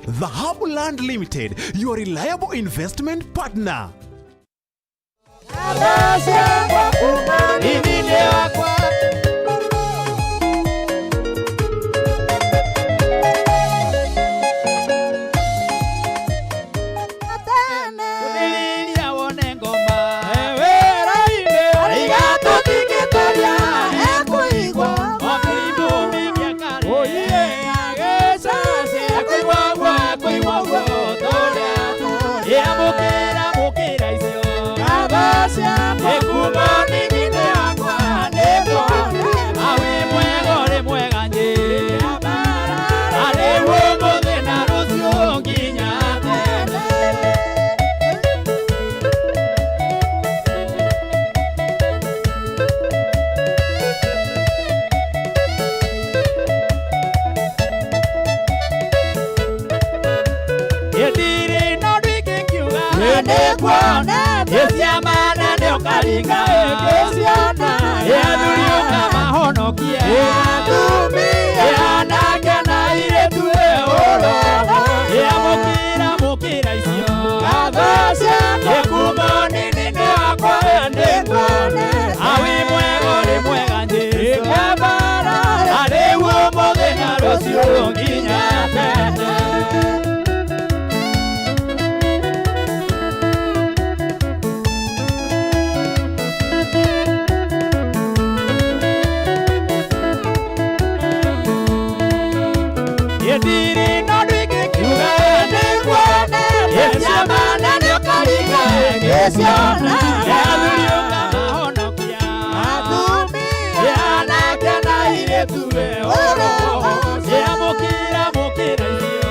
Dhahabu Land Limited, your reliable investment partner. Thĩrĩria wone ngoma. Nginya tene. Ndirĩ na ũndũ ingĩkiuga. Ĩciamana nĩ ũkaringa. Ĩ athuri ũkamahonokia. Ĩ anake na airĩtu ĩ ũro. Ĩ amũkĩra mũkĩra icio. Ĩ kumo nini nĩ wakwa nĩkuona. Awi mwega ũrĩ mwega Jesũ. Arĩ ũmũthĩ na rũciũ nginya tene. Ndirĩ na ũndũ ingĩkiuga. Ĩciamana nĩ ũkaringa. Ĩ athuri ũkamahonokia. Ĩ anake na airĩtu ĩ ũro. Ĩ amũkĩra mũkĩra icio.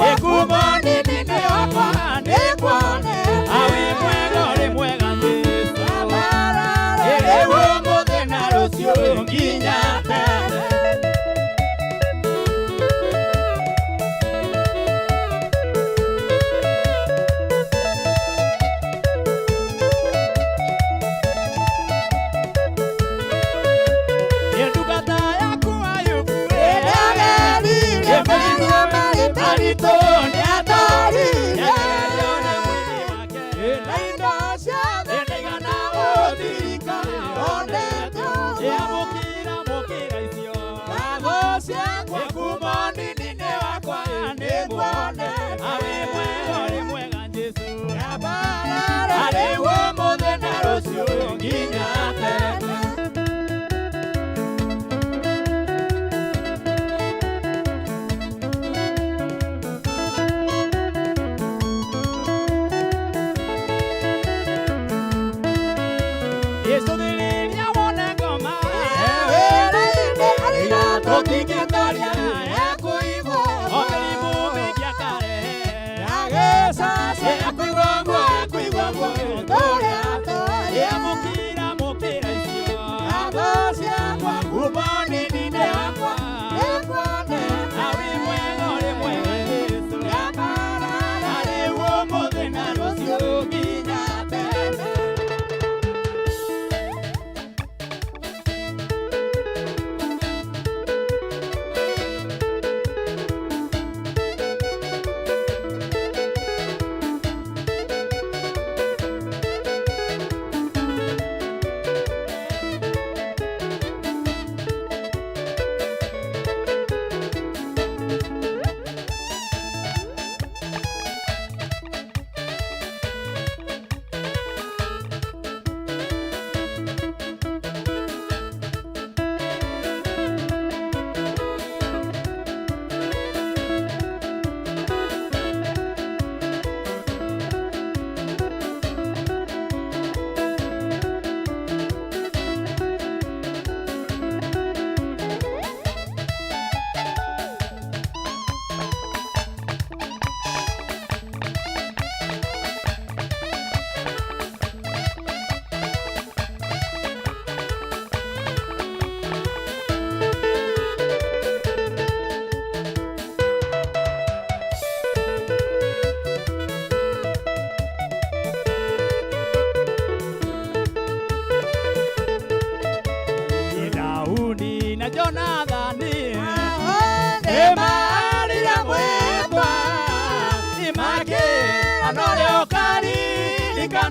Ĩ kumo nini nĩ wakwa nĩkuona. Awi mwega ũrĩ mwega Jesũ. Ĩ rĩu ũmũthĩ na rũciũ nginya tene.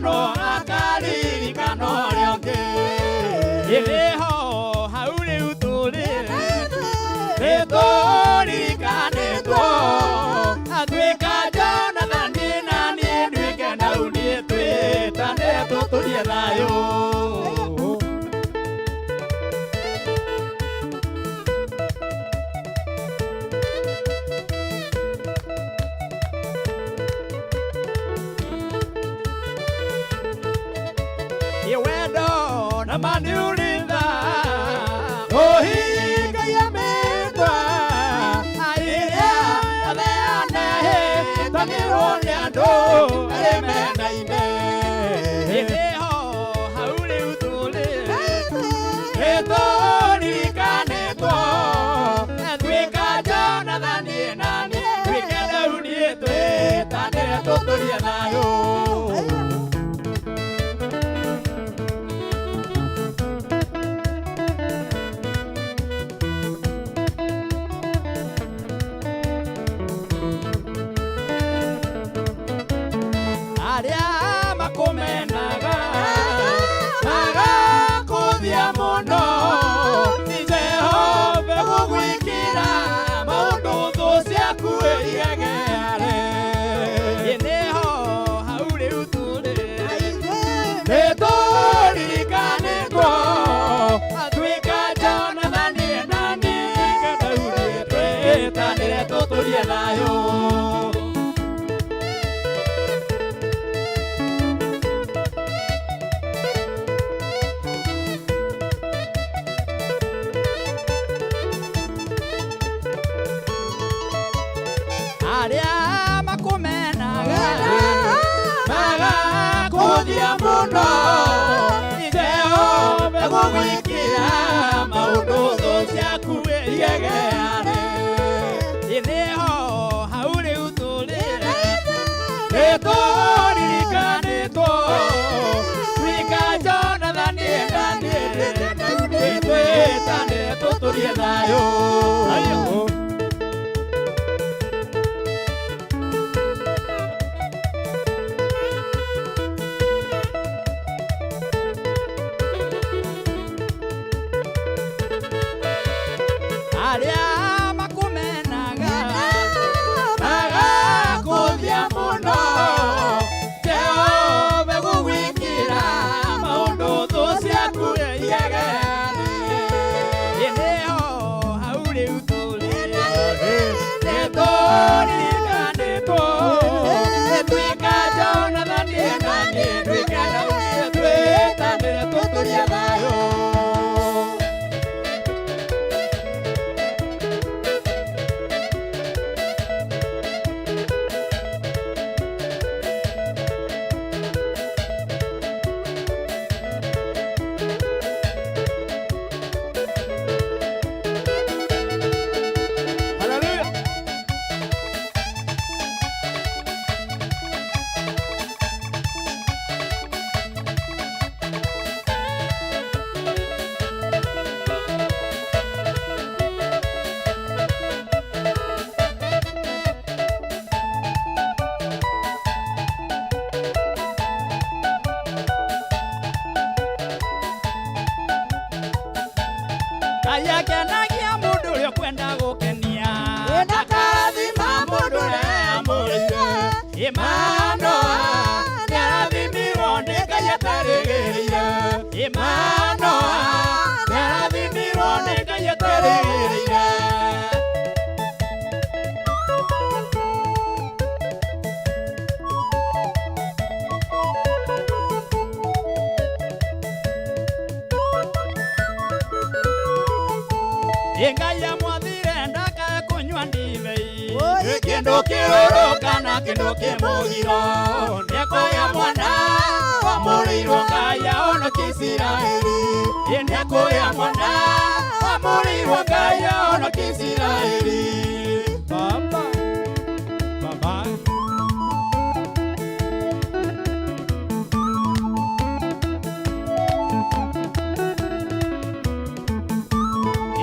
no akaririkana ũrĩa ũngĩ. Ĩrĩho hau rĩu tũrĩ nĩtũririkanĩtwo atuĩka Jonathani na niĩ nduĩke Daudi twĩtane tũtũrie thayũ. Wendo na maniuritha ohingagia mĩtwa ĩrĩa atheanehĩtanĩrwo nĩ andũ arĩ mendaine. Ĩrĩho hau rĩu tũrĩ nĩtũririkanĩtwo tuĩka Jonathani na niĩ nduĩke Daudi twĩtane tũtũrie thayũ. Arĩa makũmenaga magakũthia mũno ti Jehova gũgwĩkĩra maũndũ thũ ciaku igegeare. Ĩnĩho hau rĩu tũrĩ nĩtũririkanĩtwo atuĩka Jonathani na niĩ Daudi twĩtanĩre tũtũrie thayũ. Arĩa makũmenaga magakũthia mũno ti Jehova gũgwĩkĩra maũndũ thũ ciaku igegeare. Ĩnĩho hau rĩu tũrĩ nĩtũririkanĩtwo tuĩka Jonathani na niĩ twĩtane tũtũrie thayũ. Arĩa makũmenaga magakũthia mũno Jehova gũgwĩkĩra maũndũ thũ ciaku igegeare. Ĩnĩho hau rĩu tũrĩ nĩtũririkanĩtwo tuĩka Jonathani na niĩ nduĩke Daudi twĩtanĩre tũtũrie thayũ. Hallelujah. Ngai akenagia mũndũ ũrĩa ũkwenda gũkenia ndakathima mũndũ ũrĩa amũrĩire. Imanoa nĩarathimirwo nĩ Ngai atarĩgĩrĩire. Imanoa nĩarathimirwo nĩ Ngai atarĩgĩrĩire. Ngai amwathire ndakae kũnyua ndibei kĩndũ kĩrũrũ kana kĩndũ kĩmũgiro nĩekuoya mwana wamũrĩirwo Ngai ahonokie Isiraeli. Nĩekuoya mwana wamũrĩirwo Ngai ahonokie Isiraeli. Baba, baba.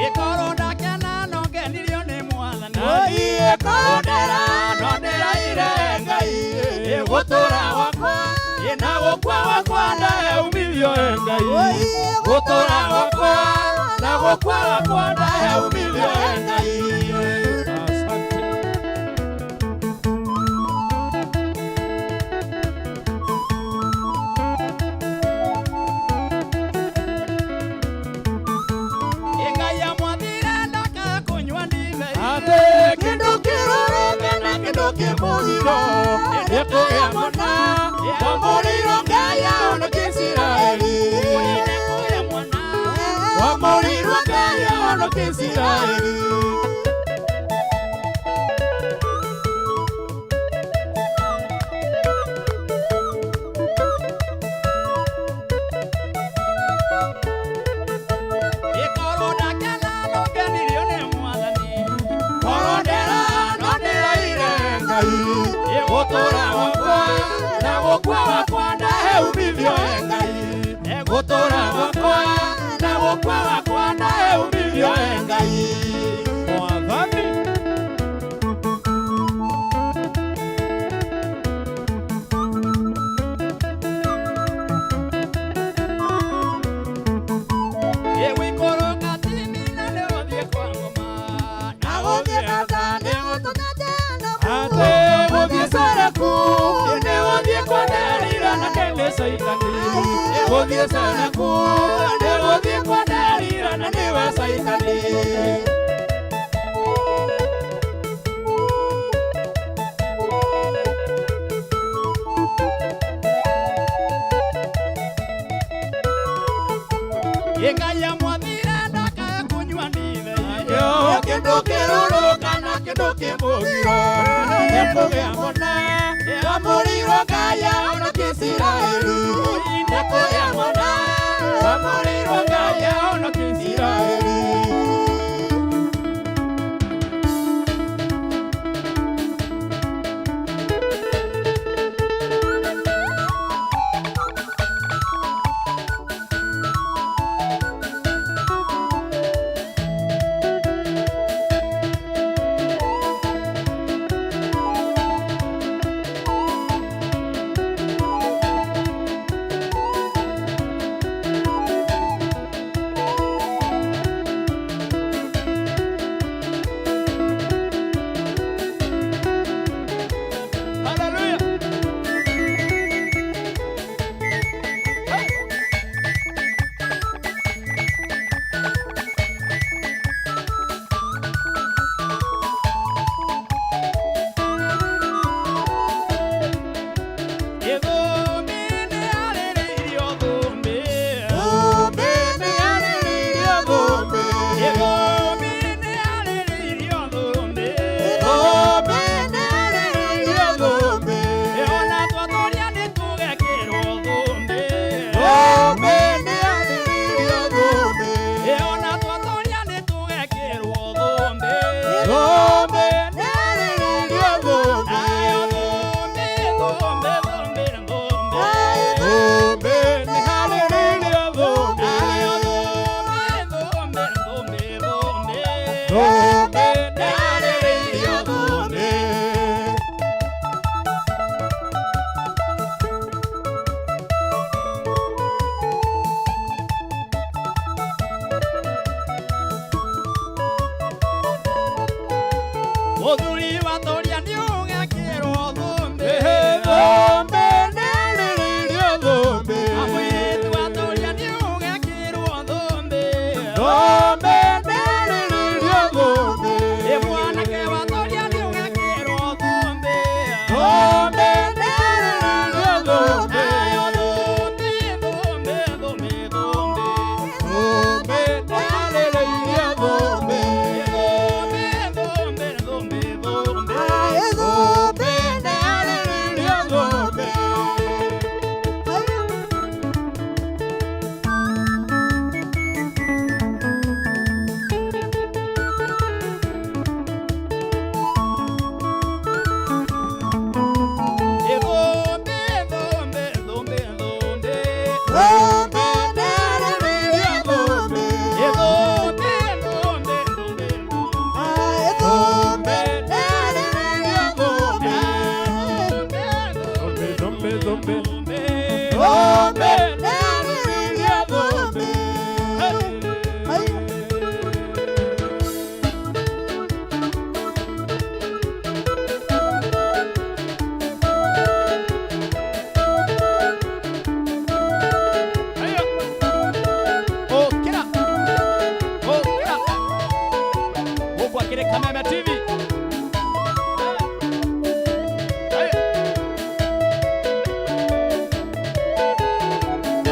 Ĩkorwo ndakena no ngenirio nĩ Mwathani. Ĩkorwo ndĩra no ndĩraire Ngai. Ĩgũtũra gwakwa ĩna gũkua Gwakwa ndahe umithio e Ngai. Gũtũra gwakwa na gũkua gwakwa ndahe umithio e Ngai. Asante. Ngai amwathire ndakae kũnyua ndibei. Atĩ kĩndũ kĩrũrũ kana kĩndũ kĩmũgiro nĩkũgĩa mwana wamũrĩirwo Ngai ahonokie Isiraeli. Wamũrĩirwo Ngai ahonokie Isiraeli. Ĩkorwo ndakena no ngenirio nĩ Mwathani. Korwo ndera no ndĩraire Ngai. Gũtũra gwakwa na gũkua gwakwa ndahe umithio e Ngai. Gũtũra gwakwa na gũkua gwakwa ndahe umithio e Ngai. Mwathani. Ĩgũikũrũka timina nĩ gũthiĩ kwa ngoma. Na gũthiĩ Gaza nĩ atĩ gũthiĩ Saraku nĩ gũthiĩ kwa Delila na nĩwe Caitani. Gũthiĩ Saraku nĩ gũthiĩ kwa Delila na nĩwe Caitani. Ngai amwathire ndakae kũnyua ndibei. Kĩndũ kĩrũrũ kana kĩndũ kĩmũgiro nĩkũgĩa mwana wamũrĩirwo Ngai ahonokie Isiraeli. Nĩkũgĩa mwana wamũrĩirwo Ngai ahonokie Isiraeli. Hallelujah. Ithũmbĩ nĩyarĩrĩirio thũmbĩ. Thũmbĩ nĩyarĩrĩirio thũmbĩ. Ithũmbĩ nĩyarĩrĩirio thũmbĩ. Thũmbĩ nĩyarĩrĩirio thũmbĩ. Ona twatũria nĩtũgekĩrwo thũmbĩ. Thũmbĩ nĩyarĩrĩirio thũmbĩ. Ona twatũria nĩtũgekĩrwo thũmbĩ. Thũmbĩ nĩyarĩrĩirio thũmbĩ. Nayo thũmbĩ, thũmbĩ, thũmbĩ, thũmbĩ. Thũmbĩ nĩyarĩrĩirio thũmbĩ. Nayo thũmbĩ, thũmbĩ, thũmbĩ, thũmbĩ. Thũmbĩ nĩyarĩrĩirio thũmbĩ. Mũthuri watũria nĩ ũgekĩrwo thũmbĩ. Thũmbĩ nĩyarĩrĩirio thũmbĩ. Mũirĩtu watũria nĩ ũgekĩrwo thũmbĩ. Thũmbĩ nĩyarĩrĩirio thũmbĩ. Mwanake watũria nĩ ũgekĩrwo thũmbĩ. Thũmbĩ nĩyarĩrĩirio thũmbĩ. Nayo thũmbĩ, thũmbĩ, thũmbĩ, thũmbĩ. Thũmbĩ nĩyarĩrĩirio thũmbĩ. Thũmbĩ, thũmbĩ, thũmbĩ, thũmbĩ. Gũkũ akĩrĩ Kameme TV. Hey.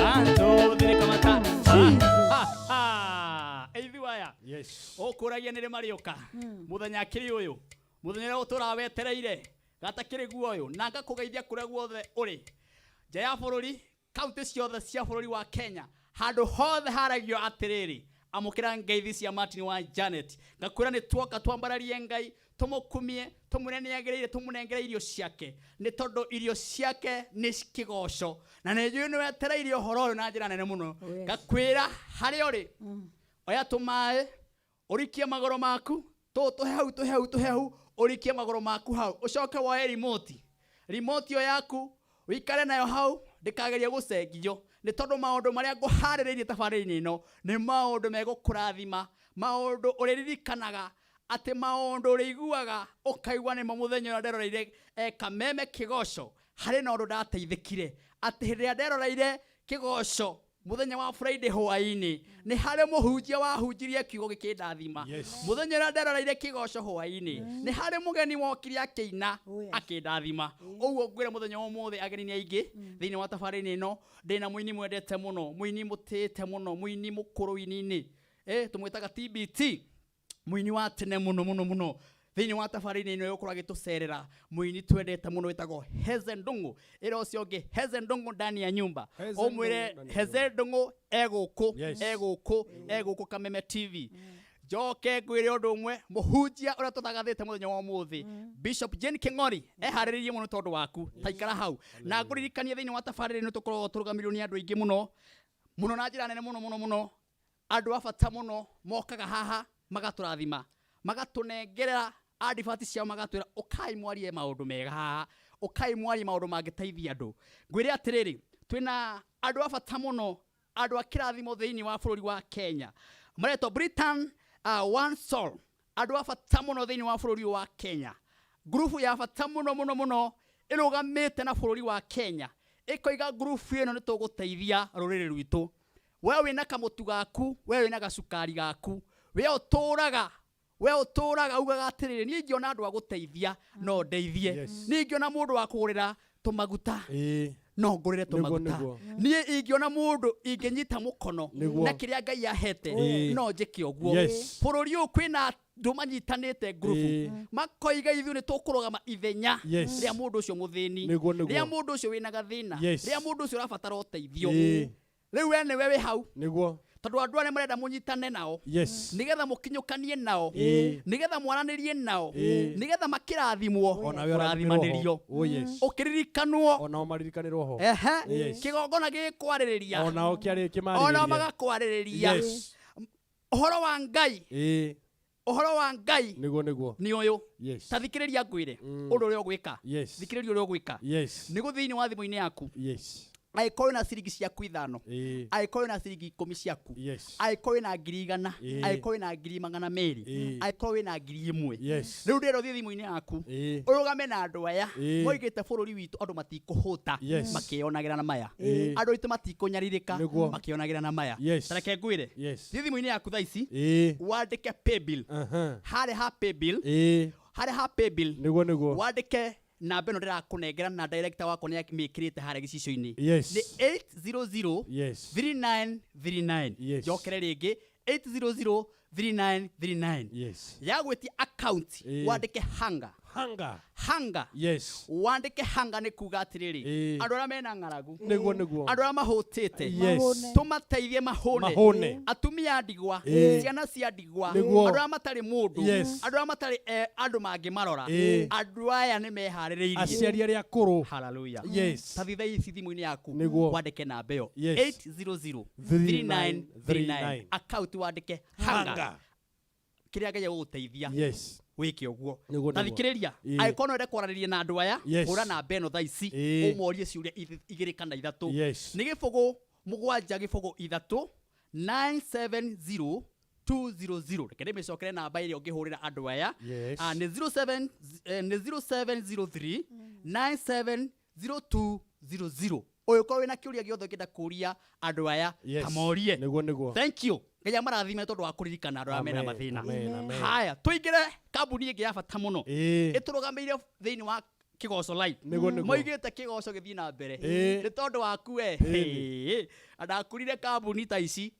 One, two, three, kamata. Ha, ha. Ithuĩ aya Yes. ũkũragia nĩ rĩ marĩũka mũthenya akĩrĩ ũyũ mũthenya ũrĩa ũtũraga wetereire gatakĩrĩ guoyũ na ngakũgeithia kũrĩa guothe ũrĩ nja ya bũrũri kaunti ciothe cia bũrũri wa Kenya handũ hothe haragio atĩrĩrĩ amũkĩra ngeithi cia Martin wa Janet ngakwĩra nĩ tuoka twambararie Ngai tũmũkumie tũmwĩre nĩ agĩrĩire tũmũnengere irio ciake nĩ tondũ irio ciake nĩ kĩgoco na nĩ njũĩ nĩ wetereire ũhoro ũyũ na njĩra nene mũno. Oh, yes. Ngakwĩra harĩa ũrĩ oya tũmaĩ ũrikie magũrũ maku tũũ tũhehu tũhehu tũhehu ũrikie magũrũ maku hau ũcoke woe remote remote ĩyo yaku wĩikare nayo hau ndĩkagerie gũcengio nĩ tondũ maũndũ marĩa ngũharĩrĩirie tabarĩra-inĩ ĩno nĩ maũndũ megũkũrathima maũndũ ũrĩririkanaga atĩ maũndũ ũrĩiguaga ũkaigua nĩmo mũthenya ũrĩa nderoreire Kameme Kĩgoco harĩ na ũndũ ndateithĩkire atĩ hĩndĩ ĩrĩa nderoreire Kĩgoco mũthenya wa Friday hwaĩ-inĩ nĩ harĩ mũhunjia wahunjirie kiugo gĩkĩndathima. Yes. Mũthenya ũrĩa nderoreire Kĩgoco hwaĩ-inĩ nĩ harĩ mũgeni wokire akĩina Oh, yes. akĩndathima. Ũguo ngwĩra mũthenya wa ũmũthĩ ageni nĩ aingĩ thĩinĩ wa tabarĩra ĩno ndĩna mũini mwendete mũno mũini mũtĩĩte mũno mũini mũkũrũ ini-inĩ tũmwĩtaga TBT mũini wa tene mũno mũno mũno thĩinĩ wa tabarĩra ĩno ĩgũkorwo agĩtũcerera mũini twendete mũno wĩtagwo Heze Ndung'u ĩra ũcio ũngĩ Heze Ndung'u ndani ya nyumba Heze ũmwĩre Ndung'u ndani ya Heze Ndung'u egũkũ Yes. egũkũ egũkũ Kameme TV njoke ngwĩre ũndũ ũmwe mũhunjia ũrĩa tũthagathĩte mũthenya wa ũmũthĩ Bishop Jane King'ori eharĩrĩirie mũno tondũ waku taikara hau na ngũririkanie thĩinĩ wa tabarĩra ĩno tũkoragwo tũrũgamĩrĩirwo nĩ andũ aingĩ mũno mũno na njĩra nene mũno mũno mũno andũ a bata mũno mokaga haha magatũrathima magatũnengerera advert ciao magatwĩra ũkai mwarie maũndũ mega haha ũkai mwarie maũndũ mangĩteithia andũ ngwĩre atĩrĩrĩ twĩna andũ a bata mũno andũ a kĩrathimo thĩinĩ wa bũrũri wa Kenya maretwo Britain One Soul andũ a bata mũno thĩinĩ wa bũrũri wa Kenya ngurubu ya bata mũno mũno mũno ĩrũgamĩte na bũrũri wa Kenya ĩkoiga ngurubu ĩno nĩ tũgũteithia rũrĩrĩ rwitũ we wĩna kamũtu gaku we wĩna gacukari gaku we ũtũraga we ũtũraga ugaga atĩrĩrĩ niĩ ingĩona andũ a gũteithia no ndeithie Yes. niĩ ingĩona mũndũ wa kũgũrĩra tũmaguta Ĩĩ. no ngũrĩre tũmaguta nĩguo. niĩ ingĩona mũndũ ingĩnyita mũkono Nĩguo. na kĩrĩa Ngai ahete Ĩĩ. no njĩke ũguo Yes. bũrũri ũyũ kwĩna andũ manyitanĩte ngurubu Ĩĩ. makoiga ithuĩ nĩ tũkũrũgama ithenya Yes. rĩa mũndũ ũcio mũthĩni Nĩguo, nĩguo. rĩa mũndũ ũcio wĩna gathĩna Yes. rĩa mũndũ ũcio ũrabatara ũteithio Ĩĩ. rĩu we nĩwe wĩ hau Nĩguo. tondũ andũ arĩa marenda mũnyitane nao Yes. nĩgetha mũkinyũkanie nao Ĩĩ. nĩgetha mwaranĩrie nao Ĩĩ. nĩgetha makĩrathimwo Onawe ũrathimĩrwo ho. ũrathimanĩrio Oh, yes. ũkĩririkanwo Onao maririkanĩrwo ho. ehe Yes. kĩgongona gĩkwarĩrĩria Onao kĩarĩ kĩmarĩrĩria. onao magakwarĩrĩria Yes. ũhoro wa Ngai Ĩĩ. ũhoro wa Ngai Nĩguo nĩguo. nĩ ũyũ Yes. ta thikĩrĩria ngwĩre ũndũ ũrĩa ũgwĩka Yes. thikĩrĩria ũrĩa ũgwĩka Yes. nĩ gũthiĩ thĩinĩ wa thimũ-inĩ yaku Yes. angĩkorwo wĩna ciringi ciaku ithano Ĩĩ. angĩkorwo wĩna ciringi ikũmi ciaku Yes. angĩkorwo wĩna ngiri igana Ĩĩ. angĩkorwo wĩna ngiri magana merĩ Ĩĩ. angĩkorwo wĩna ngiri ĩmwe Yes. rĩu ndĩrenda ũthiĩ thimũ-inĩ yaku Ĩĩ. ũrũgame na andũ aya Ĩĩ. moigĩte bũrũri witũ andũ matikũhũta Yes. makĩonagĩra na maya Ĩĩ. andũ aitũ matikũnyarirĩka Nĩguo. makĩonagĩra na maya Yes. ta reke ngwĩre Yes. thiĩ thimũ-inĩ yaku thaa ici Ĩĩ. wandĩke paybill Aha. harĩa ha paybill Ĩĩ. harĩa ha paybill Nĩguo nĩguo. wandĩke namba ĩno ndĩrakũnengera na director wakwa nĩ amĩkĩrĩte harĩa gĩcicio-inĩ Yes. nĩ 800 Yes. 3939 Yes. njokere rĩngĩ 800 3939 Yes. ya gwĩtia account Ĩĩ. wandĩke hanga Hunger. hanga Yes. wandĩke hanga nĩ kuga atĩrĩrĩ Ĩĩ. andũ arĩa mena ng'aragu Nĩguo nĩguo. andũ arĩa mahũtĩte Yes. Mahũne. tũmateithie mahũne Mahũne. atumia a ndigwa Ĩĩ. ciana cia ndigwa Nĩguo. andũ arĩa matarĩ mũndũ Yes. andũ arĩa matarĩ andũ mangĩmarora Ĩĩ. andũ aya nĩ meharĩrĩirie Aciari arĩa akũrũ. Hallelujah. Yes. Ta thitha ici thimũ-inĩ yaku Nĩguo. wandĩke namba ĩyo Yes. 800 3939. 3939 account wandĩke hanga Hunger. kĩrĩa Ngai egũgũteithia Yes. wĩke ũguo Nĩguo, ta nĩguo. thikĩrĩria Ĩĩ. angĩkorwo no wende kwaranĩria na andũ aya Yes. hũra namba ĩno thaa ici Ĩĩ. ũmorie ciũria igĩrĩ kana ithatũ Yes. nĩ gĩbũgũ mũgwanja gĩbũgũ ithatũ 970 200 reke ndĩmĩcokere namba ĩrĩa ũngĩhũrĩra andũ aya Yes. Nĩ 07 nĩ 0703 970200 ũyũ korwo wĩna kĩũria gĩothe ũngĩenda kũria andũ aya Yes. ta morie Nĩguo nĩguo. Thank you. Ngai amarathime tondũ wa kũririkana andũ arĩa mena Amen, mathĩna. amen, amen. Haya, tũingĩre kambuni ĩngĩ ya bata mũno Ĩĩ. ĩtũrũgamĩire thĩinĩ wa Kĩgoco Live. Nĩguo, nĩguo. Moigĩte kĩgoco gĩthiĩ na mbere Ĩĩ. nĩ tondũ waku we. Ĩĩ. Ndakurire kambuni ta ici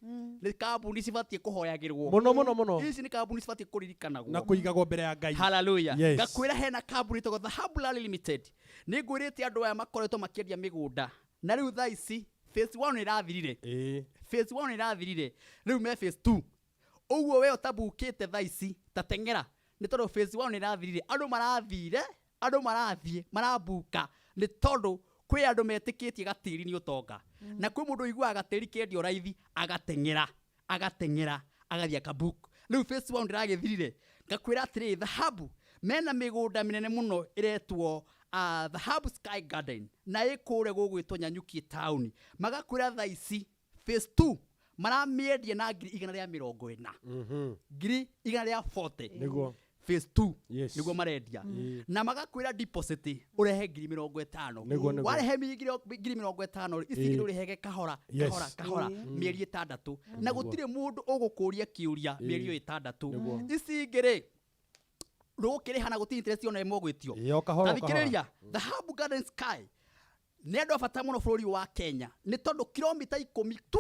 nĩ kambuni cibatiĩ kũhoyagĩrwo Mũno mũno mũno. Ici nĩ kambuni cibatiĩ kũririkanagwo Na kũigagwo mbere ya Ngai. Hallelujah. Yes. Ngakwĩra hena kambuni ĩtagwo Dhahabu Rally Limited. Nĩ ngwĩrĩte andũ aya makoretwo makĩendia mĩgũnda na rĩu thaa ici phase 1 ĩrathirire. Ĩĩ. Phase 1 ĩrathirire, rĩu me phase 2. Ũguo we ũtabukĩte thaa ici ta teng'era, nĩ tondũ phase 1 ĩrathirire. Andũ marathire, andũ marathiĩ marabuka nĩ tondũ kwĩ andũ metĩkĩtie gatĩri nĩ ũtonga, na kwĩ mũndũ ũiguaga gatĩri kendio raithi agateng'era agateng'era agathiĩ akabook. Rĩu phase 1 ndĩragĩthirire. Ngakwĩra atĩrĩrĩ, Dhahabu mena mĩgũnda mĩnene mũno ĩretwo Dhahabu Sky Garden na ĩ kũrĩa gũgwĩtwo Nyanyuki town. Magakwĩra thaa ici phase 2 maramĩendia na 140,000. 140,000. Nĩguo. Phase 2. Yes. Nĩguo marendia. Ĩĩ. Na magakwĩra deposit ũrehe 50,000. Nĩguo, nĩguo. Warehe 50,000 rĩ, ici Ĩĩ. ingĩ ũrĩhege kahora Yes. kahora kahora mĩeri 6, na gũtirĩ mũndũ ũgũkũria kĩũria mĩeri ĩyo 6. Nĩguo. Ici ingĩ rĩ, ndũgũkĩrĩha na gũtirĩ interest ona ĩmwe ũgwĩtio. Ĩĩ, o kahora, o kahora. Tathikĩrĩria, Dhahabu Garden Sky nĩ andũ a bata mũno bũrũri wa Kenya, nĩ tondũ kilomita 10 tu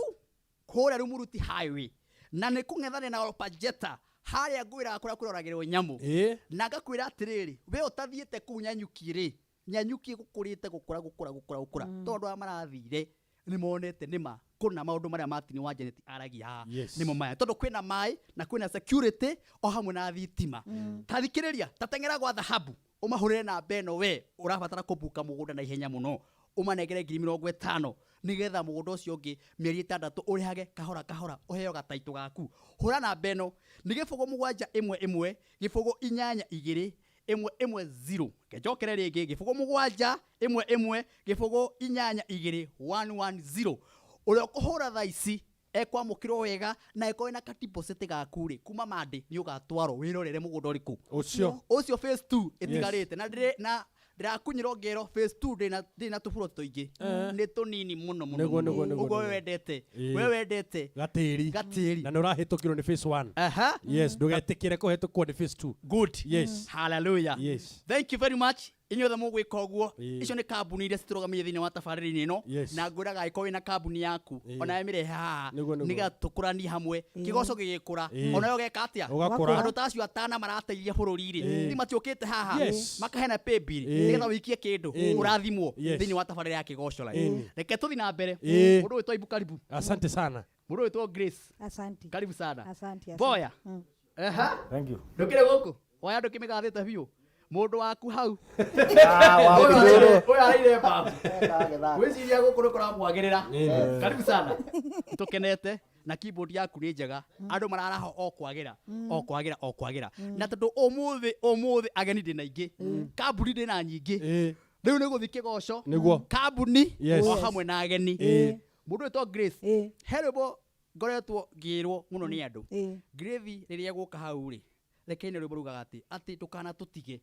kũrĩa Rumuruti Highway, na nĩ kũng'ethanĩra na Olpajeta harĩa ngwĩraga kũrĩa kũroragĩrwo nyamũ. Ĩĩ. Na ngakwĩra atĩrĩrĩ, we ũtathiĩte kũu Nyanyuki rĩ, Nyanyuki gũkũrĩte gũkũra gũkũra gũkũra gũkũra, tondũ arĩa marathire nĩ monete nĩma kũna maũndũ marĩa Martin wa Janet aragia haha. Yes. Nĩmo maya, tondũ kwĩna maĩ na kwĩna security o hamwe na thitima. Ta thikĩrĩria, ta teng'era gwa Dhahabu ũmahũrĩre namba ĩno, we ũrabatara kũbuka mũgũnda na ihenya mũno, ũmanengere 50,000 nĩgetha mũgũnda ũcio ũngĩ mĩeri 6 ũrĩhage kahora kahora, ũheo gataitũ gaku. Hũra namba ĩno nĩ 0 7 1 1 0 8 2 1 1 0. Njokere rĩngĩ, 0 7 1 1 0 8 2 1 1 0. Ũrĩa ũkũhũra thaa ici ekwamũkĩrwo wega, na ĩkorwo ĩna ka deposit gaku rĩ, kuma Monday nĩ ũgatwarwo wĩrorere mũgũnda ũrĩkũ Ũcio. Ũcio phase 2 ĩtigarĩte, na ndĩrĩ na ndĩrakunyĩrwo ngero phase 2 ndĩ na tũburoti tũingĩ, nĩ tũnini mũno mũno Nĩguo, mũno. nĩguo, nĩguo, Ũguo we nĩguo. wendete Ĩĩ. we wendete Gatĩri. Gatĩri. Na nĩ ũrahĩtũkirwo nĩ phase 1. Aha. Yes, ndũgetĩkĩre kũhĩtũkwo nĩ phase 2. Good. Yes. Hallelujah. Yes. Thank you very much inyuothe mũgwĩka ũguo. Ĩĩ. Icio nĩ kambuni iria citũrũgamĩire thĩinĩ wa tabarĩra-inĩ ĩno. Yes. Na ngwĩraga angĩkorwo wĩna kambuni yaku, Ĩĩ. onawe mĩrehe haha Nĩguo, nĩguo. nĩgetha tũkũranie hamwe, kĩgoco gĩgĩkũra, Ĩĩ. onawe ũgeka atĩa? Ũgakũra. Andũ ta acio atana marateithia bũrũri rĩ, Ĩĩ. ti matiũkĩte haha Yes. makahena pay bill Ĩĩ. nĩgetha ũikie kĩndũ, Ĩĩ. ũrathimwo Yes. thĩinĩ wa tabarĩra ya Kĩgoco Live. Ĩĩ. Reke tũthiĩ na mbere. Ĩĩ. Mũndũ wĩtwo Ibu, karibu. Asante sana. Mũndũ wĩtwo Grace, Asante. karibu sana. Asante, asante. Boya. Aha. Thank you. Ndũkĩrĩ gũkũ waya ndũkĩmĩgathĩte biũ mũndũ waku hau. Ah, Ũyũ araire mbabu, gwĩciria gũkũ nĩ kũramwagĩrĩra. Karibu sana, tũkenete na keyboard yaku nĩ njega. Andũ mararaho o kwagĩra o kwagĩra o kwagĩra, na tondũ ũmũthĩ ũmũthĩ ageni ndĩna aingĩ, kambuni ndĩna nyingĩ. Ĩĩ. Rĩu nĩ gũthiĩ kĩgoco. Nĩguo. Kambuni Yes. o hamwe na ageni. Ĩĩ. Mũndũ wĩtwo Grace, Ĩĩ. he rwĩmbo ngoretwo ngĩrwo mũno nĩ andũ. Ĩĩ. Grace rĩrĩa gũka hau rĩ, reke ine rwĩmbo rugaga atĩ atĩ ndũkanatũtige,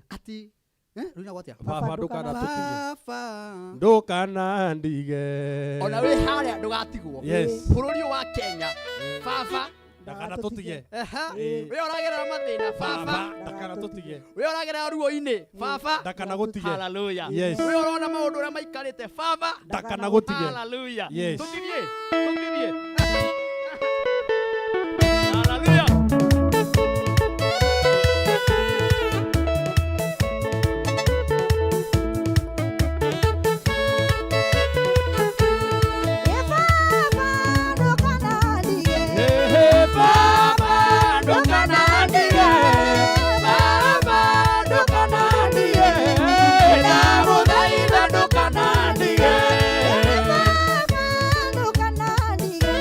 atĩ rũinagwo atĩa? Baba ndũkanatũtige. Baba Ndũkanandige. Ona wĩ harĩa ndũgatigwo. Yes. Bũrũri ũyũ wa Kenya, baba Ndakanatũtige. Aha. Ĩĩ. We ũragerera mathĩna, baba Ndakanatũtige. we ũragerera ruo-inĩ, baba Ndakanagũtige. Hallelujah. Yes. We ũrona maũndũ ũrĩa maikarĩte, baba Ndakanagũtige. Hallelujah. Yes. Tũthiĩ tũthiĩ. Hallelujah. Ĩ baba ndũkanandige. Baba ndũkanandige, baba ndũkanandige, ndagũthaitha ndũkanandige. Ĩ baba ndũkanandige.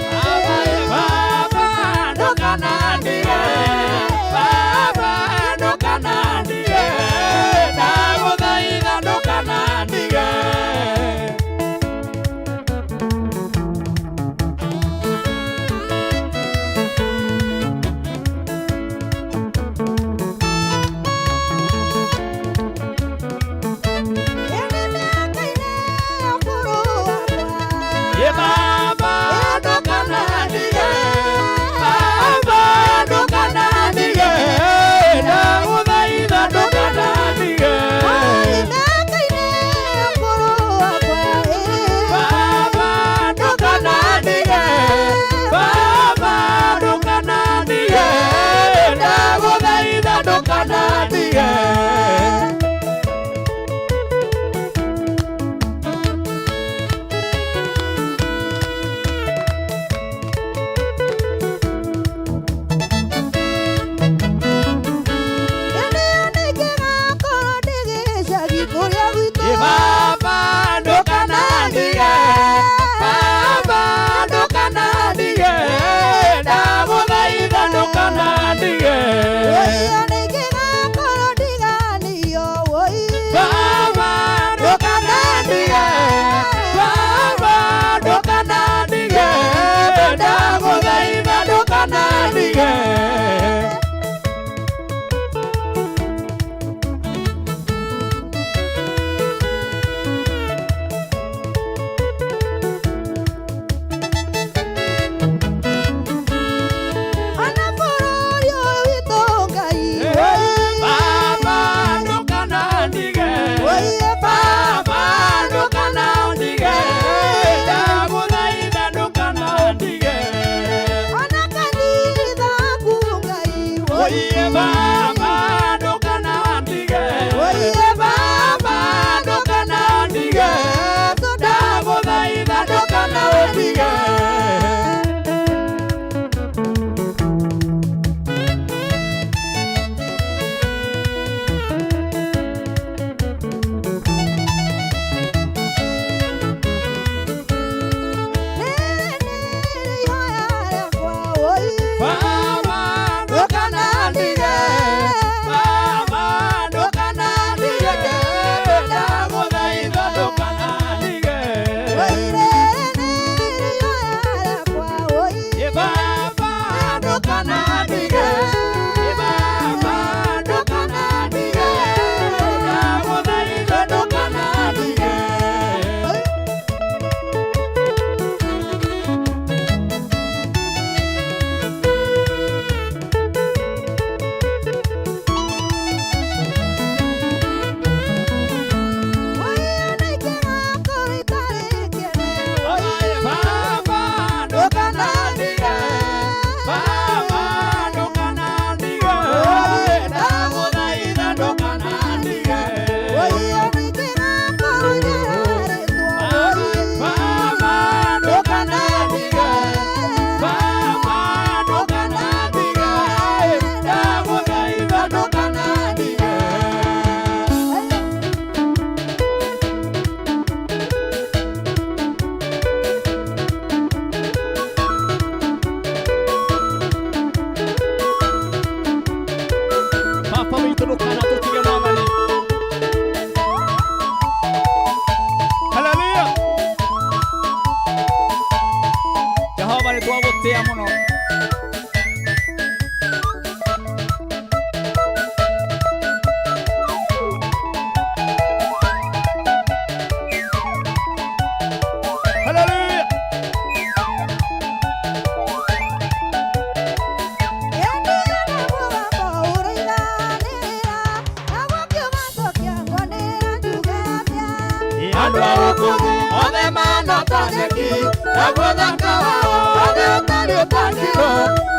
Andũ a gũkũ thĩ othe mahana ta nyeki, naguo thaka wao othe ũtariĩ ta kĩro.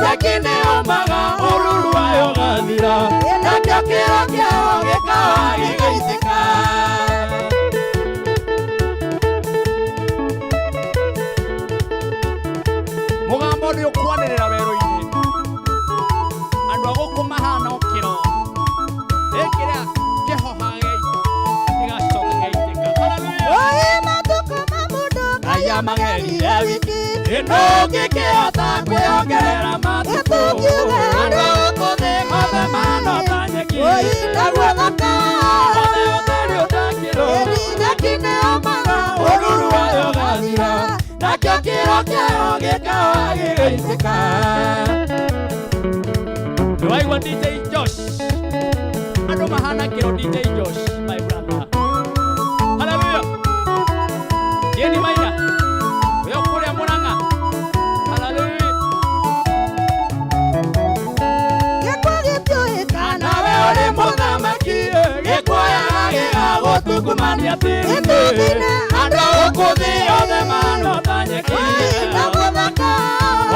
Nyeki nĩyũmaga, ũruru wayo ũgathira, nakĩo kĩro kĩao gĩkawa gĩgaitĩka. Mũgambo nĩ ũkwanĩrĩra werũ-inĩ, andũ a gũkũ mahana o kĩro ĩkĩrĩa kĩhoha gĩgacoka gĩaitĩka. Hallelujah. Oi matukũ ma mũndũ Ngai amagerire wiki ĩno ũngĩkĩhota kwĩongerera matukũ. Ĩtũkiuge Andũ a gũkũ thĩ othe mahana ta nyeki, Oi naguo thaka othe ũtariĩ ta kĩro. Nyeki nĩyũmaga, Ũruru wayo ũgathira, nakĩo kĩro kĩayo gĩkawa gĩgaitĩka. Nĩwaigua DJ Josh, andũ mahana kĩro. DJ Josh, my brother, hallelujah. Jeni Maina ũyũ kũrĩa Mũrang'a, hallelujah. Gĩkuũ gĩtiũĩkana Nawe ũrĩ mũthamaki, gĩkuoyaga gĩgagũtungumania tĩri-inĩ. Gĩtũkine. Andũ a gũkũ thĩ othe mahana ta nyeki, Oi naguo thaka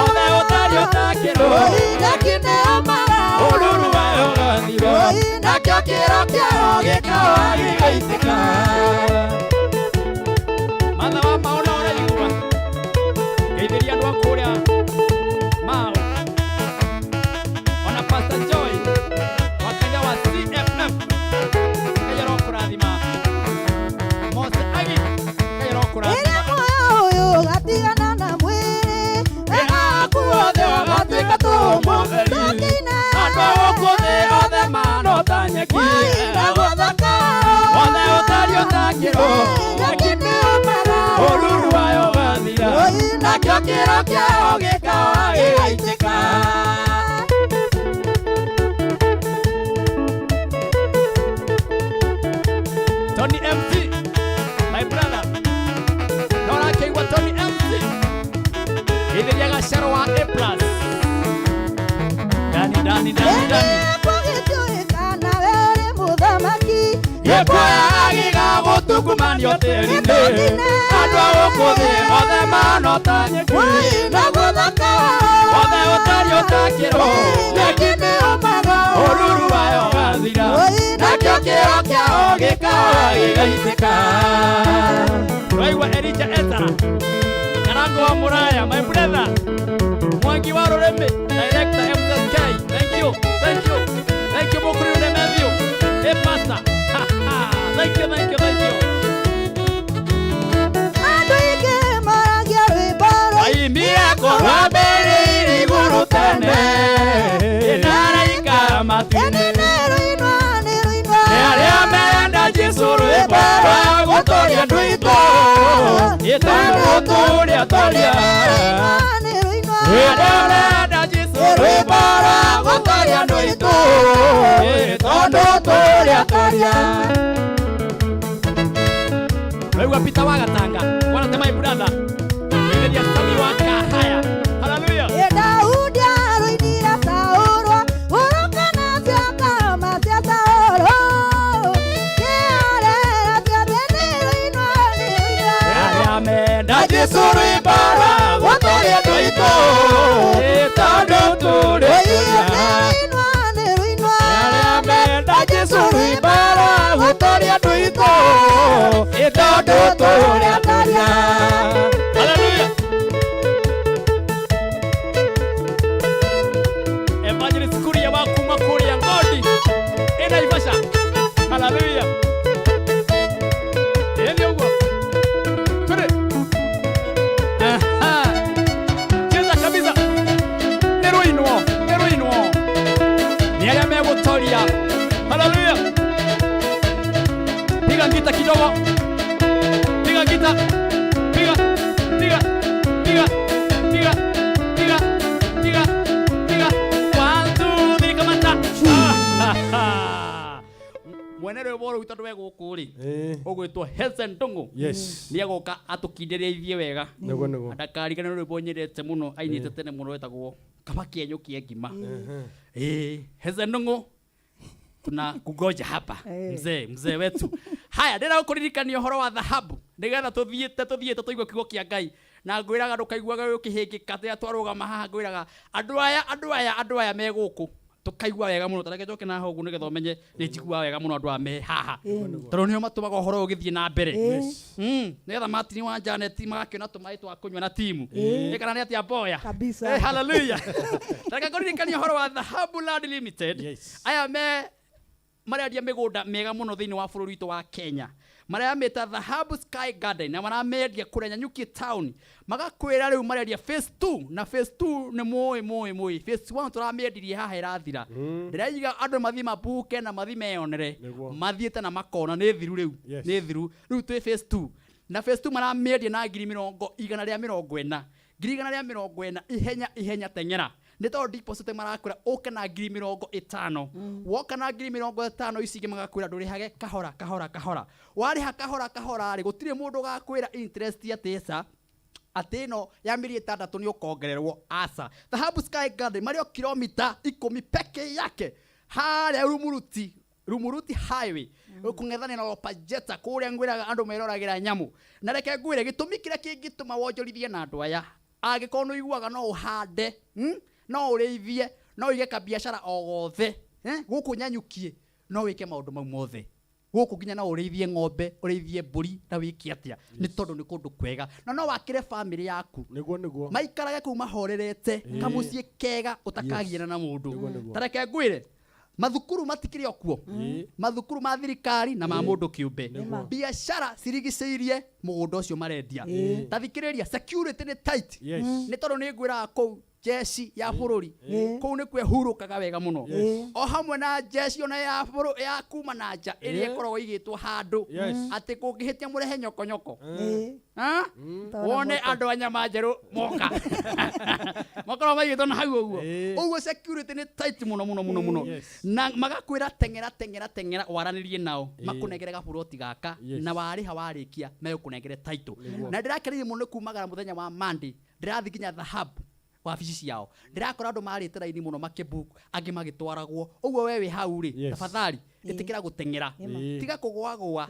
othe ũtariĩ ta kĩro. Oi nyeki nĩyũmaga, Ũruru wayo ũgathira, Oi nakĩo kĩro kĩayo gĩkawa gĩgaitĩka. Matha wa maũ na ũraigua geithĩria andũ a kũrĩa Mau, ona Pastor Joy wa kanitha wa CFF, Ngai arokũrathima. Mose Agi, Ngai Ĩrĩa arokũrathima. muoyo ũyũ ũgatigana na mwĩrĩ, Aku othe ũgatuĩka tũmũtheri. Tũkĩina. Andũ a gũkũ thĩ othe mahana ta nyeki, Oi naguo thaka othe ũtariĩ ta kĩro. Nyeki nĩyũmaga, Ũruru wayo ũgathira, Oi nakĩo kĩro kĩayo gĩkawa gĩgaitĩka. Tony MC, my brother, no ũrakĩigua Tony MC, geithĩria gacero wa A plus. Dani, Dani, Dani, Dani. Gĩkuũ gĩtiũĩkana we ũrĩ mũthamaki, Gĩkuoyaga gĩgagũtungumanio tĩri-inĩ. Gĩtũkine. Andũ a gũkũ thĩ othe mahana ta nyeki, Oi naguo thaka othe ũtariĩ ta kĩro. Nyeki nĩyũmaga, Ũruru wayo ũgathira, Oi nakĩo kĩro kĩao gĩkawa gĩgaitĩka. Waigua Elijah Ezra, Karango wa Muraya, my brother, Mwangi wa Rũrĩmĩ, director MSK, thank you, thank you, thank you. Mũkũrũ Matthew, hey pastor, ha ha, thank you, thank you, thank you. Andũ aingĩ maragia rwĩmbo rũu. Waimbire kũrwambĩrĩire igũrũ tene, ĩnaraika matu-inĩ. Ĩni nĩ rũinwa, nĩ rũinwa. Nĩ arĩa menda Jesũ, rwĩmbo rwa gũtũria andũ aitũ, ĩtagwo tũrĩa tũrĩa. Nĩ rũinwa, nĩ rũinwa. Arĩa menda Jesũ, rwĩmbo rwa gũtũria andũ aitũ, tondũ tũrĩa tũrĩa. Waigua Peter wa Gatanga, wana my brother, Geithĩria Sami wa Kahaya, hallelujah. Ĩ Daudi arũinire Saũlũ, ũrũkana cia kama cia Saũlũ. Kĩarera ciothe nĩ rũinwa, nĩ rũinwa. Arĩa menda Jesũ, rwĩmbo rwa gũtũria andũ aitũ, tondũ tũrĩa Oi tũrĩa. nĩ rũinwa, nĩ rũinwa. Arĩa menda Jesũ, rwĩmbo rwa gũtũria andũ aitũ, tondũ tũrĩa tũrĩa. Hallelujah. Evangelist Kuria wa kuma kũrĩa Ngodi ĩ Naivasha. Hallelujah. Ĩ nĩ ũguo. Twende. Aha. Cheza kabisa. Nĩ rũinwo, nĩ rũinwo. Nĩ arĩa megũtoria. Hallelujah. Piga ngita kidogo. Piga ngita. Piga, piga, piga, piga, piga, piga, piga. One, two, three, kamata. Ah, ha, ha. Mwene rwĩmbo rũu tondũ we gũkũ rĩ, ũgwĩtwo Helen Ndung'u, nĩ agoka atũkindĩrie ithiĩ wega. Nĩguo, nĩguo. Ndakarigane rwĩmbo nyendete mũno ainĩte tene mũno wetagwo Kaba Kĩenyũ kĩa ngima. Ĩĩ, Helen Ndung'u, tuna kugoja hapa. Eh. Mzee, mzee wetu. Haya, ndĩra gũkũririkania ũhoro wa dhahabu. Nĩgetha tũthiĩte tũthiĩte tũigue kiugo kĩa Ngai. Na ngwĩraga ndũkaiguage ũkĩhĩngĩka rĩrĩa twarũgama haha ngwĩraga andũ aya andũ aya andũ aya me gũkũ tũkaigua wega mũno. Tareke njoke na haha ũguo nĩgetha ũmenye nĩ njiguaga wega mũno andũ aya me haha. Tondũ nĩo matũmaga ũhoro ũyũ ũgĩthiĩ na mbere. Nĩgetha Martin wa Janet magakĩona tũmaĩ twa kũnyua na timu. Ĩ kana nĩ atĩa mboya? Kabisa. Eh, hallelujah. Reke ngũririkanie ũhoro wa Dhahabu Land Limited. Yes. Aya me marendia mĩgũnda mĩega mũno thĩinĩ wa bũrũri witũ wa Kenya. Maramĩta Dhahabu Sky Garden na maramendia kũrĩa Nanyuki Town. Magakwĩra rĩu marendia phase 2 na phase 2 nĩ mũĩ mũĩ mũĩ. Phase 1 tũramĩendirie haha ĩrathira. Ndĩraiga andũ mathiĩ mabuke na mathiĩ meyonere. Nĩguo. Mathiĩte na makona nĩ thiru rĩu. Yes. Nĩ thiru. Rĩu twĩ phase 2. Na phase 2 maramĩendia na 140,000. 140,000 ihenya ihenya teng'era. Nĩ tondũ deposit marakwĩra ũke na 50,000. Woka na 50,000 ici ingĩ magakwĩra ndũrĩhage kahora kahora kahora. Warĩha kahora kahora rĩ, gũtirĩ mũndũ ũgakwĩra interest atĩ ĩca atĩ ĩno ya mĩeri ĩtandatũ nĩ ũkongererwo aca. Dhahabu Sky Garden marĩ o kilomita 10 peke yake harĩa Rumuruti, Rumuruti Highway kũng'ethanĩra na Lopajeta kũrĩa ngwĩraga andũ meroragĩra nyamũ. Na reke ngwĩre gĩtũmi kĩrĩa kĩngĩtũma wonjorithie na andũ aya, angĩkorwo nĩ ũiguaga no ũhande, no ũrĩithie, no ũige kabiacara o gothe, gũkũ Nyanyukie no wĩke maũndũ mau mothe. Gũkũ nginya no ũrĩithie ng'ombe, ũrĩithie mbũri na wĩke atĩa, nĩ tondũ nĩ kũndũ kwega. Na no wakĩre bamĩrĩ yaku. Nĩguo nĩguo. Maikarage kũu mahorerete, kamũciĩ kega ũtakagiana na mũndũ. Nĩguo nĩguo. Ta reke ngwĩre, mathukuru matikĩrĩ o kuo. Mathukuru ma thirikari na ma mũndũ kĩũmbe. Biacara cirigicĩirie mũgũnda ũcio marendia. Ta thikĩrĩria, security nĩ tight. Yes. Nĩ tondũ nĩ ngwĩraga kũu jeshi ya bũrũri. Kũu nĩkuo ĩhurũkaga wega mũno. O hamwe na jeshi ona ya bũrũ, ya kuma na nja ĩrĩa ĩkoragwo ĩigĩtwo handũ. Yes. Atĩ kũngĩhĩtia mũrehe nyokonyoko. Ha? Toro Wone moto. andũ a nyama njerũ moka. Makoragwo maigĩtwo na hau ũguo. Ũguo security nĩ tight mũno mũno mũno mũno. Yes. Na magakwĩra teng'era teng'era teng'era waranĩrie nao. Makũnengere gaburoti gaka. Yes. Na warĩha warĩkia megũkũnengere title. Na ndĩrakenire mũno nĩ kumagara mũthenya wa Monday. Ndĩrathiĩ nginya Dhahabu wabici ciao. Ndĩrakora andũ marĩte raini mũno makĩbook, angĩ magĩtwaragwo. Ũguo we wĩ hau rĩ, Yes. tafadhali ĩtĩkĩra gũteng'era. Tiga kũgwagwa.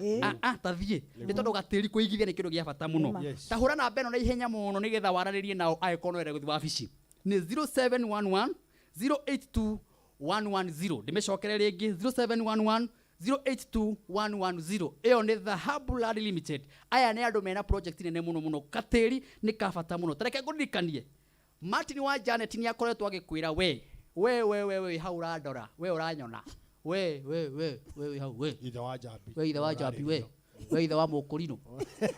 Ta thiĩ. Nĩ tondũ gatĩri kũigithia nĩ kĩndũ gĩa bata mũno. Yes. Ta hũra namba ĩno na ihenya mũno nĩgetha waranĩrie nao angĩkorwo no wende gũthiĩ wabici. Nĩ 0711 082 110. Ndĩmĩcokere rĩngĩ 0711 082 110. Ĩyo nĩ Dhahabu Land Limited. Aya nĩ andũ mena project nene mũno mũno. Katĩri nĩ ka bata mũno. Ta reke ngũririkanie, Martin wa Janet nĩ akoretwo agĩkwĩra we, we, we, we, we, hau ũrandora, we ũranyona. We, we, we, we, we, hau, we. Ithe wa Njambi. We ithe wa Njambi, we. We ithe wa Mũkũrinũ.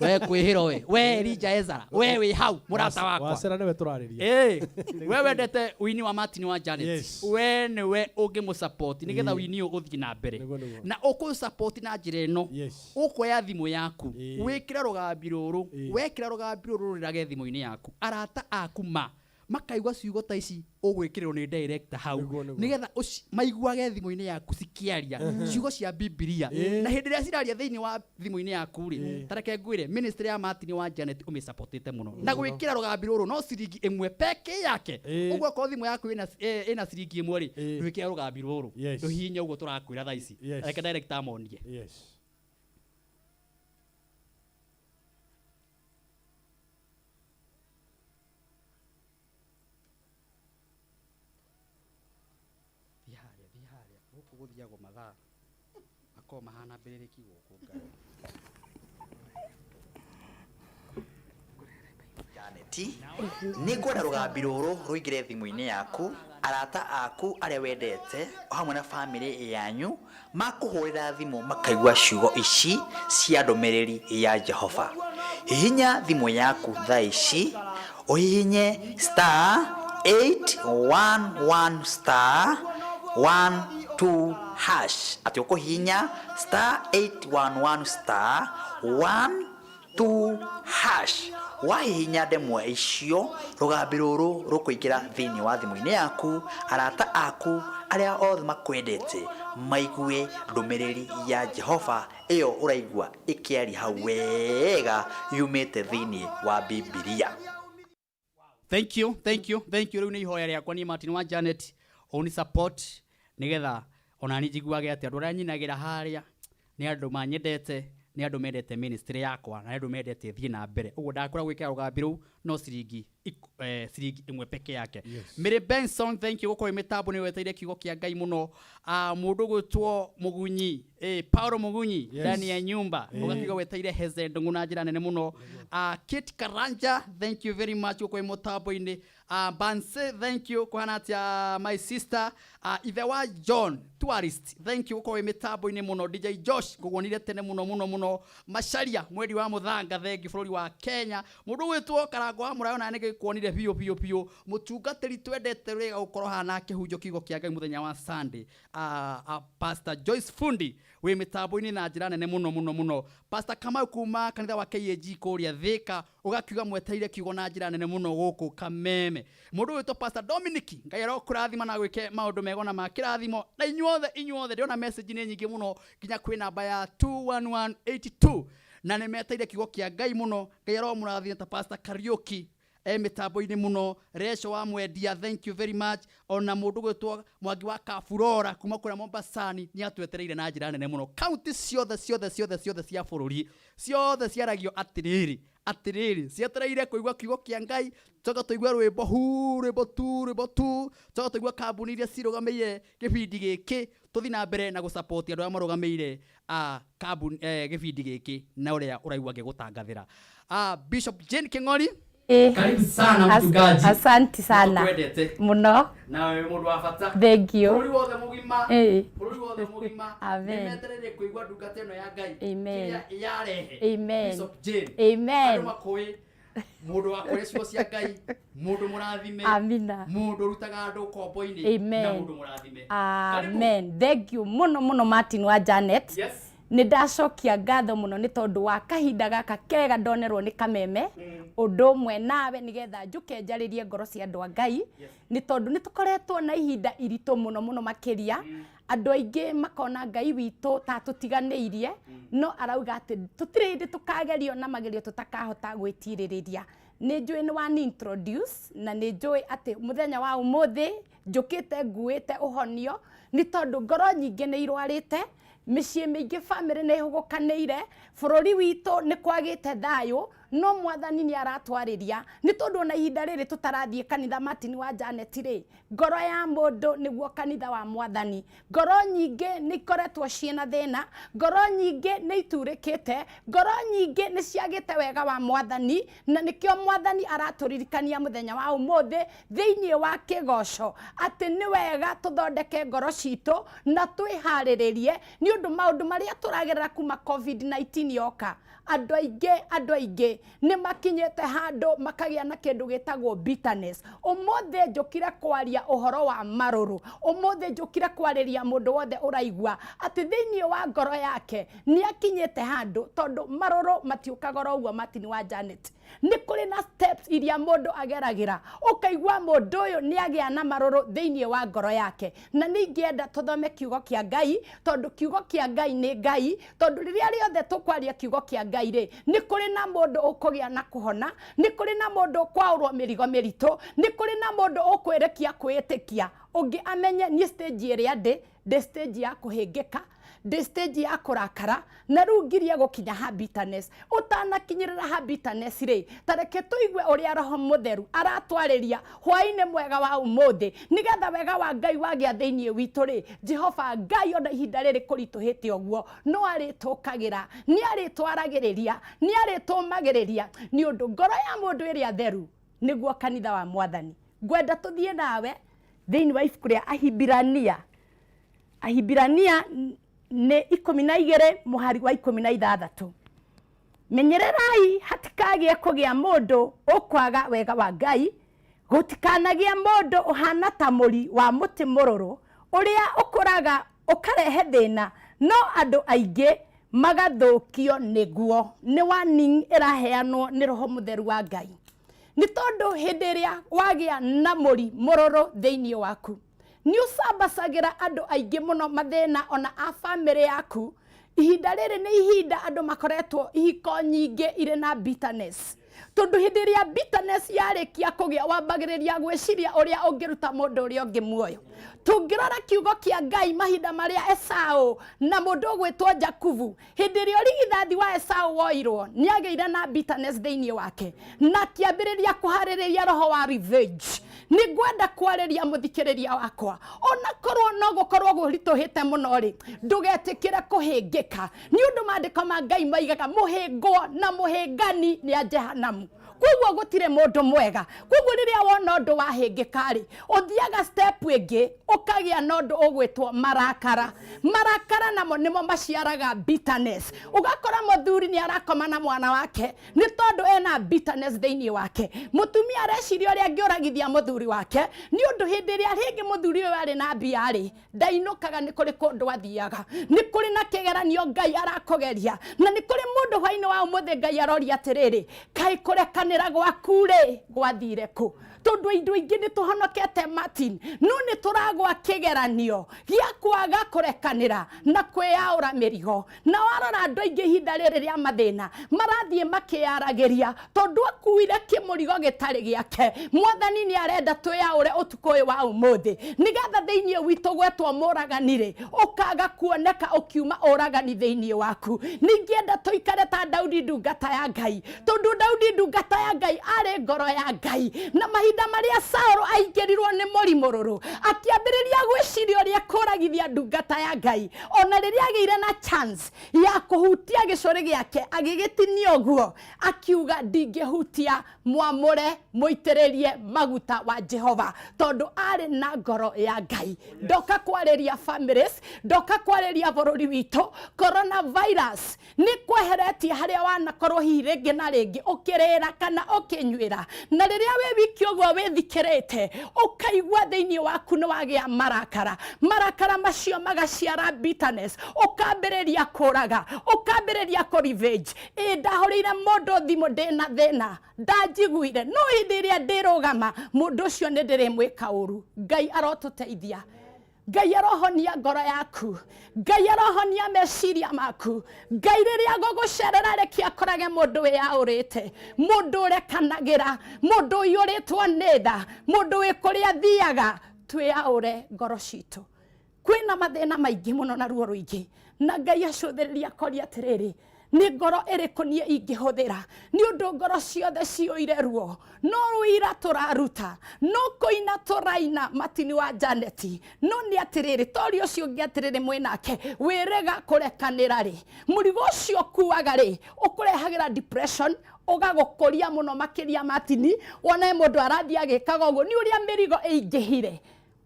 We kwĩhĩro we. We Elijah Ezra. We wĩ hau, mũrata wakwa. Wacera nĩwe tũrarĩria. We wendete wini wa Martin wa Janet. Yes. We nĩwe ũngĩmũsupport nĩgetha wini ũyũ ũthiĩ na mbere. Nĩguo nĩguo. Na ũkũsupport na njĩra ĩno. Yes. Ũkuoya thimũ yaku, wĩkĩre rũgambi rũrũ, wekĩra rũgambi rũrũ rũrĩrage thimũ-inĩ yaku. Arata aku ma makaigua ciugo ta ici ũgwĩkĩrĩrwo nĩ director hau. Nĩguo, nĩguo. Nĩgetha maiguage thimũ-inĩ yaku cikĩaria ciugo cia Bibilia. Na hĩndĩ ĩrĩa ciraria thĩinĩ wa thimũ-inĩ yaku rĩ, ta reke ngwĩre, ministry ya Martin wa Janet ũmĩsupportĩte mũno. Na gwĩkĩra rũgambi rũrũ no ciringi ĩmwe peke yake. Ũguo okorwo thimũ yaku ĩna ciringi ĩmwe rĩ, ndwĩkĩre rũgambi rũrũ. Yes. Rũhihinye ũguo tũrakwĩra thaa ici. Yes. Reke director amonie. Yes. Thiĩ harĩa, thiĩ harĩa. Gũkũ gũthiagwo mathaa. Makoragwo mahana mbĩrĩrĩki gũkũ Ngai. Janet, nĩ ngwenda rũgambi rũrũ rũingĩre thimũ-inĩ yaku, arata aku arĩa wendete, o hamwe na bamĩrĩ yanyu, makũhũrĩra thimũ makaigua ciugo ici cia ndũmĩrĩri ya Jehova. Hihinya thimũ yaku thaa ici, ũhihinye star eight one one star one two hash. Atĩ ũkũhihinya star eight one one star one two hash. Wahihinya ndemwa icio, rũgambi rũrũ rũkũingĩra thĩinĩ wa thimũ-inĩ yaku, arata aku arĩa othe makwendete maigue ndũmĩrĩri ya Jehova ĩyo ũraigua ĩkĩaria hau wega yumĩte thĩinĩ wa Bibilia. Thank you, thank you, thank you. Rĩu nĩ ihoya rĩakwa niĩ Martin wa Janet, ũni support nĩgetha ona niĩ njiguage atĩ andũ arĩa nyinagĩra harĩa nĩ andũ manyendete, Nĩ andũ mendete ministry yakwa na nĩ andũ mendete thiĩ na mbere. Ũguo ndakwĩra gwĩkĩra rũgambi rũu no ciringi ciringi 1 peke yake. Mary Benson, thank you gũkorwo mĩtambo nĩ weteire kiugo kĩa Ngai mũno. Mũndũ gwĩtwo Mũgunyi, Paulo Mũgunyi, ndani ya nyumba, ũgakiuga weteire Heze Ndung'u na njĩra nene mũno. Kate Karanja, thank you very much gũkorwo mũtambo-inĩ. Banse, thank you kũhana atĩa, my sister. Ithe wa John Tourist, thank you gũkorwo wĩ mĩtambo-inĩ mũno. DJ Josh, ngũguonire tene mũno mũno mũno. Macharia mwendi wa mũthanga, thank you bũrũri wa Kenya. Mũndũ gwĩtwo Karango wa Mũrayo, na nĩngĩkuonire biũ biũ biũ. Mũtungatĩri twendete wega gũkorwo haha akĩhunjia kiugo kĩa Ngai mũthenya wa Sunday, Pastor Joyce Fundi wĩ mĩtambo-inĩ na njĩra nene mũno mũno mũno. Pastor Kamau kuma kanitha wa KAG kũrĩa Thĩka, ũgakiuga mwetereire kiugo na njĩra nene mũno gũkũ Kameme. Mũndũ wĩtwo Pastor Dominic, Ngai arokũrathima na gwĩke maũndũ mega na ma kĩrathimo. Na inyuothe inyuothe, ndĩrona message nĩ nyingĩ mũno nginya kwĩ namba ya 21182 na nĩ meteire kiugo kĩa Ngai mũno. Ngai aromũrathima ta Pastor Kariuki e mĩtambo-inĩ mũno. Reco wa Mwendia, thank you very much. Ona mũndũ gwĩtwo Mwangi wa Kaburora kuma kũrĩa Mombasani nĩ atwetereire na njĩra nene mũno. Kaunti ciothe ciothe ciothe ciothe cia bũrũri ciothe ciaragio atĩrĩrĩ atĩrĩrĩ, cietereire kũigua kiugo kĩa Ngai. Coka tũigue rwĩmbo hu rwĩmbo tu rwĩmbo tu, coka tũigue kambuni iria cirũgamĩire gĩbindi gĩkĩ, tũthiĩ na mbere na gũsupport andũ arĩa marũgamĩire kambuni gĩbindi gĩkĩ na ũrĩa ũraigua ngĩgũtangathĩra. Bishop Jane King'ori, karibu sana, mchungaji. Asanti sana. Nĩtũkwendete. Muno. Na wewe mũndũ wa bata. Thank you. Bũrũri wothe mũgima, bũrũri wothe mũgima Amen. nĩmetereire kũigua ndungata ĩno ya Ngai Amen. kĩrĩa yarehe. Amen. Bishop Jane, Amen. andũ makũĩ mũndũ wa kũrĩa ciugo cia Ngai, mũndũ mũrathime, Amina. mũndũ ũrutaga andũ kombo-inĩ, Amen. na mũndũ mũrathime. Karibu. Amen. Thank you muno muno, Martin wa Janet. Nĩ ndacokia ngatho mũno nĩ tondũ wa kahinda gaka kega ndonerwo nĩ Kameme ũndũ ũmwe nawe, nĩgetha njũke njarĩrie ngoro cia andũ a Ngai, nĩ tondũ nĩ tũkoretwo na ihinda iritũ mũno mũno makĩria. Andũ aingĩ makona Ngai witũ ta tũtiganĩirie, no arauga atĩ tũtirĩ hĩndĩ tũkagerio na magerio tũtakahota gwĩtirĩrĩria. Nĩ njũĩ nĩ wani introduce na nĩ njũĩ atĩ mũthenya wa ũmũthĩ njũkĩte nguĩte ũhonio, nĩ tondũ ngoro nyingĩ nĩ irwarĩte, mĩciĩ mĩingĩ bamĩrĩ nĩ ĩhũgũkanĩire, bũrũri witũ nĩ kwagĩte thayũ, no Mwathani nĩ aratwarĩria, nĩ tondũ ona ihinda rĩrĩ tũtarathiĩ kanitha, Martin wa Janet rĩ, ngoro ya mũndũ nĩguo kanitha wa Mwathani. Ngoro nyingĩ nĩ ikoretwo ciĩna thĩna, ngoro nyingĩ nĩ iturĩkĩte, ngoro nyingĩ nĩ ciagĩte wega wa Mwathani, na nĩkĩo Mwathani aratũririkania mũthenya wa ũmũthĩ thĩinĩ wa kĩgoco atĩ nĩ wega tũthondeke ngoro citũ na twĩharĩrĩrie, nĩ ũndũ maũndũ marĩa tũragerera kuma COVID-19 yoka, andũ aingĩ nĩ makinyĩte handũ makagĩa na kĩndũ gĩtagwo bitterness. Ũmũthĩ njũkire kwaria ũhoro wa marũrũ. Ũmũthĩ njũkire kwarĩria mũndũ wothe ũraigua atĩ thĩinĩ wa ngoro yake nĩ akinyĩte handũ, tondũ marũrũ matiũkaga oro ũguo, Martin wa Janet. Nĩ kũrĩ na steps iria mũndũ ageragĩra ũkaigua mũndũ ũyũ nĩ agĩa na marũrũ thĩinĩ wa ngoro yake. Na nĩ ingĩenda tũthome kiugo kĩa Ngai, tondũ kiugo kĩa Ngai nĩ Ngai, tondũ rĩrĩa rĩothe tũkwaria kiugo kĩa Ngai rĩ, nĩ kũrĩ na mũndũ ũkũgĩa na kũhona, nĩ kũrĩ na mũndũ ũkwaũrwo mĩrigo mĩritũ, nĩ kũrĩ na mũndũ ũkwĩrĩkia kwĩĩtĩkia ũngĩ amenye niĩ stage ĩrĩa ndĩ stage ya kũhĩngĩka, ndĩ stage ya kũrakara, na rĩu ngirie gũkinya ha bitterness. Ũtanakinyĩrĩra ha bitterness rĩ, ta reke tũigue ũrĩa Roho Mũtheru aratwarĩria hwaĩ-inĩ mwega wa ũmũthĩ, nĩgetha wega wa Ngai wagĩa thĩinĩ witũ rĩ, Jehova Ngai ona ihinda rĩrĩ kũritũhĩte ũguo no arĩtũkagĩra, nĩ arĩtwaragĩrĩria, nĩ arĩtũmagĩrĩria, nĩ ũndũ ngoro ya mũndũ ĩrĩa theru nĩguo kanitha wa Mwathani. Ngwenda tũthiĩ nawe thĩinĩ wa ibuku rĩa Ahibirania. Ahibirania nĩ 12 mũhari wa 16. Menyererai hatikagĩe kũgĩa mũndũ ũkwaga wega wa Ngai, gũtikanagĩe mũndũ ũhana ta mũri wa mũtĩ mũrũrũ ũrĩa ũkũraga ũkarehe thĩna, no andũ aingĩ magathũkio nĩguo. Nĩ warning ĩraheanwo nĩ Roho Mũtheru wa Ngai, nĩ tondũ hĩndĩ ĩrĩa wagĩa na mũri mũrũrũ thĩinĩ waku, nĩ ũcambacagĩra andũ aingĩ mũno mathĩna, ona a bamĩrĩ yaku. Ihinda rĩrĩ nĩ ihinda andũ makoretwo ihiko nyingĩ irĩ na bitterness, tondũ hĩndĩ ĩrĩa bitterness yarĩkia kũgĩa, wambagĩrĩria gwĩciria ũrĩa ũngĩruta mũndũ ũrĩa ũngĩ muoyo. Tũngĩrora kiugo kĩa Ngai mahinda marĩa Esau na mũndũ ũgwĩtwo Jakubu, hĩndĩ ĩrĩa ũrigithathi wa Esau woirwo, nĩ agĩire na bitterness thĩinĩ wake na akĩambĩrĩria kũharĩrĩria roho wa revenge. Nĩ ngwenda kwarĩria mũthikĩrĩria wakwa, ona korwo no gũkorwo gũritũhĩte mũno rĩ, ndũgetĩkĩre kũhĩngĩka, nĩ ũndũ maandĩko ma Ngai maigaga mũhĩngwo na mũhĩngani nĩ a Jehanamu. Koguo gũtirĩ mũndũ mwega. Koguo rĩrĩa wona ũndũ wahĩngĩka rĩ, ũthiaga step ĩngĩ, ũkagĩa na ũndũ ũgwĩtwo marakara. Marakara namo nĩmo maciaraga bitterness. Ũgakora mũthuri nĩ arakoma na mwana wake nĩ tondũ ena bitterness thĩinĩ wake. Mũtumia areciria ũrĩa angĩũragithia mũthuri wake, nĩ ũndũ hĩndĩ ĩrĩa rĩngĩ mũthuri ũyũ arĩ na mbia rĩ, ndainũkaga, nĩ kũrĩ kũndũ athiaga, nĩ kũrĩ na kĩgeranio Ngai arakũgeria, na nĩ kũrĩ mũndũ hwainĩ wa ũmũthĩ Ngai aroria atĩrĩrĩ, kaĩ kũrekanĩra gwaku rĩ gwathire kũ? Tondũ indo ingĩ nĩ tũhonokete Martin, no nĩ tũragwa kĩgeranio gĩa kwaga kũrekanĩra na kwĩyaũra mĩrigo. Na warora andũ aingĩ ihinda rĩrĩ rĩa mathĩna marathiĩ makĩyaragĩria tondũ akuire kĩmũrigo gĩtarĩ gĩake. Mwathani nĩ arenda twĩyaũre ũtukũ ũyũ wa ũmũthĩ, nĩgetha thĩinĩ witũ gwetwo mũragani rĩ, ũkaga kuoneka ũkiuma ũragani thĩinĩ waku. Ningĩenda tũikare ta Daudi ndungata ya Ngai, tondũ Daudi ndungata ya Ngai arĩ ngoro ya Ngai, na mahinda marĩa Saũlũ aingĩrirwo nĩ mũrimũ rũrũ, akĩambĩrĩria gwĩciria ũrĩa kũragithia ndungata ya Ngai. Ona rĩrĩa agĩire na chance ya kũhutia gĩcũrĩ gĩake, agĩgĩtinia ũguo, akiuga ndingĩhutia mwamũre mũitĩrĩrie maguta wa Jehova, tondũ arĩ na ngoro ya Ngai. Ndoka kwarĩria families, ndoka kwarĩria bũrũri witũ. Coronavirus nĩ kweheretie harĩa wanakorwo hihi rĩngĩ na rĩngĩ ũkĩrĩra kana ũkĩnyuĩra, na rĩrĩa wĩ wiki ũguo wĩthikĩrĩte ũkaigua thĩinĩ waku nĩ wagĩa marakara. Marakara macio magaciara bitterness, ũkambĩrĩria kũraga, ũkambĩrĩria kũ revenge. Ĩ ndahũrĩire mũndũ thimũ ndĩna thĩna, ndanjiguire, no hĩndĩ ĩrĩa ndĩrũgama mũndũ ũcio nĩ ndĩrĩmwĩka ũru. Ngai arotũteithia, Ngai arohonia ngoro yaku, Ngai arohonia meciria maku. Ngai rĩrĩa gũgũcerera reke akorage mũndũ wĩyaũrĩte, mũndũ ũrekanagĩra, mũndũ ũiyũrĩtwo nĩ tha, mũndũ wĩ kũrĩa athiaga. Twĩyaũre ngoro citũ. Kwĩna mathĩna maingĩ mũno na ruo rũingĩ, na Ngai acũthĩrĩria akoria atĩrĩrĩ, nĩ ngoro ĩrĩkũ niĩ ingĩhũthĩra? Nĩ ũndũ ngoro ciothe ciyũire ruo, no rũira tũraruta, no kũina tũraina Matini wa Janeti. No nĩ atĩrĩrĩ, tori ũcio ũngĩ atĩrĩrĩ, mwĩnake wĩrega kũrekanĩra rĩ, mũrigo ũcio ũkuaga rĩ, ũkũrehagĩra depression, ũgagũkũria mũno makĩria. Matini, wone mũndũ arathiĩ agĩkaga ũguo nĩ ũrĩa mĩrigo ĩingĩhire.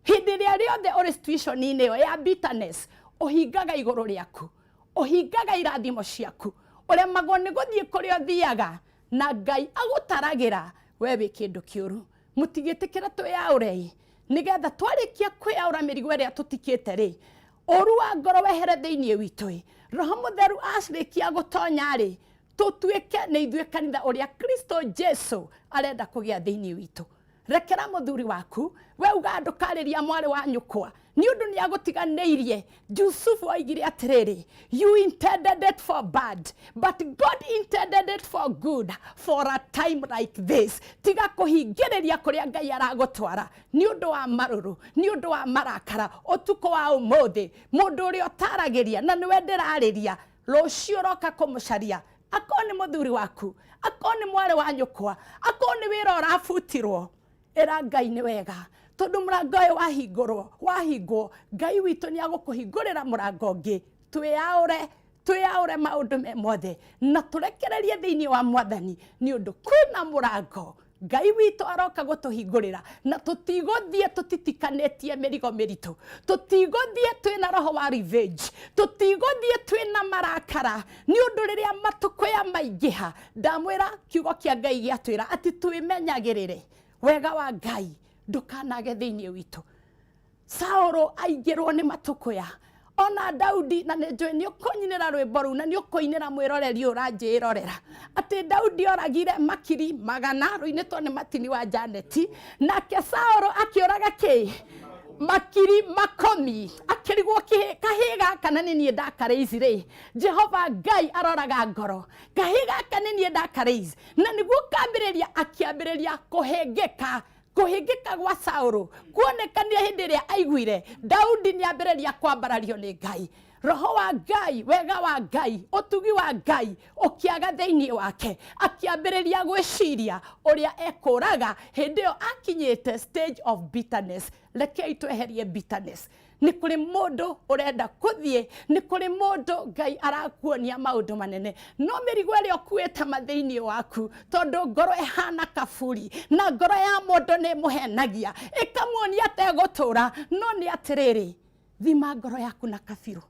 Hĩndĩ ĩrĩa rĩothe ũrĩ situation-inĩ ĩyo ya bitterness, ũhingaga igũrũ rĩaku, ũhingaga irathimo ciaku, ũremagwo nĩ gũthiĩ kũrĩa ũthiaga, na Ngai agũtaragĩra we wĩ kĩndũ kĩũru. Mũtigĩtĩkĩra, twĩyaũrei, nĩgetha twarĩkia kwĩyaũra mĩrigo ĩrĩa tũtikĩte rĩ, ũru wa ngoro wehere thĩinĩ witũ ĩ, Roho Mũtheru arĩkia gũtonya rĩ, tũtuĩke nĩ ithuĩ kanitha ũrĩa Kristo Jesu arenda kũgĩa thĩinĩ witũ. Rekera mũthuri waku, we uga ndũkarĩria mwarĩ wa nyũkwa nĩ ũndũ nĩ agũtiganĩirie. Jusufu oigire atĩrĩrĩ, "You intended it for bad, but God intended it for good for a time like this." Tiga kũhingĩrĩria kũrĩa Ngai aragũtwara nĩ ũndũ wa marũrũ, nĩ ũndũ wa marakara. Ũtukũ wa ũmũthĩ, mũndũ ũrĩa ũtaragĩria na nĩwe ndĩrarĩria, rũciũ ũroka kũmũcaria, akorwo nĩ mũthuri waku, akorwo nĩ mwarĩ wa nyũkwa, akorwo nĩ wĩra ũrabutirwo, ĩra Ngai nĩ wega, tondũ mũrango ũyũ wahingũrwo, wahingwo, Ngai witũ nĩ agũkũhingũrĩra mũrango ũngĩ. Twĩyaũre, twĩyaũre maũndũ me mothe na tũrekererie thĩinĩ wa Mwathani, nĩ ũndũ kwĩna mũrango Ngai witũ aroka gũtũhingũrĩra, na tũtigũthiĩ tũtitikanĩtie mĩrigo mĩritũ, tũtigũthiĩ twĩna roho wa revenge, tũtigũthiĩ twĩna marakara, nĩ ũndũ rĩrĩa matukũya maingĩha, ndamwĩra kiugo kĩa Ngai gĩatwĩra atĩ twĩmenyagĩrĩre, wega wa Ngai ndũkanage thĩinĩ witũ. Saũlũ aingĩrwo nĩ matukũya, ona Daudi, na nĩ njũĩ nĩ ũkũnyinĩra rwĩmbo rũu na nĩ ũkũinĩra mwĩroreri ũyũ ũranjĩrorera, atĩ Daudi oragire makiri 100, rũinĩtwo nĩ Matini wa Janeti, nake Saũlũ akĩũraga kĩ makiri 10, akĩrigwo kahĩ gaka na nĩ niĩ ndakarĩici rĩ. Jehova Ngai aroraga ngoro. Kahĩ gaka nĩ niĩ ndakarĩici, na nĩguo kambĩrĩria akĩambĩrĩria kũhĩngĩka. Kũhĩngĩka gwa Saũlũ kuonekanire hĩndĩ ĩrĩa aiguire Daudi nĩambĩrĩria kwambarario nĩ Ngai. Roho wa Ngai, wega wa Ngai, ũtugi wa Ngai ũkĩaga thĩinĩ wake, akĩambĩrĩria gwĩciria ũrĩa ekũraga. Hĩndĩ ĩyo akinyĩte stage of bitterness. Rekei tweherie bitterness. Nĩ kũrĩ mũndũ ũrenda kũthiĩ, nĩ kũrĩ mũndũ Ngai arakuonia maũndũ manene, no mĩrigo ĩrĩa ũkuĩte ma thĩinĩ waku, tondũ ngoro ĩhana kaburi na ngoro ya mũndũ nĩ ĩmũhenagia ĩkamuonia ategũtũra. No nĩ atĩrĩrĩ, thima ngoro yaku na kabirũ,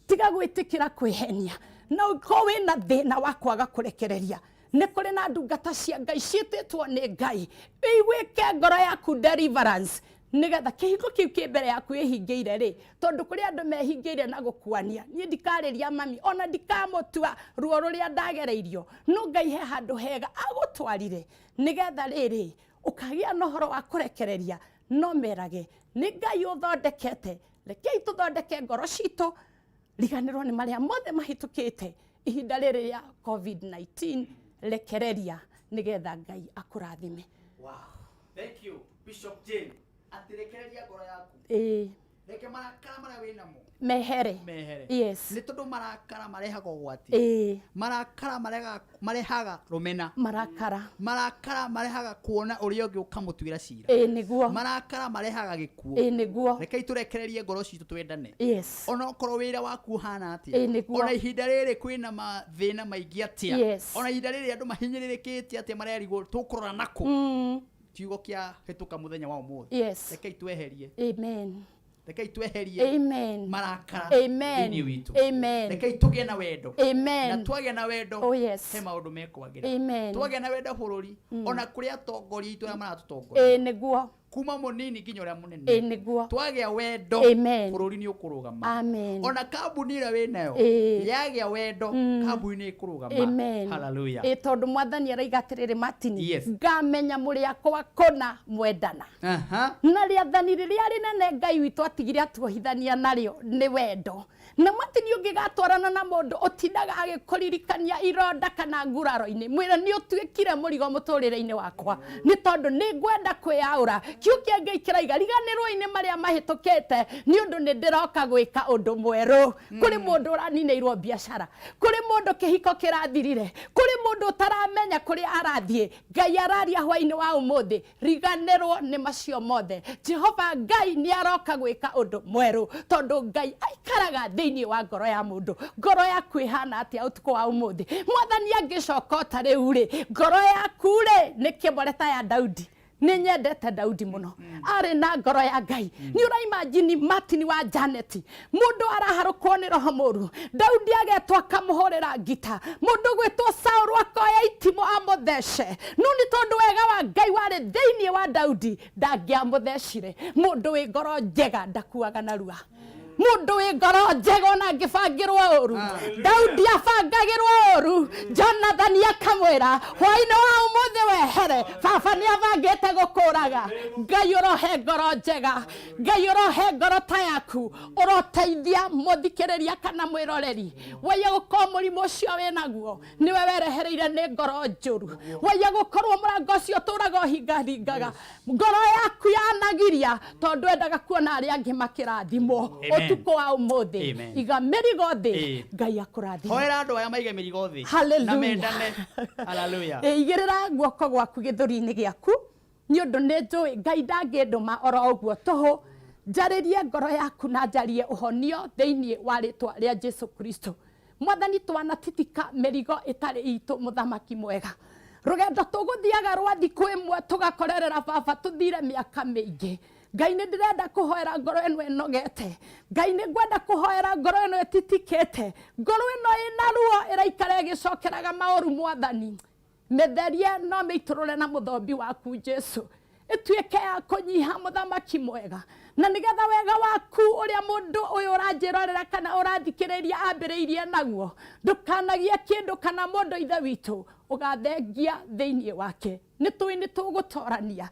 tiga gwĩtĩkĩra kwĩhenia, na ũkorwo wĩna thĩna wa kwaga kũrekereria. Nĩ kũrĩ na ndungata cia Ngai ciĩtĩtwo nĩ Ngai ĩiguĩke ngoro yaku deliverance, nĩgetha kĩhingo kĩu kĩ mbere yaku ĩhingĩire rĩ, tondũ kũrĩ andũ mehingĩire na gũkuania. Niĩ ndikarĩria mami, ona ndikamũtua ruo rũrĩa ndagereirio, no Ngai he handũ hega agũtwarire, nĩgetha rĩrĩ ũkagĩa na ũhoro wa kũrekereria. No merage nĩ Ngai ũthondekete. Rekei tũthondeke ngoro citũ, riganĩrwo nĩ marĩa mothe mahĩtũkĩte ihinda rĩrĩ rĩa COVID-19. Rekereria nĩgetha Ngai akũrathime. Wow. Thank you, Bishop Jane. Atĩrekereria ngoro yaku. Ĩĩ. Reke marakara marĩa wĩnamo mehere. Mehere. Yes. Nĩ tondũ marakara marehaga ũgwati. Ĩĩ. Marakara marehaga rũmena. Marakara. Marakara marehaga kuona ũrĩa ũngĩ ũkamũtuĩra cira. Ĩĩ nĩguo. Marakara marehaga gĩkuũ. Ĩĩ nĩguo. Rekei tũrekererie ngoro citũ twendane. Yes. Ona okorwo wĩra waku ũhana atĩa. Ĩĩ nĩguo. Ona ihinda rĩrĩ kwĩna mathĩna maingĩ atĩa. Yes. Ona ihinda rĩrĩ andũ mahinyĩrĩrĩkĩte atĩa, marerigwo tũkũrora nakũ. Kiugo kĩa hĩtũka mũthenya wa ũmũthĩ. Yes. Rekei tweherie. Amen. Rekei tweherie Amen. marakara Amen. thĩinĩ witũ. Amen. Rekei tũgĩe na wendo. Amen. Na twagĩa na wendo, Oh, yes. he maũndũ mekwagĩra. Amen. Twagĩa na wendo bũrũri, ona kũrĩ atongoria aitũ arĩa maratũtongoria, Ĩĩ nĩguo. kuma mũnini nginya ũrĩa mũnene, Ĩĩ nĩguo. twagĩa wendo, Amen. bũrũri nĩ ũkũrũgama. Amen. Ona kambuni ĩrĩa wĩnayo Ĩĩ. yagĩa wendo, kambuni nĩ ĩkũrũgama. Amen. Hallelujah. Ĩ tondũ mwathani araiga atĩrĩrĩ, Martin, Yes. ngamenya mũrĩ akwa kũna mwendana. Aha. Na rĩathani rĩrĩa rĩnene Ngai witũ atigire atuohithania narĩo nĩ wendo. Na Martin, ũngĩgatwarana na mũndũ ũtindaga agĩkũririkania ironda kana nguraro-inĩ, mwĩre nĩ ũtuĩkire mũrigo mũtũrĩre-inĩ wakwa, nĩ tondũ nĩ ngwenda kwĩyaũra. Kiu kĩa Ngai kĩraiga riganĩrwo-inĩ marĩa mahĩtũkĩte, nĩ ũndũ nĩ ndĩroka gwĩka ũndũ mwerũ. Kũrĩ mũndũ ũraninĩirwo biacara, kũrĩ mũndũ kĩhiko kĩrathirire, kũrĩ mũndũ ũtaramenya kũrĩa arathiĩ. Ngai araria hwaĩ-inĩ wa ũmũthĩ, riganĩrwo nĩ macio mothe. Jehova Ngai nĩ aroka gwĩka ũndũ mwerũ, tondũ Ngai aikaraga thĩinĩ wa ngoro ya mũndũ. Ngoro yaku ĩhana atĩa ũtukũ wa ũmũthĩ? Mwathani angĩcoka ta rĩu rĩ, ngoro yaku rĩ nĩ kĩmore ta ya Daudi. Nĩ nyendete Daudi mũno, arĩ na ngoro ya Ngai. Nĩ ũraimagine Martin wa Janet, mũndũ araharũkwo nĩ roho mũru, Daudi agetwo akamũhũrĩra ngita, mũndũ gwĩtwo Saũlũ akoya itimũ amũthece. No nĩ tondũ wega wa Ngai warĩ thĩinĩ wa Daudi, ndangĩamũthecire. Mũndũ wĩ ngoro njega ndakuaga narua. Mũndũ wĩ ngoro njega ona angĩbangĩrwo ũru, Daudi abangagĩrwo ũru, Jonathani akamwĩra hwaĩ-inĩ wa ũmũthĩ wehere, baba nĩ abangĩte gũkũraga. Ngai ũrohe ngoro njega, Ngai ũrohe ngoro ta yaku, ũroteithia mũthikĩrĩria kana mwĩroreri. Waiya gũkorwo mũrimũ ũcio wĩnaguo nĩwe werehereire nĩ ngoro njũru, waiya gũkorwo mũrango ũcio ũtũraga ũhingahingaga, ngoro yaku yanagiria tondũ endaga kuona arĩa angĩ makĩrathimwo. Amen. Ũtukũ wa ũmũthĩ, Amen. iga mĩrigo thĩ, Ĩĩ. Ngai akũrathime. Hoera andũ aya maige mĩrigo thĩ na Hallelujah. mendane. Hallelujah. Ĩ, igĩrĩra guoko gwaku gĩthũri-inĩ gĩaku, nĩ ũndũ nĩ njũĩ Ngai ndangĩndũma oro ũguo tũhũ. Njarĩrie ngoro yaku na njarie ũhonio thĩinĩ wa rĩtwa rĩa Jesu Kristo. Mwathani, twanatitika mĩrigo ĩtarĩ itũ, mũthamaki mwega. Rũgendo tũgũthiaga rwa thikũ ĩmwe tũgakorerera baba tũthire mĩaka mĩingĩ. Ngai nĩ ndĩrenda kũhoera ngoro ĩno ĩnogete. Ngai nĩ ngwenda kũhoera ngoro ĩno ĩtitikĩte, ngoro ĩno ĩna ruo ĩraikara ĩgĩcokeraga maũru. Mwathani, mĩtherie no mĩitũrũre na mũthombi waku Jesu, ĩtuĩke ya kũnyiha, mũthamaki mwega, na nĩgetha wega waku ũrĩa mũndũ ũyũ ũranjĩrorera kana ũrathikĩrĩria ambĩrĩirie naguo, ndũkanagie kĩndũ kana mũndũ, ithe witũ, ũgathengia thĩinĩ wake. Nĩ tũĩ nĩ tũgũtorania,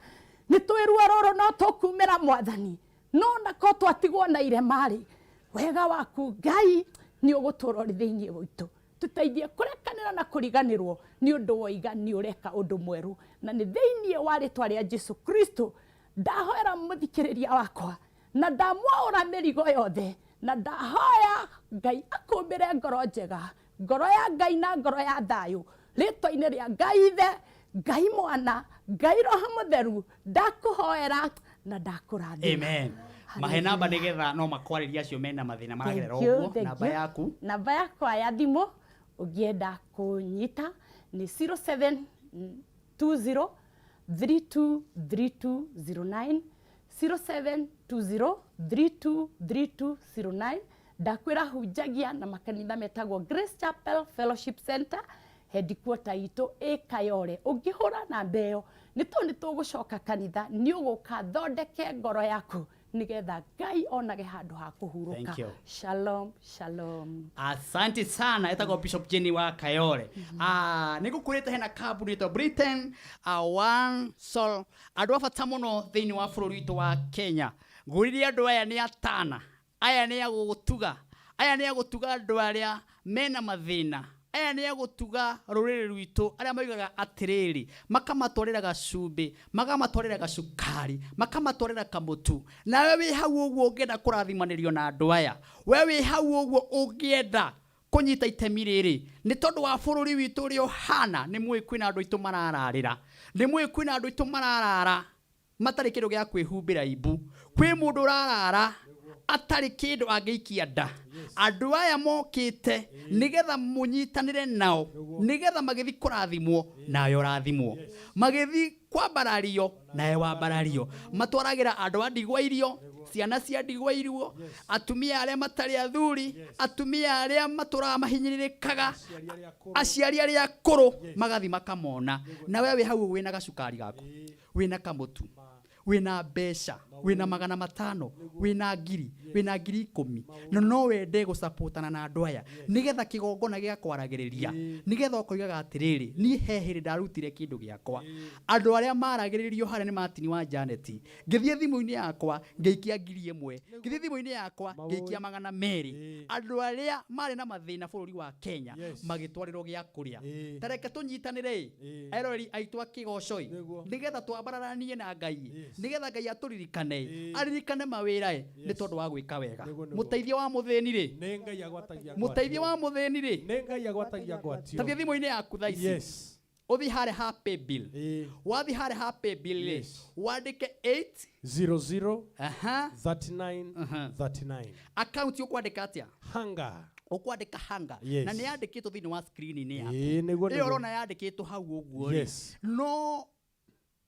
nĩ tũĩ ruo rũrũ no tũkumĩra, mwathani, no nako twatigwo na irema-rĩ, wega waku Ngai nĩ ũgũtũra ũrĩ thĩinĩ witũ. Tũteithie kũrekanĩra na kũriganĩrwo nĩ ũndũ woiga nĩ ũreka ũndũ mwerũ, na nĩ thĩinĩ wa rĩtwa rĩa Jesu Kristo ndahoera mũthikĩrĩria wakwa na ndamwaũra mĩrigo yothe, na ndahoya Ngai akũmbĩre ngoro njega, ngoro ya Ngai na ngoro ya thayũ, rĩtwa-inĩ rĩa Ngai Ithe, Ngai Mwana, Ngai Roho Mũtheru, ndakũhoera na ndakũrathima. Amen. Mahe namba nigetha no makwarĩrie acio mena mathĩna maragerera Thank you, ũguo. thank Namba you. yaku. Namba yakwa ya thimũ ũngĩenda kũnyita nĩ 0720 323209, 0720 323209. Ndakwĩra hunjagia na makanitha metagwo Grace Chapel Fellowship Center, headquarter itũ ĩ Kayore. Ũngĩhũra namba ĩyo nĩ tondũ nĩ tũgũcoka kanitha, nĩ ũgũka thondeke ngoro yaku nigetha Ngai onage handũ ha kũhurũka. Thank you. Shalom, shalom. Asante sana, etagwo Bishop Jenny wa Kayore. Nä ngå kwä rä te hena kambuni ĩtagwo Britain One Soul, andå a bata må no thä inä wa bå rå ri witå wa Kenya. Ngũririe andå aya nĩ atana, aya nĩ a gũgũtuga, aya nĩ a gũtuga andũ arĩa mena mathĩna, aya nĩ a gũtuga rũrĩrĩ rwitũ arĩa moigaga atĩrĩrĩ, makamatwarĩra gacumbĩ, makamatwarĩra gacukari, makamatwarĩra kamũtu. Nawe wĩ hau ũguo ũngĩenda kũrathimanĩrio na andũ aya, we wĩ hau ũguo ũngĩenda kũnyita itemi rĩrĩ nĩ tondũ wa bũrũri witũ ũrĩa ũhana, nĩ mũĩ kwĩna andũ aitũ marararĩra, nĩ mũĩ kwĩna andũ aitũ mararara matarĩ kĩndũ gĩa kwĩhumbĩra imbu, kwĩ mũndũ ũrarara atarĩ kĩndũ angĩikia nda. Andũ aya mokĩte nĩgetha mũnyitanĩre nao, nĩgetha magĩthiĩ kũrathimwo nawe ũrathimwo, magĩthiĩ kwambarario nawe wambarario. Matwaragĩra andũ a ndigwa irio, ciana cia ndigwa irio, atumia arĩa matarĩ athuri, atumia arĩa matũraga mahinyĩrĩrĩkaga, aciari arĩa akũrũ magathi makamona. Na we wĩ hau wĩna gacukari gaku, wĩna kamũtu, wĩna mbeca, wĩna 500, wĩna ngiri, wĩna 10,000, na no wende gũcapotana na andũ aya nĩgetha kĩgongona gĩa kwaragĩrĩria, nĩgetha ũkoigaga atĩrĩrĩ, niĩ he hĩndĩ ndarutire kĩndũ gĩakwa. Andũ arĩa maragĩrĩrio harĩa nĩ Martin wa Janet, ngĩthiĩ thimũ-inĩ yakwa ngĩikia 1,000, ngĩthiĩ thimũ-inĩ yakwa ngĩikia 200. Andũ arĩa marĩ na mathĩna bũrũri wa Kenya magĩtwarĩrwo gĩa kũrĩa. Ta reke tũnyitanĩre eroreri aitũ a kĩgoco-ĩ, nĩgetha twambararanie na Ngai, nĩgetha Ngai atũririkane, aririkane mawĩra-ĩ, nĩ tondũ wa gwĩka wega. Mũteithia wa mũthĩni rĩ, Nĩ Ngai agwatagia mũteithia wa mũthĩni rĩ, Nĩ Ngai agwatagia ngwatio. tathiĩ thimũ-inĩ yaku thaa ici. Yes. Ũthiĩ harĩa ha paybill. Wathiĩ harĩa ha paybill rĩ, Yes. wandĩke 8 00 aha 39 39. Account ũkwandĩka atĩa? Hunger. Ũkwandĩka hanga. Yes. Na nĩ yandĩkĩtwo thĩinĩ wa screen-inĩ yaku. Ĩĩ, nĩguo, Ĩyo nĩguo. ũrona yandĩkĩtwo hau ũguo rĩ, Yes. no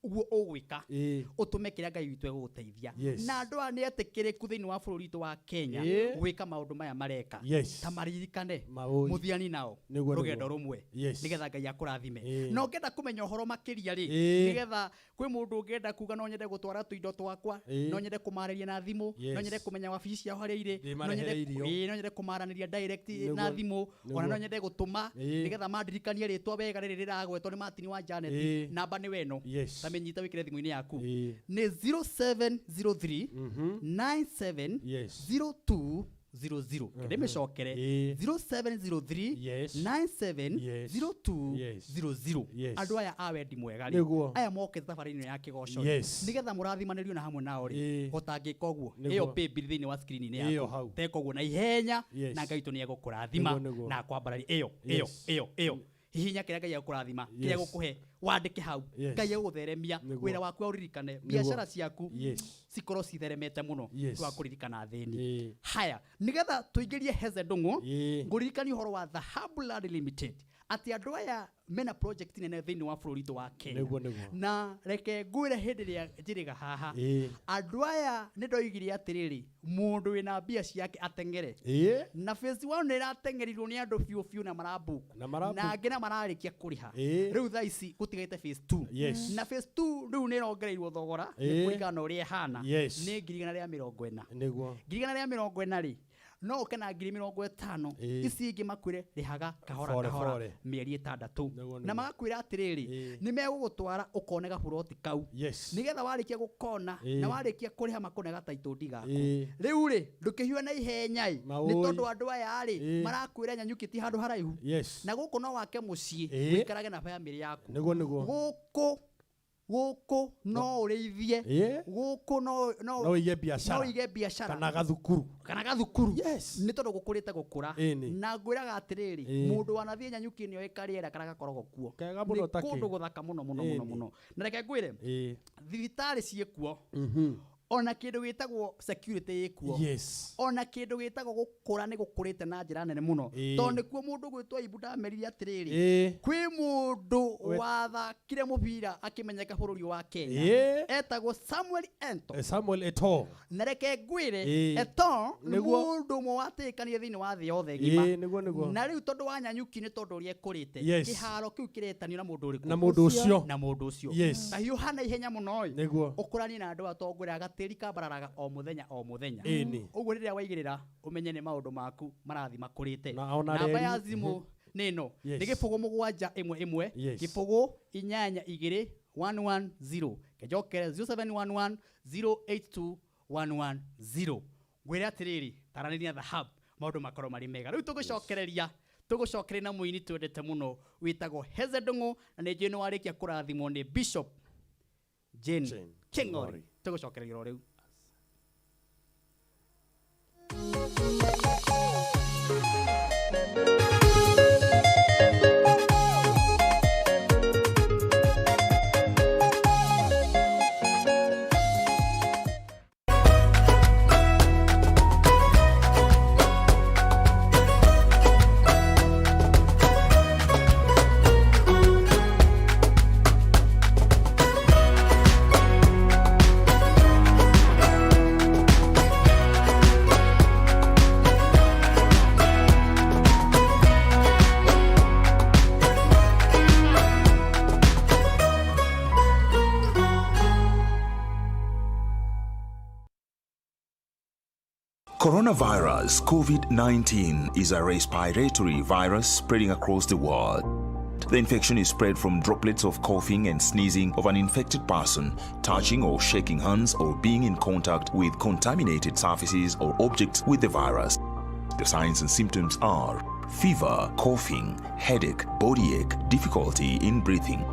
ũguo ũgwĩka Ĩĩ. ũtũme kĩrĩa Ngai witũ egũgũteithia. Yes. Na andũ aya nĩ etĩkĩrĩku thĩinĩ wa bũrũri witũ wa Kenya Ĩĩ. gwĩka maũndũ maya mareka. Yes. Ta maririkane Maũĩ. mũthiani nao Nĩguo, rũgendo nĩguo. rũmwe Yes. nĩgetha Ngai akũrathime. Ĩĩ. Na ũngĩenda kũmenya ũhoro makĩria rĩ, Ĩĩ. nĩgetha kwĩ mũndũ ũngĩenda kuga no nyende gũtwara tũindo twakwa, Ĩĩ. no nyende kũmarĩria na thimũ, no Yes. nyende kũmenya wabici ciao harĩa irĩ, no Ndĩmarehere nyende irio. Ĩĩ, no nyende kũmaranĩria direct Nĩguo, na thimũ, ona nĩguo. no nyende gũtũma Ĩĩ. nĩgetha mandirikanie rĩtwa wega rĩrĩ rĩragwetwo nĩ Martin wa Janet. Ĩĩ. Namba nĩ weno. Yes. Ta mĩnyita wĩkĩre thimũ-inĩ yaku. Ĩĩ. Nĩ 0703 97 Yes. 02 00. Ndĩmĩcokere. Ĩĩ. 0703 Yes. 97 Yes. 02 Yes. 00. Yes. Andũ aya a wendi mwega rĩ, Nĩguo. aya mokĩte thabarĩ-inĩ ya kĩgoco rĩ, Yes. nĩgetha mũrathimanĩrio na hamwe nao rĩ, Ĩĩ. ũtangĩka ũguo, Nĩguo. ĩyo paybill thĩinĩ wa screen-inĩ Ĩyo yaku, hau. teka ũguo na ihenya, Yes. na Ngai witũ nĩ egũkũrathima Nĩguo, nĩguo. na akwambararie. Ĩyo, ĩyo, Yes. ĩyo, ĩyo. Hihinya kĩrĩa Ngai egũkũrathima, kĩrĩa Yes. egũkũhe, wandĩke hau. Yes. Ngai egũgũtheremia, Nĩguo. wĩra waku aũririkane, biacara ciaku Yes. cikorwo citheremete mũno Yes. twa kũririkana athĩni. Ĩĩ. Haya, nĩgetha tũingĩrie Heze Ndung'u, Ĩĩ. ngũririkanie ũhoro wa Dhahabu Land Limited, atĩ andũ aya mena project nene thĩinĩ wa bũrũri witũ wa Kenya. Nĩguo, nĩguo. Na reke ngwĩre hĩndĩ ĩrĩa njĩrĩga haha, Ĩĩ. andũ aya nĩ ndoigire atĩrĩrĩ, mũndũ wĩna mbia ciake ateng'ere. Ĩĩ. Na phase 1 nĩ ĩrateng'erirwo nĩ andũ biũ biũ na marabook. Na marabook. Na angĩ na mararĩkia kũrĩha. Ĩĩ. Rĩu thaa ici gũtigaite phase 2. Yes. Na phase 2 rĩu nĩ ĩrongereirwo thogora nĩ Ĩĩ. kũringana na ũrĩa ĩhana. Yes. Nĩ 140,000. Nĩguo. 140,000 rĩ, No ũke na 50,000. Ĩĩ. Ici ingĩ makwĩre rĩhaga kahora Bore, kahora bore. mĩeri 6. Nĩguo, Na nĩguo. magakwĩra atĩrĩrĩ, Ĩĩ. nĩ megũgũtwara ũkone gaburoti kau, Yes. nĩgetha warĩkia gũkona Ĩĩ. na warĩkia kũrĩha makũne gataitũ gaku. Ĩĩ. Rĩu rĩ, ndũkĩhiũe na ihenya ĩ, nĩ Maũĩ. tondũ andũ aya rĩ, Ĩĩ. marakwĩra Nyanyuki ti handũ haraihu. Yes. Na gũkũ no wake mũciĩ, Ĩĩ. wĩikarage na bamĩrĩ yaku. Nĩguo, nĩguo. Gũkũ no ũrĩithie. Ĩĩ. Gũkũ no no No ũige biacara. no ũige biacara Kana gathukuru. Kana gathukuru. Yes. Nĩ tondũ gũkũrĩte gũkũra. Ĩni. Na ngwĩraga atĩrĩrĩ, Ĩĩ. mũndũ wanathiĩ Nyanyuki nĩoĩ karĩera karĩa gakoragwo kuo. Kega mũno Nĩ ta kĩ. kũndũ gũthaka mũno mũno mũno Ĩni. mũno. Na reke ngwĩre, Ĩĩ. thibitarĩ ciĩkuo, ona kĩndũ gĩtagwo security ĩkuo. Yes. Ona kĩndũ gĩtagwo gũkũra nĩ gũkũrĩte na njĩra nene mũno. Ĩĩ. Tondũ nĩkuo mũndũ gwĩtwo Ibu ndamerire atĩrĩrĩ, Ĩĩ. kwĩ mũndũ wathakire mũbira akĩmenyeka bũrũri wa Kenya, Ĩĩ. etagwo Samuel Eto'o. Samuel Eto'o. Na reke ngwĩre, Ĩĩ. Eto'o nĩ Nĩguo. mũndũ ũmwe watĩkanire thĩinĩ wa thĩ yothe ng'ima. Ĩĩ, nĩguo, nĩguo. Na rĩu tondũ wa Nyanyuki, nĩ tondũ ũrĩa ĩkũrĩte, Yes. kĩharo kĩu kĩretanio na mũndũ ũrĩkũ? Na mũndũ ũcio. Na mũndũ ũcio. Yes. Ta hiũha na ihenya mũno ĩ, Nĩguo. ũkũranie na andũ atongorera gatĩri kambararaga o mũthenya o mũthenya. Ĩni. Ũguo rĩrĩa waigĩrĩra, ũmenye nĩ maũndũ maku marathi makũrĩte. Na ona Namba ya reri. thimũ nĩ ĩno: Yes. nĩ 0 7 1 1, Yes. 0 8 2 1 1 0. Kĩnjokere 0711 082 110. Ngwĩre atĩrĩrĩ, taranĩria The Hub, maũndũ makorwo marĩ mega. Rĩu tũgũcokereria, tũgũcokereria na mũini twendete mũno wĩtagwo Heze Ndung'u, na nĩ njũĩ nĩ warĩkia kũrathimwo nĩ Bishop Jane Jane King'ori. King'ori. Tũgũcokereria o rĩu. Coronavirus COVID-19 is a respiratory virus spreading across the world. The infection is spread from droplets of coughing and sneezing of an infected person, touching or shaking hands, or being in contact with contaminated surfaces or objects with the virus. The signs and symptoms are fever, coughing, headache, body ache, difficulty in breathing.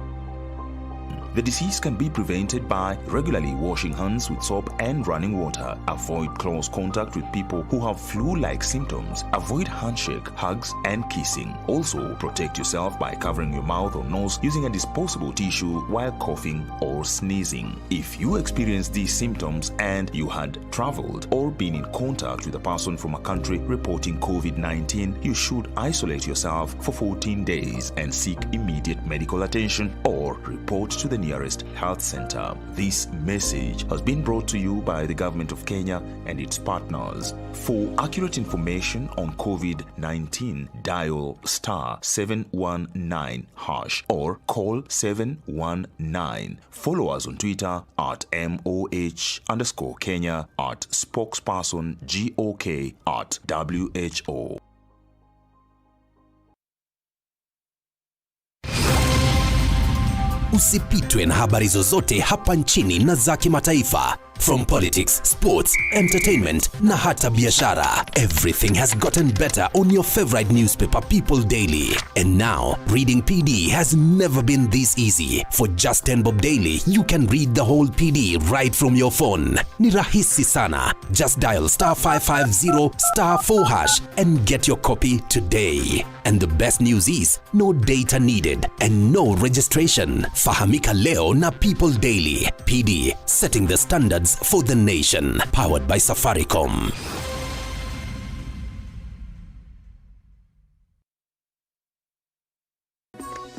The disease can be prevented by regularly washing hands with soap and running water. Avoid close contact with people who have flu-like symptoms. Avoid handshake, hugs, and kissing. Also, protect yourself by covering your mouth or nose using a disposable tissue while coughing or sneezing. If you experience these symptoms and you had traveled or been in contact with a person from a country reporting COVID-19, you should isolate yourself for 14 days and seek immediate medical attention or report to the nearest health center. This message has been brought to you by the government of Kenya and its partners. For accurate information on COVID-19, dial *719# or call 719. Follow us on Twitter at MOH_Kenya, at spokesperson GOK, at WHO. Usipitwe na habari zozote hapa nchini na za kimataifa. From politics, sports, entertainment na hata biashara. Everything has gotten better on your favorite newspaper, People Daily. And now, reading PD has never been this easy. For just 10 bob daily, you can read the whole PD right from your phone. Ni rahisi sana. Just dial *550*4# and get your copy today. And the best news is, no data needed and no registration. Fahamika leo na People Daily. PD, setting the standards for the nation. Powered by Safaricom.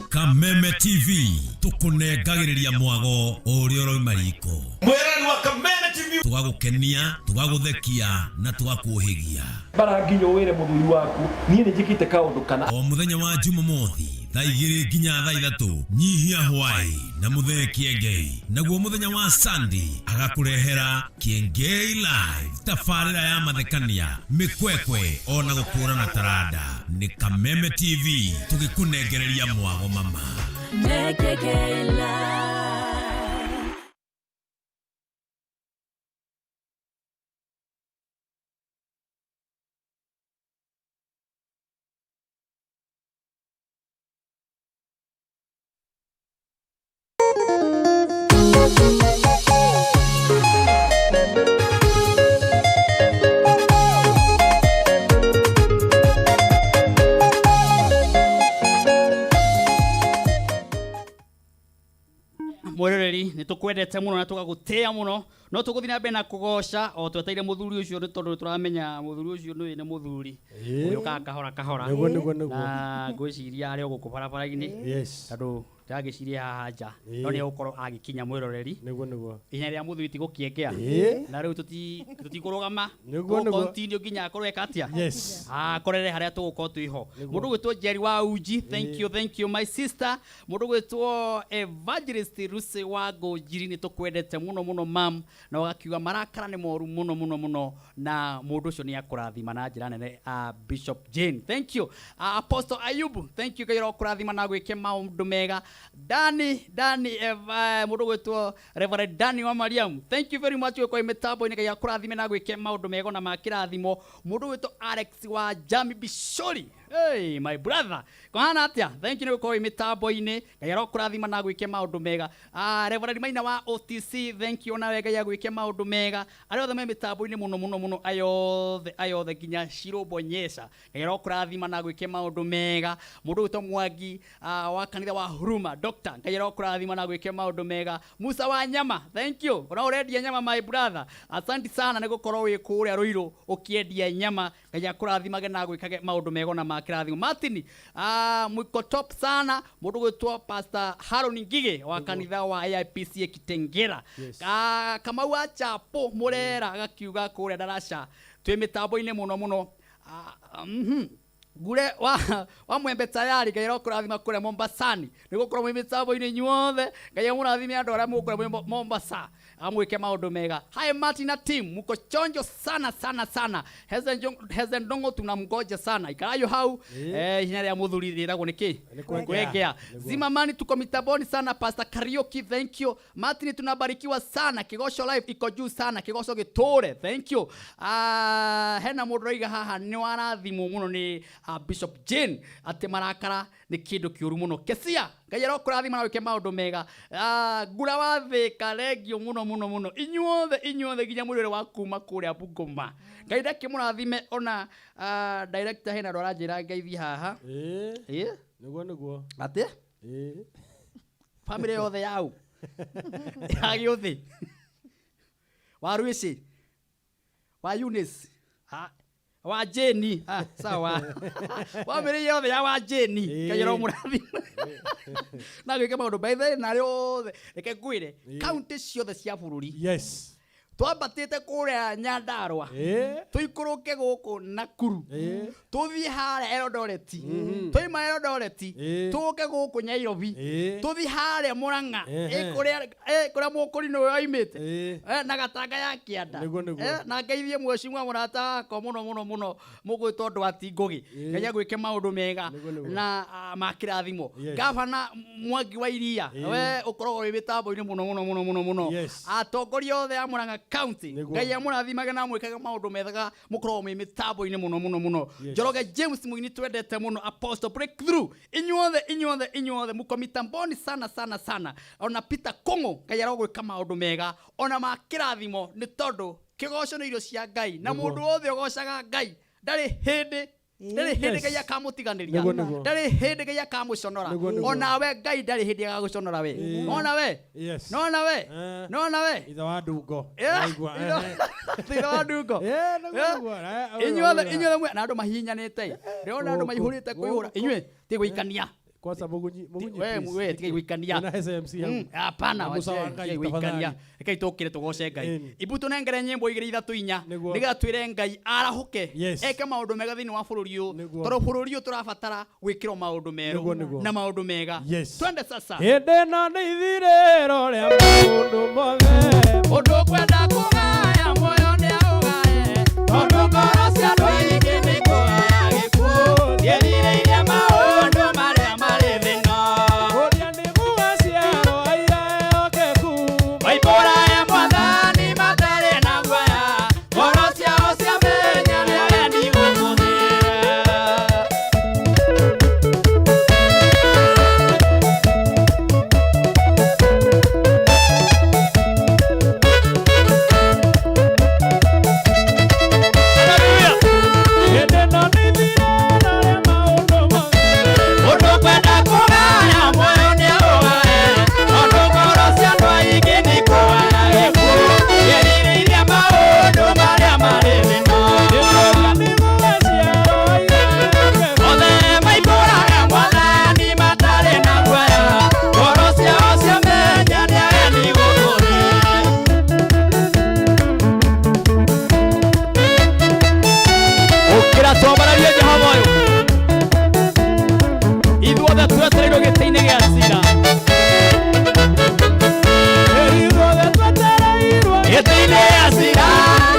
Kameme TV, tukunengagĩrĩria mwago ũrĩa ũrauma riko. Mwĩrani wa Kameme TV. Tũgagũkenia, tũgagũthekia na tũgakũhĩgia. Bara nginya wĩre mũthuri waku niĩ nĩ njĩkĩte kaũndũ kana. O mũthenya wa Jumamothi Thaa 2 nginya thaa 3 nyihia hwai na muthee Kiengei. Naguo muthenya wa Sunday agakũrehera Kiengei Live, tabarĩra ya mathekania, mĩkwekwe ona gũkũrana taranda. Nĩ Kameme TV tũgĩkũnengereria mwago mama. Mwiroreri, nä tå kwendete må no na tå gagå tä a må no, no tå gå thiä na mbere na kå goca o tweteire må thuri å cio, nä tondå tå ramenya må thuri å cio nä må thuri å kaga kahora kahora. Nĩguo, nĩguo, nĩguo. Na ngwä ciria arä o gå kå barabara-inä tondå ndagä ciria haha nja, no nä egå korwo agä kinya, mwä Nĩguo, nĩguo. Ihenya rĩa mũthuri ti gũkĩengea na rĩu tũtikũrũgama. Nĩguo, nĩguo. Continue nginya akorwo eka atĩa, akorere harĩa tũgũkorwo twĩho. Nĩguo. Mũndũ gwĩtwo Jerry wa Uji, thank you, thank you my sister. Mũndũ gwĩtwo Evangelist Lucy wa Ngũnjiri, nĩ tũkwendete mũno mũno mam, na ũgakiuga marakara nĩ moru mũno mũno mũno, na mũndũ ũcio nĩ akũrathima na njĩra nene. Bishop Jane, thank you. Apostle Ayubu, thank you, Ngai ũrokũrathima na gwĩke maũndũ mega. Dani Dani mũndũ gwĩtwo Reverend Dani wa Mariam, thank you very much gwĩkwo mĩtambo-inĩ, Ngai akũrathime na gwĩke maũndũ mega na makĩrathimo. Mũndũ gwĩtwo Alex wa Jami Bishori, hey, my brother, kũhana atĩa? Thank you nĩ gũkorwo wĩ mĩtambo-inĩ, Ngai arokũrathima na gwĩke maũndũ mega. Reverend Maina wa OTC, thank you, nawe Ngai agwĩke maũndũ mega. Arĩa othe me mĩtambo-inĩ mũno mũno mũno, ayothe ayothe nginya Shirombo Nyesha, Ngai arokũrathima na gwĩke maũndũ mega. Mũndũ gwĩtwo Mwangi wa kanitha wa Huruma, doctor, Ngai arokũrathima na gwĩke maũndũ mega. Musa wa nyama, thank you, ona ũrendia nyama, my brother, asante sana nĩ gũkorwo wĩ kũrĩa Rũirũ ũkĩendia nyama, Ngai akũrathimage na gwĩkage maũndũ mega na makĩrathimo. Martin mwiko top sana. Mũndũ gwĩtwo Pastor Haron Ngige wa kanitha wa AIPCA Kitengera. Kamau wa Chapo Murera agakiuga kũrĩa Daraca twĩ mĩtambo-inĩ mũno mũno. Ngure wa mwembe tayari, Ngai arokũrathima kũrĩa Mombasani, nĩ gũkorwo mwĩ mĩtambo-inĩ inyuothe. Ngai amũrathime andũ arĩa mũgũkorwo mwĩ Mombasa, amwĩke maũndũ mega. Hi Martin na team, mko chonjo sana sana sana. Hezen Ndongo tunamgoja sana, ikarayo hau. Ihenya rĩa mũthuri rĩragwo nĩ kĩ? Nĩ kwengea. Kwengea. Nĩguo. Zimamani tuko mitamboni sana. Pastor Karaoke, thank you. Martin, tunabarikiwa sana, Kigosho live iko juu sana, Kigosho gĩtũre, thank you. Hena mũndũ ũraiga haha nĩ warathimwo mũno nĩ Bishop Jane, atĩ marakara nĩ kĩndũ kĩũru mũno. Kesia, Ngai arokũrathima na wĩke maũndũ mega. Ngura wa Thĩka, rengio mũno mũno mũno inyuothe inyuothe nginya mũrĩre wa kuma kũrĩa Bungoma, Ngai ndakĩmũrathime ona. Director, hena andũ aranjĩra ngeithi haha. Nĩguo, nĩguo. Atĩ family yothe yau ya gĩũthĩ wa Rwĩcĩ wa Eunice, wa Jane, sawa, family yothe ya wa Jane, Ngai aromũrathima na gwĩka maũndũ. By the way, na arĩa othe, reke ngwĩre, kaunti ciothe cia bũrũri, twambatĩte kũrĩa Nyandarua, tũikũrũke gũkũ Nakuru, tũthiĩ harĩa Eldoret, twaima Eldoret tũke gũkũ Nairobi, tũthiĩ harĩa Murang'a, kũrĩa mũkũrinũ ũyũ oimĩte, na Gatanga ya kĩanda. Nĩguo, nĩguo. Na ngeithie mwecimwa mũrata wakwa mũno mũno mũno, mũgwĩtwo Ndwati Ngũgĩ, Ngai agwĩke maũndũ mega na makĩrathimo. Gavana Mwangi wa Iria, we ũkoragwo wĩ mĩtambo-inĩ mũno mũno mũno mũno mũno. Atongoria othe a Murang'a County, Ngai amũrathimage na amwĩkage maũndũ mega, mũkoragwo mwĩ mĩtambo-inĩ mũno mũno mũno. Njoroge James Mũini, twendete mũno. Apostle Breakthrough, inyuothe inyuothe inyuothe muko mitamboni sana sana sana. Ona Peter Kong'o, Ngai arogwĩka maũndũ mega ona makĩrathimo, nĩ tondũ kĩgoco nĩ irio cia Ngai, na Nĩguo. mũndũ wothe ũgocaga Ngai ndarĩ hĩndĩ Ngai akamũtiganĩria. Nĩguo, nĩguo. Ndarĩ hĩndĩ Ngai akamũconora. Nĩguo, nĩguo. Onawe Ngai ndarĩ hĩndĩ agagũconora we. Nona we, nona we, nona we. Ithe wa Ndungo. Waigua, Ithe wa Ndungo. Nĩguo, nĩguo. Inyuothe ũguo. inyuothe na andũ mahihinyanĩte, ndĩrona andũ Gũkũ, maihũrĩte kũihũra. Gũkũ. Inyuĩ ti gũikania. Kwanza Mugunyi, Mugunyi, We please. we tigai guikania. Wĩna SMC hau. Hapana, Na Musa wa Ngai, tigai guikania. tafadhali. Rekei tũkĩre tũgoce Ngai. Ĩni. Ibu tũnengere nyĩmbo igĩrĩ ithatũ inya Nĩguo. nĩgetha twĩre Ngai arahũke Yes. eke maũndũ mega thĩinĩ wa bũrũri ũyũ Nĩguo. tondũ bũrũri ũyũ tũrabatara gwĩkĩrwo maũndũ merũ Nĩguo, nĩguo. na maũndũ mega. Yes. Twende sasa. Hĩndĩ ĩno nĩ ithirĩro rĩa maũndũ mothe. Ũndũ kwenda kũgaya muoyo nĩ aũgaye tondũ ngoro cia andũ aingĩ nĩ kũgaya gĩkuũ ciĩrirĩirie maũndũ marĩa marĩ thĩna. Kũrĩa nĩ gũgaciarwo aira ehokeku. Maimbũra ya mwathani matarĩ na guoya ngoro ciao ciamenya nĩ ageni gũkũ thĩ. Hĩndĩ ĩno nĩ ithirĩro rĩa maũndũ mothe. Ũndũ kwenda kũgaya muoyo nĩ aũgaye tondũ ngoro cia andũ aingĩ nĩ kũgaya gĩkuũ ciĩrirĩirie maũndũ marĩa marĩ thĩna. Kũrĩa nĩ gũgaciarwo aira ehokeku. Othe maimbũraga mwathani matarĩ na guoya ngoro ciao ciamenya nĩ ageni gũkũ thĩ. Ũkĩra twambararie Jehova ũyũ ithuothe twetereirwo gĩtĩ-inĩ gĩa cira. Ithuothe twetereirwo Gĩtĩ-inĩ gĩa cira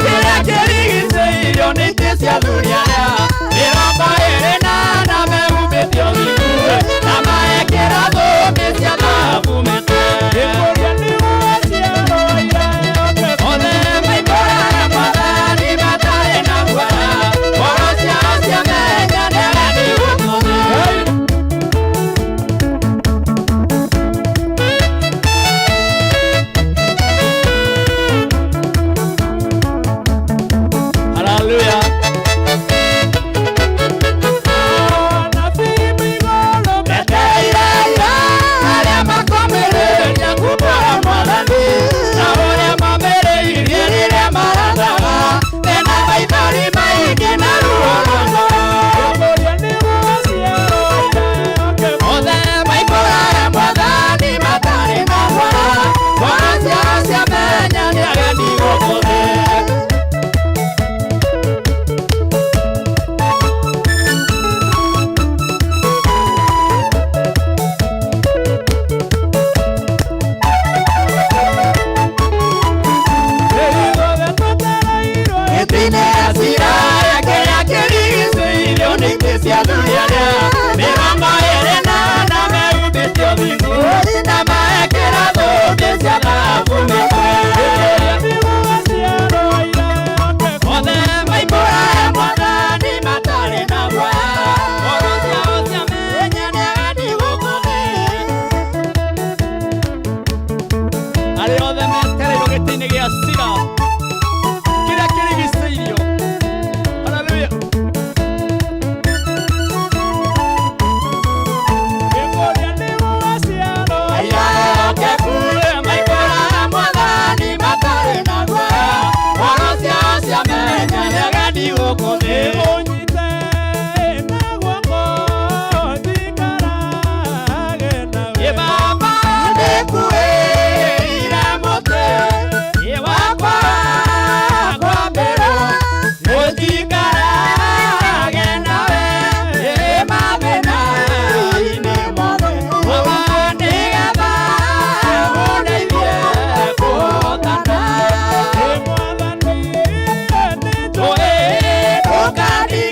kĩrĩa kĩrigicĩirio nĩ itĩ cia athuri arĩa 24 mehumbĩte ũthingu na maekĩra thũmbĩ cia thahabu mĩtwe. Kũrĩa nĩ gũgaciarwo aira ehokeku. Othe maimbũraga mwathani matarĩ na guoya ngoro ciao ciamenya nĩ ageni gũkũ thĩ. Hallelujah. Anabii igũrũ Etereire arĩa makomĩrĩria kumbũra mwathani na ũrĩa mamĩrĩirie rĩrĩa marathaga mena maithori maingĩ na ruo rwa ngoro. Kũrĩa nĩ gũgaciarwo aira ehokeku. Othe maimbũraga mwathani matarĩ na guoya ngoro ciao ciamenya nĩ ageni gũkũ thĩ. Ithuothe twetereirwo Gĩtĩ-inĩ gĩa cira kĩrĩa kĩrigicĩirio nĩ itĩ cia athuri arĩa 24 mehumbĩte ũthingu na maekĩra thũmbĩ cia thahabu mĩtwe. nĩ gũgaciarwo aira ehokeku. Othe maimbũraga mwathani matarĩ na guoya ngoro ciao ciamenya nĩ ageni gũkũ thĩ. Arĩa othe metereirwo gĩtĩ-inĩ gĩa cira kĩrĩa kĩrigicĩirio. Hallelujah. Kũrĩa nĩ gũgaciarwo Aira ehokeku maimbũraga mwathani matarĩ na guoya ngoro ciao ciamenya nĩ ageni gũkũ thĩ. Ũnyite na guoko njikarage nawe. Ĩ Baba nĩkuĩire mũtĩ ĩ wakwa kwambĩrwo ũnjikarage nawe ĩ mathĩna-inĩ mothe Baba nĩgetha ũndeithie kũhotana. Ĩ Mwathani, nĩ Ndũĩ ndũkandiganĩre.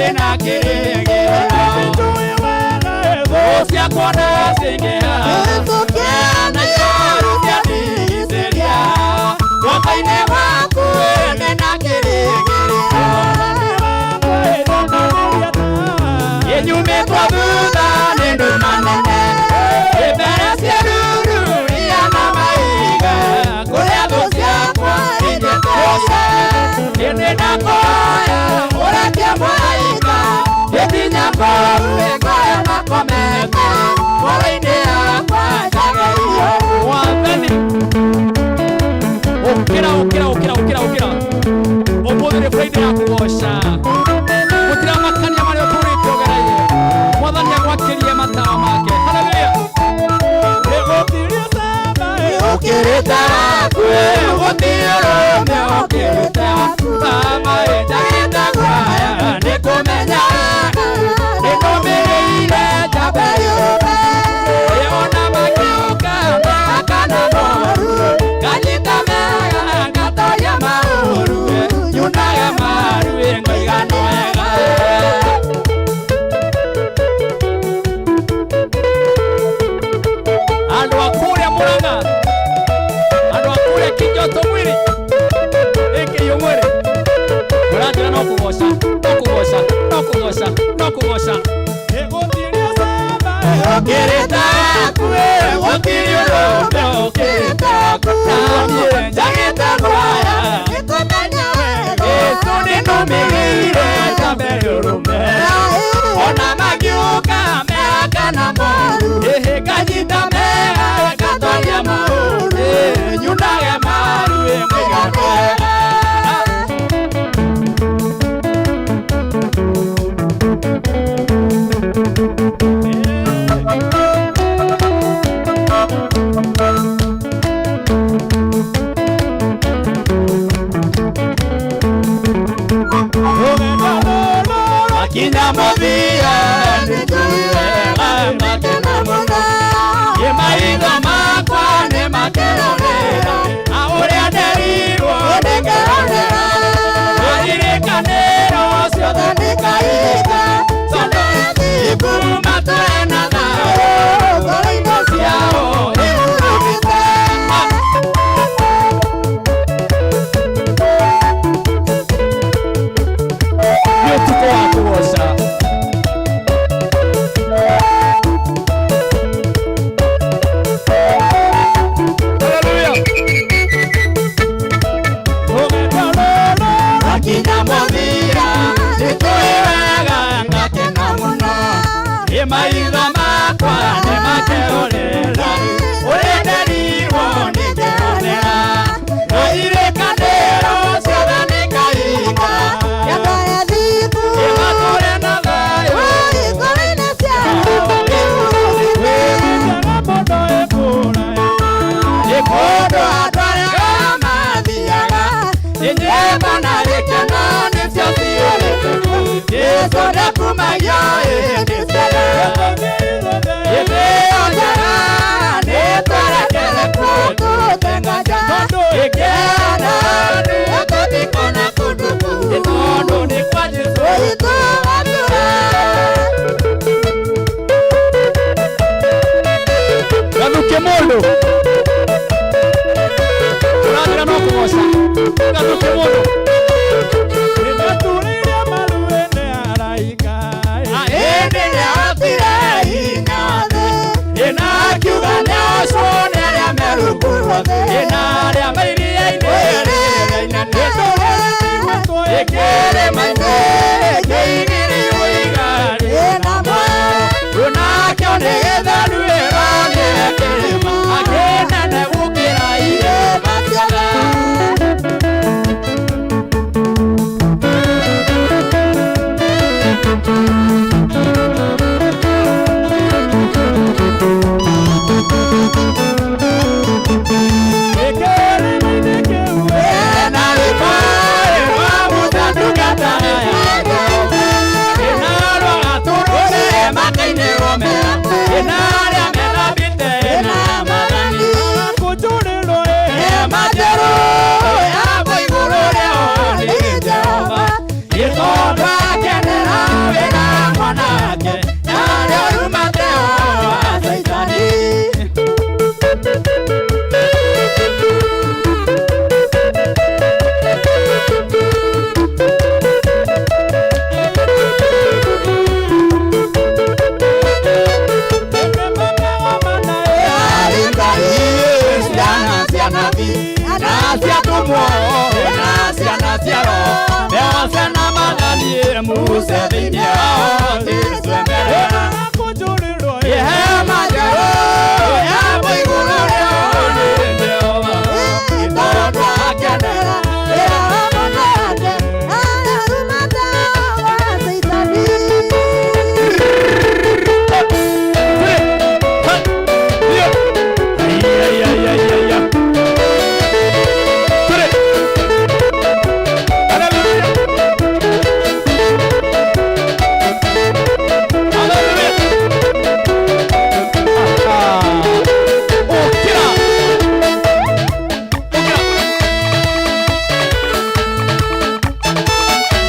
Ndĩna kĩrĩgĩrĩro ciakwa na cingĩha na ihoru ciandigicĩria guoko-inĩ gwaku ndĩna kĩrĩgĩrĩro inyumĩtwo thutha nĩ nduma nene imbere ciaruru ria na maiga kũrĩa thũ ciakwa ingĩteire ĩndĩ ndakoya ũrekie mũraika gĩkinya kũu ĩkoya makomete ngoro-inĩ yakwa njagĩrĩirwo Mwathani ũkĩra ũkĩra ũkĩra ũkĩra ũkĩra ũmũthĩ nĩ Friday ya kũgoca gũtiramakania marĩa ũtũrĩte ũgereire Mwathani agwakĩrie matawa make haleluya. Ũkĩrĩte waku gũtirĩ ũrũme ũkĩrĩte waku mama ĩnjagĩte kwaya nĩ kũmenya nĩndũmĩrĩire njamba yũme ĩona makĩũka mehakana moru nganyita mega ngatoria maũru nyunaga maru ĩngoiga nĩ wega. Andũ a kũrĩa Mũrang'a, andũ a kũrĩa Kĩnjoto mwĩrĩ ĩkĩiyũ mwĩrĩ mũranjĩra no kũgoca no kũgoca no kũgoca no kũgoca. Ũkĩrĩte waku gũtirĩ ũrũme ũkĩrĩte waku naniĩ njagĩte kwaya Jesũ nĩnũmĩrĩire njambe ũrũme ona magiũka mehakana moru ĩhĩ nganyita mega ngatoria maũru nyunage maru ĩmũiga wega. Makinya mũthia nĩnjũĩ wega makena mũno ĩ maitho makwa nĩ makerorera a ũrĩa nderirwo nĩngerorera maririkanĩro ciothe nĩkahinga ciothe thingu matũre na thayũ ngoro-inĩ ciao ihurũkĩte. Nĩ ũtukũ wa kũgoca. Haleluya. Makinya mũthia nĩnjũĩ wega ngakena mũno ĩ maitho makwa nĩ makerorera ũrĩa nderirwo nĩngeronera na irĩkanĩro ciothe nĩkahinga ĩ matũre na thayũ nĩ kũndũ andũ arĩa mathiaga inyĩmba na gĩkeno nĩcio ciũrĩte Jesũ nĩakumagio hĩndĩ ciothe hĩndĩ ĩyo njega nĩtwerekere kũndũ ĩkĩana tũtikona kũndũ kũu tondũ nĩ kwa Jesũ. Gathuke mũndũ ũranjĩra no kũgoca gathuke mũndũ Ĩndĩ nĩahotire hinya thĩ ĩna akiuga nĩocwo nĩ arĩa me rungu rwa thĩ ĩna arĩa me iria-inĩ rĩrĩa inene ĩkĩrĩma-inĩ kĩigĩrĩirwo igari onakĩo nĩ gĩtheru ĩronire kĩrĩma akĩnene gũkĩra irĩma ciothe. cia atũmwo na ciana cia roho Mose na mathani Musa thĩinĩ wao Jesu mbere Ihema njerũ ya igũrũ rĩao nĩ Jehova Tondũ akenera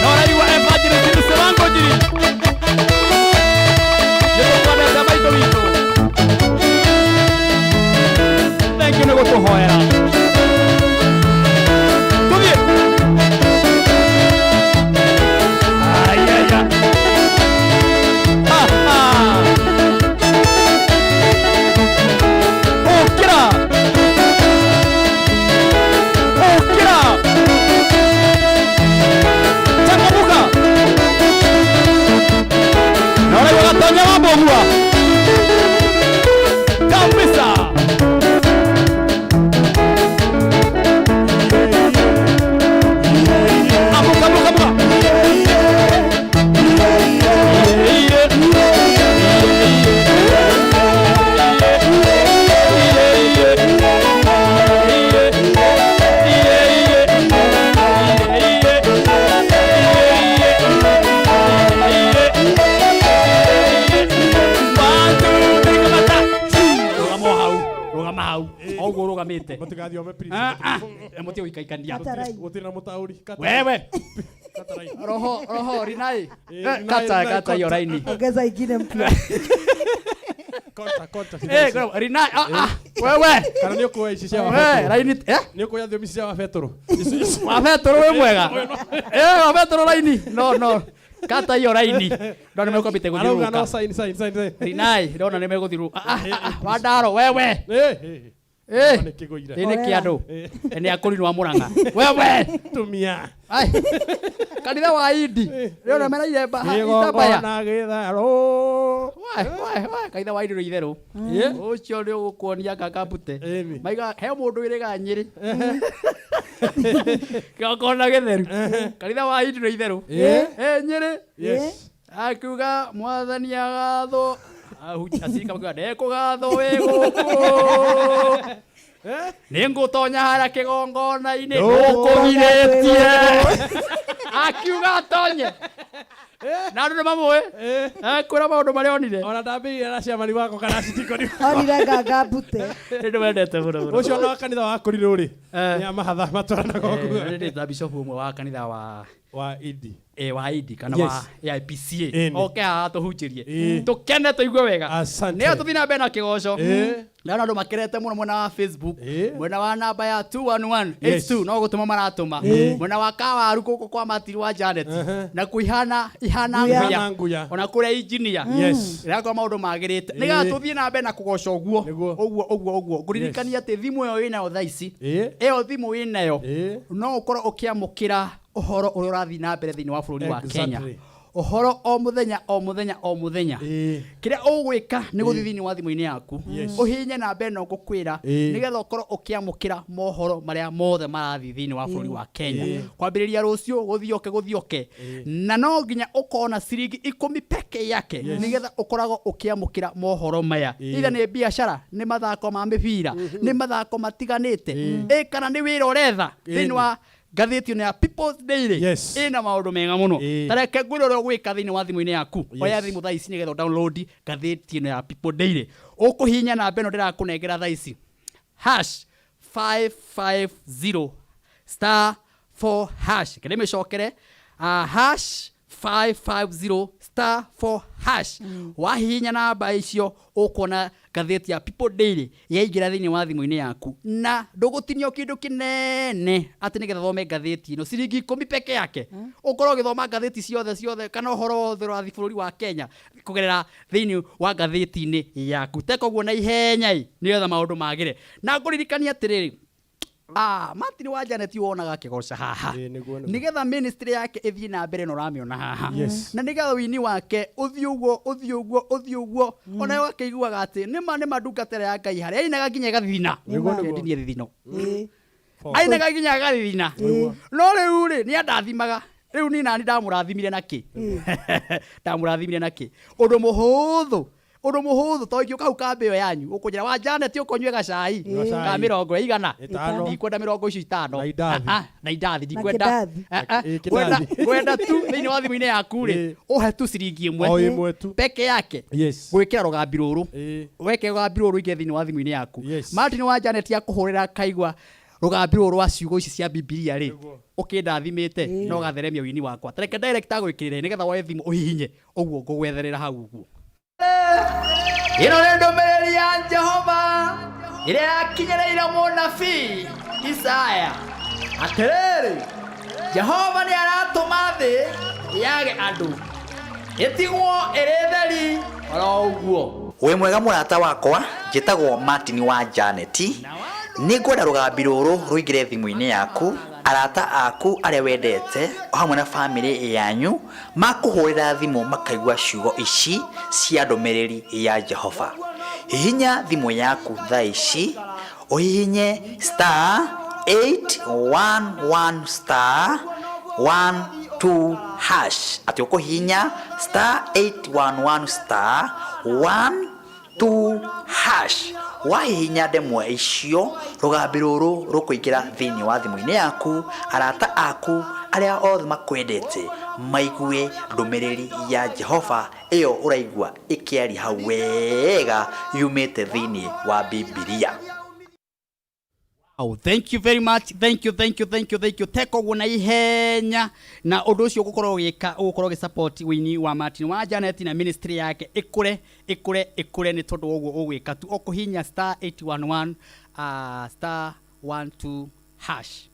Noraigua evangelist Msewango njiri nĩtũkwendete maitũ witũ thank you nĩ gũtũhoera tũthiĩ ayaya ũkĩra ũkĩra changamuka naona gatonya wa mbogua kabisa amuka amuka amuka Rũgama o hau rũgama hau o ũguo ũrũgamĩte Mũtigathiome please. Ah, ah, mũtige gũikaikania Gũtirĩ na mũtaũri. Kata. wewe Kata raini. roho roho rinai Eh, rinai, kata rinai, kata hiyo kota. raini Ongeza ingine mpya. Kota, kota. Eh, kwa- rinai ah ah wewe Kana nĩ ũkuoya ici cia we Wabetũrũ? raini eh Nĩ ũkuoya thiomi ici cia Wabetũrũ? Wabetũrũ wĩ mwega eh Wabetũrũ raini no no kata hiyo raini ndona nĩ mekwambĩte Arauga no gũthiũrũrũka sign, sign, sign, sign. rinai ndona nĩ megũthiũrũrũka ah ah, ah wandaro wewe Eh, eh. eh Nĩ kĩgũire. ĩ nĩ kĩandũ nĩ akũrinwo wa Mũrang'a wewe Tumia. Ai, kanitha wa Indi rĩona meraire itambaya Kĩgongona gĩtherũ. Wai, wai, wai, kanitha wa Indi nĩ itherũ ũcio nĩ ũgũkuonia kakambute Ĩni. maiga he mũndũ wĩrĩga Nyĩrĩ kĩgongona gĩtheru kanitha wa Indi nĩ itherũ Ĩ. ĩ Nyĩrĩ Yes. akiuga mwathani agathwo acirika makiuga ndekũgathwo wĩ gũkũ nĩ ngũtonya harĩa kĩgongona-inĩ nũkũgirĩtie akiuga atonye na andũ nĩ mamũĩ ekwĩra maũndũ marĩa onire Ona ndambĩrĩria na ciamani wako kana citikoni. Onire nganga mbute. nĩ ndĩmendete mũno mũno Ũcio ona wa kanitha wa kũrirũ rĩ. Eh. Nĩ amahatha matwaranaga ũguo. nĩ ndĩ ta bishop ũmwe wa kanitha wa Wa Indi. wa Indi kana Yes. wa AIPCA Ĩni. oke haha tũhunjĩrie Ĩ. tũkene tũigue wega Asante. nĩyo tũthiĩ na mbere na kĩgoco Ĩ. ndona andũ makerete mũno mwena wa Facebook Ĩ. mwena wa namba ya 21182 Yes. no gũtũma maratũma Ĩ. mwena wa kawaru gũkũ kwa matiri wa Janet na kuihana ihana Nguya. Ihana nguya. ona kũrĩa engineer Yes. rĩrakorwo maũndũ magĩrĩte Ĩ. nĩgetha tũthiĩ na mbere na kũgoca ũguo Nĩguo. ũguo ũguo ũguo ngũririkania atĩ thimũ ĩyo wĩnayo thaa ici Ĩ. ĩyo thimũ wĩnayo Ĩ. no ũkorwo ũkĩamũkĩra ũhoro ũrĩa ũrathiĩ na mbere thĩinĩ wa bũrũri wa Kenya Exactly. ũhoro o mũthenya o mũthenya o mũthenya Ĩ. kĩrĩa ũgwĩka nĩ gũthiĩ thĩinĩ wa thimũ-inĩ yaku Yes. ũhihinye namba ĩno ngũkwĩra Ĩ. nĩgetha ũkorwo ũkĩamũkĩra mohoro marĩa mothe marathiĩ thĩinĩ wa bũrũri wa Kenya Ĩ. kwambĩrĩria rũciũ gũthioke gũthioke na no nginya ũkorwo na ciringi ikũmi peke yake nĩgetha ũkoragwo ũkĩamũkĩra mohoro maya Ĩ. either nĩ biacara nĩ mathako ma mĩbira nĩ mathako matiganĩte ĩ kana nĩ wĩra ũretha thĩinĩ wa ngathĩti ĩno ya People's Daily Yes. ĩna maũndũ mega mũno Ĩ. ta reke ngwĩre ũrĩa ũgwĩka thĩinĩ wa thimũ-inĩ yaku oya Yes. thimũ thaa ici nĩgetha download ngathĩti ĩno ya People Daily ũkũhihinya namba ĩno ndĩrakũnengera thaa ici hash 550 star 4 hash kende mĩcokere hash 550 star 4 hash wahihinya namba icio ũkuona ngathĩti ya People Daily yaingĩra thĩinĩ wa thimũ-inĩ yaku na ndũgũtinio kĩndũ kĩnene atĩ nĩgetha thome ngathĩti ĩno ciringi ikũmi peke yake ũkorwo ũgĩthoma ngathĩti ciothe ciothe kana ũhoro wothe ũrathiĩ bũrũri wa Kenya kũgerera thĩinĩ wa ngathĩti-inĩ yaku teka ũguo na ihenya ĩ nĩgetha maũndũ magĩre na ngũririkania atĩrĩrĩ Ah, Martin wa Janet wonaga akĩgoca haha Nĩguo, nĩguo. nĩgetha ministry yake ĩthiĩ na mbere na ũramĩona haha. Yes. Na nĩgetha wini wake ũthiĩ ũguo, ũthiĩ ũguo, ũthiĩ ũguo, onawe akĩiguaga atĩ nĩma nĩma ndungata ĩrĩa ya Ngai harĩa ainaga nginya ĩgathithina. Nĩguo, nĩguo. Ndinie thithino ainaga nginya agathithina. No rĩu rĩ, nĩ andathimaga. Rĩu niĩ nani ndamũrathimire na kĩ? Ndamũrathimire na kĩ? Ũndũ mũhũthũ, ũndũ mũhũthũ, to ingĩũka hau kambĩ ĩyo yanyu ũkũnjĩra wa Janet ũkũnyue gacai Nyua ka cai. mĩrongo ĩigana? Ĩtano. Ndikwenda mĩrongo icio ĩtano. Na indathi. Ah, ah, na indathi ndikwenda. kĩndathi. Ah, ah, Ĩ, ngwenda kĩndathi. ngwenda tu thĩinĩ wa thimũ-inĩ yaku rĩ, Ĩ. ũhe tu ciringi ĩmwe O ĩmwe tu. peke yake. Yes. Gwĩkĩra rũgambi rũrũ. Ĩ. Weke rũgambi rũrũ ingĩ thĩinĩ wa thimũ-inĩ yaku. Yes. Martin wa Janet akũhũrĩra akaigua rũgambi rũrũ rwa ciugo ici cia Bibilia rĩ, ũkĩndathimĩte na ũgatheremia wini wakwa. Tareke direct agwĩkĩrĩre nĩgetha woe thimũ ũhihinye ũguo ngũgwetherera hau ũguo. Ĩno nĩ ndũmĩrĩri ya Jehova ĩrĩa yakinyĩrĩire mũnabii Isaya. Atĩrĩrĩ, Jehova nĩ aratũma thĩ yage andũ, ĩtigwo ĩrĩ theri oro ũguo. Wĩ mwega mũrata wakwa, njĩtagwo Martin wa Janet. Nĩ ngwenda rũgambi rũrũ rũingĩre thimũ-inĩ yaku, arata aku arĩa wendete o hamwe na bamĩrĩ yanyu makũhũrĩra thimũ makaigua ciugo ici cia ndũmĩrĩri ya Jehova. Hihinya thimũ yaku thaa ici, ũhihinye star 811 star 12 hash. Atĩ ũkũhihinya star 811 star 12 hash. Wahihinya ndemwa icio, rũgambi rũrũ rũkũingĩra thĩinĩ wa thimũ-inĩ yaku, arata aku arĩa othe makwendete maigue ndũmĩrĩri ya Jehova ĩyo ũraigua ĩkĩaria hau wega yumĩte thĩinĩ wa Bibilia. Oh, thank you very much. Thank you, thank you, thank you, thank you. Teka ũguo na ihenya na ũndũ ũcio ũgũkorwo ũgĩka, ũgũkorwo ũgĩsupport wĩini wa Martin wa Janet na ministry yake ĩkũre, ĩkũre, ĩkũre nĩ tondũ wa ũguo ũgwĩka tu ũkũhihinya star 811 star 12 hash.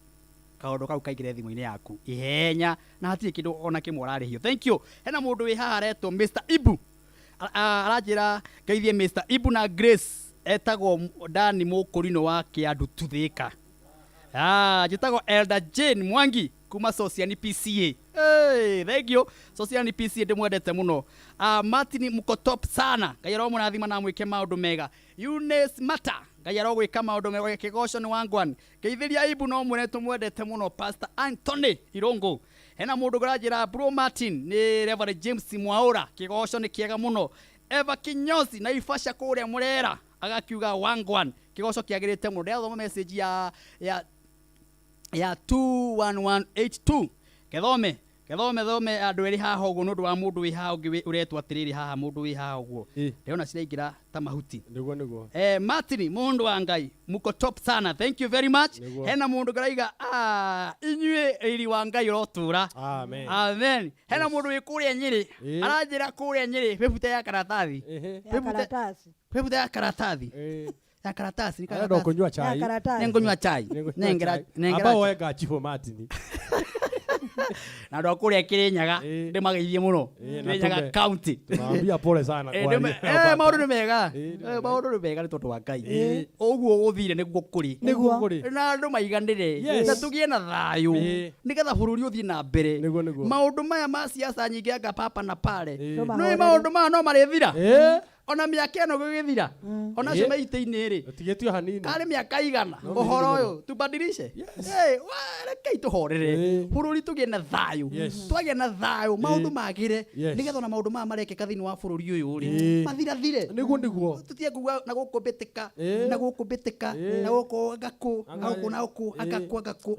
Kaũndũ kau kaingĩre thimũ-inĩ yaku ihenya na hatirĩ kĩndũ ona kĩmwe ũrarĩhio. Thank you. Hena mũndũ wĩ haha aretwo Mr. Ibu. Aranjĩra ngeithie Mr. Ibu na Grace, etagwo Dani Mũkũrinũ wa Kĩandu Tuthĩka. Njĩtagwo Elder Jane Mwangi kuma Sociani PCA. Hey, thank you. Sociani PCA ndĩmwendete mũno. Martin mko top sana. Ngai aromũrathima na amwĩke maũndũ mega. Eunice Mata, Ngai arogwĩka maũndũ mega. Kĩgoco nĩ wangwan. Ngeithĩria Ibu no mwene tũmwendete mũno Pastor Anthony Irũngũ. Hena mũndũ ũranjĩra Bro Martin nĩ Reverend James Mwaũra. Kĩgoco nĩ kĩega mũno. Eva Kinyozi na Ifasha kũrĩa Mũrera agakiuga wangwan. Kĩgoco kĩagĩrĩte mũno. Ndĩrathoma message ya 21182. Kethome, kethome thome andũ erĩ haha ũguo nĩ ũndũ wa mũndũ wĩ haha ũngĩ ũretwo atĩrĩrĩ haha mũndũ wĩ haha ũguo. Ndĩrona ciraingĩra ta mahuti. Nĩguo, nĩguo. Martin mũndũ wa Ngai muko top sana. Thank you very much. Nĩguo. Hena mũndũ ngaraiga, inyuĩ riri wa Ngai ũrotũra. Amen. Amen. Hena mũndũ wĩ kũrĩa Nyĩrĩ. Aranjĩra kũrĩa Nyĩrĩ bĩbute ya karatathi. Ya karatathi. Bĩbute ya karatathi. Ya karatathi, ni Arenda karatathi. kũnyua chai. Ya karatathi. Nĩngũnyua chai. Nĩngũnyua Nengera, chai. nengera. Amba woe ngachibũ Martin. Na andũ a kũrĩa Kĩrĩnyaga ndĩmageithie mũno. Na Kĩrĩnyaga county. Tunaambia pole sana kwa Maũndũ nĩ mega. Maũndũ nĩ mega nĩ tondũ wa Ngai. Ũguo gũthire nĩguo kũrĩ. Nĩguo kũrĩ. Na andũ maiganĩre. Yes. Na tũgĩe na thayũ. Nĩgetha bũrũri ũthiĩ na mbere. Nĩguo, nĩguo. Maũndũ maya ma siasa nyingĩ anga papa na pale. Tũmahorere. Nĩ maũndũ maya no marĩthira. Ona mĩaka ĩno gũgĩthira. Ona acio me itĩ-inĩ rĩ. Tigĩtio hanini. Karĩ mĩaka igana. No Ũhoro mĩingĩ ũyũ mũno. tubadilishe. Rekei tũhorere. Bũrũri tũgĩe na thayũ. Twagĩa na thayũ maũndũ magĩre. Yes. Nĩgetha ona maũndũ maya marekĩka thĩinĩ wa bũrũri ũyũ rĩ. Mathirathire. Nĩguo, nĩguo. Tũtige kuga na gũkũ mbĩtĩka, na gũkũ mbĩtĩka, na gũkũ ngakũ, na gũkũ na gũkũ, angakũ, angakũ.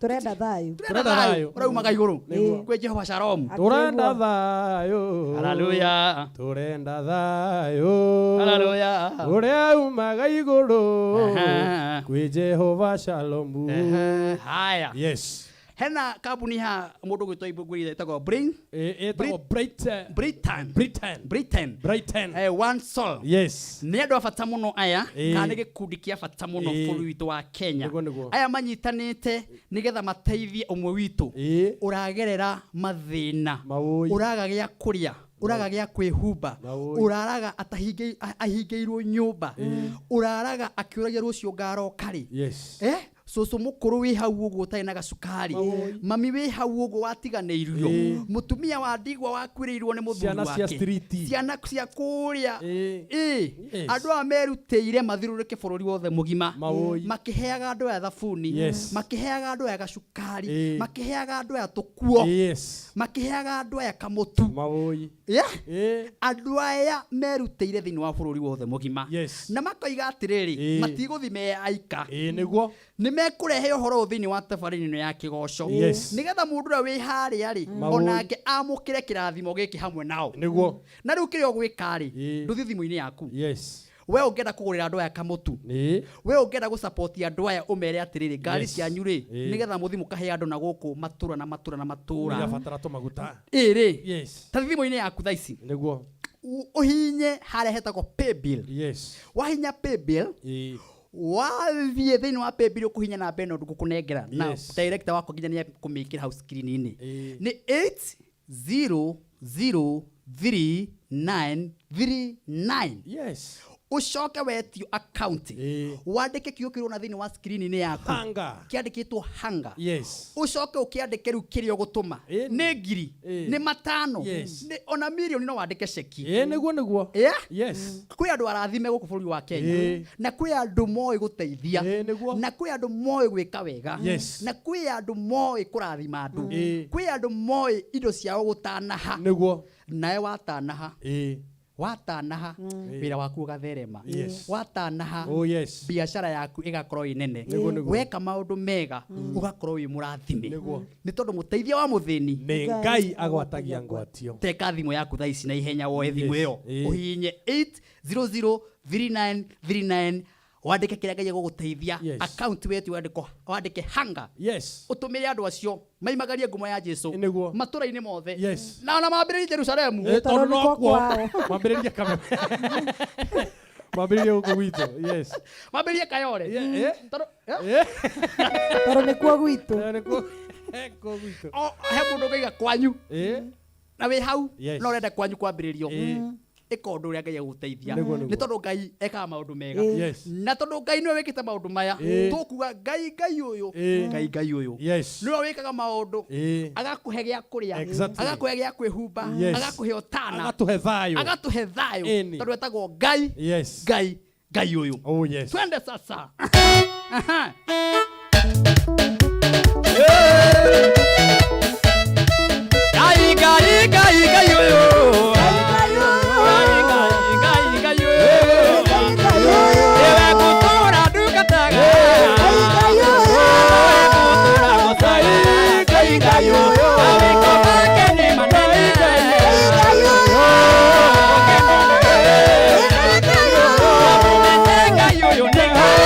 Tũrenda thayũ. Tũrenda thayũ. Ũraumaga igũrũ. Kwĩ Jehova Shalom. Tũrenda thayũ. Hallelujah. Tũrenda thayũ. Hallelujah. Ũrĩa umaga igũrũ. Aha. Kwĩ Jehova Shalom. Haya. Yes. Hena kambuni ha mũndũ gwĩtwo Ibu Ngwĩrire ĩtagwo Brain. Ĩtagwo Brighton. Britain. Britain. Britain. Brighton. One Soul. Yes. Nĩ andũ a bata mũno aya, kana nĩ gĩkundi kĩa bata mũno bũrũri witũ wa Kenya. Nĩguo, nĩguo. Aya manyitanĩte nĩgetha mateithie ũmwe witũ ũragerera mathĩna, ũraga gĩa kũrĩa, ũraga gĩa kwĩhumba, ũraraga ahingĩirwo nyũmba, ũraraga akĩũragia rũciũ ngaroka rĩ. Yes. Cũcũ mũkũrũ wĩ hau ũguo ũtarĩ na gacukari, mami wĩ hau ũguo watiganĩirio, mũtumia wa ndigwa wakuĩrĩirwo nĩ mũthuri Ciana cia wake. street. Ciana cia kũrĩa. Ĩĩ. Ĩ, andũ aya merutĩire mathiũrũrũke bũrũri wothe mũgima Maũi. makĩheaga andũ aya thabuni, makĩheaga andũ aya gacukari, makĩheaga andũ aya tũkuo, makĩheaga andũ aya kamũtu. Maũi. Yeah? Ĩĩ. Andũ aya merutĩire thĩinĩ wa bũrũri wothe mũgima na makoiga atĩrĩrĩ, matigũthiĩ me aika. Ĩĩ nĩguo. Nĩ mekũrehe ũhoro ũyũ thĩinĩ wa tabarĩra ĩno ya kĩgoco, nĩgetha mũndũ ũrĩa wĩ harĩa rĩ, Maũi. onake amũkĩre kĩrathimo gĩkĩ hamwe nao. Nĩguo. Na rĩu kĩrĩa ũgwĩka rĩ, ndũthiĩ thimũ-inĩ yaku. We ũngĩenda kũgũrĩra andũ aya kamũtu, we ũngĩenda gũsapoti andũ aya, ũmere atĩrĩrĩ, ngari cianyu rĩ, nĩgetha mũthiĩ mũkahe andũ na gũkũ matũra na matũra na matũra. Nĩrabatara tũmaguta. Ĩ rĩ, ta thimũ-inĩ yaku thaa ici, Nĩguo. Ũhihinye harĩa hetagwo paybill. Wahinya paybill, wathiĩ thĩinĩ wa paybill, ũkũhinya namba ĩno ngũkũnengera na director wakwa nginya nĩ ekũmĩkĩra hau screen-inĩ, nĩ 8003939. Ũcoke wetio account, wandĩke kiugo kĩrona thĩinĩ wa screen-inĩ yaku Hunger. kĩandĩkĩtwo hanga. Ũcoke ũkĩandĩke rĩu kĩrĩa ũgũtũma, nĩ ngiri, nĩ matano, nĩ ona mirioni, no wandĩke ceki. Ĩĩ nĩguo nĩguo. Yeah? Kwĩ andũ arathime gũkũ bũrũri wa Kenya, na kwĩ andũ moĩ gũteithia, na kwĩ andũ moĩ gwĩka wega, na kwĩ andũ moĩ kũrathima andũ, kwĩ andũ moĩ indo ciao gũtanaha. Nawe watanaha, watanaha, wĩra waku ũgatherema. Watanaha, Oh, yes. biacara yaku ĩgakorwo ĩ nene. Nĩguo, nĩguo. Weka maũndũ mega ũgakorwo wĩ mũrathime, nĩ tondũ mũteithia wa mũthĩni Nĩ Ngai agwatagia ngwatio. Teka thimũ yaku thaa ici na ihenya, woe thimũ ĩyo, ũhihinye 8003939, wandĩke kĩrĩa Ngai egũgũteithia. Account wetu wandĩko, wandĩke hanga, ũtũmĩre andũ acio maimagarie ngumo ya Jesu matũra-inĩ mothe, na ona mambĩrĩrie Jerusalemu. Ĩ, tondũ no kuo mambĩrĩrie kameme, mambĩrĩrie gũkũ gwitũ. Yes. Mambĩrĩrie Kayore. Tondũ Tondũ nĩkuo gwitũ. Nĩkuo gwitũ. O he mũndũ ũngĩiga kwanyu na wĩ hau, no ũrenda kwanyu kwambĩrĩrio, ĩka ũndũ ũrĩa Ngai egũgũteithia, Nĩguo, nĩguo. nĩ tondũ Ngai ekaga maũndũ mega. Na tondũ Ngai nĩwe wĩkĩte maũndũ maya, tũkuga Ngai Ngai ũyũ, Ngai Ngai ũyũ nĩwe wĩkaga maũndũ, agakũhe gĩa kũrĩa, agakũhe gĩa kwĩhumba, agakũhe ũtana, Agatũhe thayũ. Agatũhe thayũ, Ĩni. tondũ etagwo Ngai, Ngai Ngai ũyũ. Oh yes. Twende sasa. Aha. Ngai Ngai Ngai Ngai ũyũ, Ngai Ngai Ngai Ngai ũyũ, nĩwe ngũtũũra ndungataga, nĩwe ngũtũũra ngũcaga. Ngai Ngai ũyũ, mawĩko make nĩ manene. Ngai ũyũ nĩ Ngai.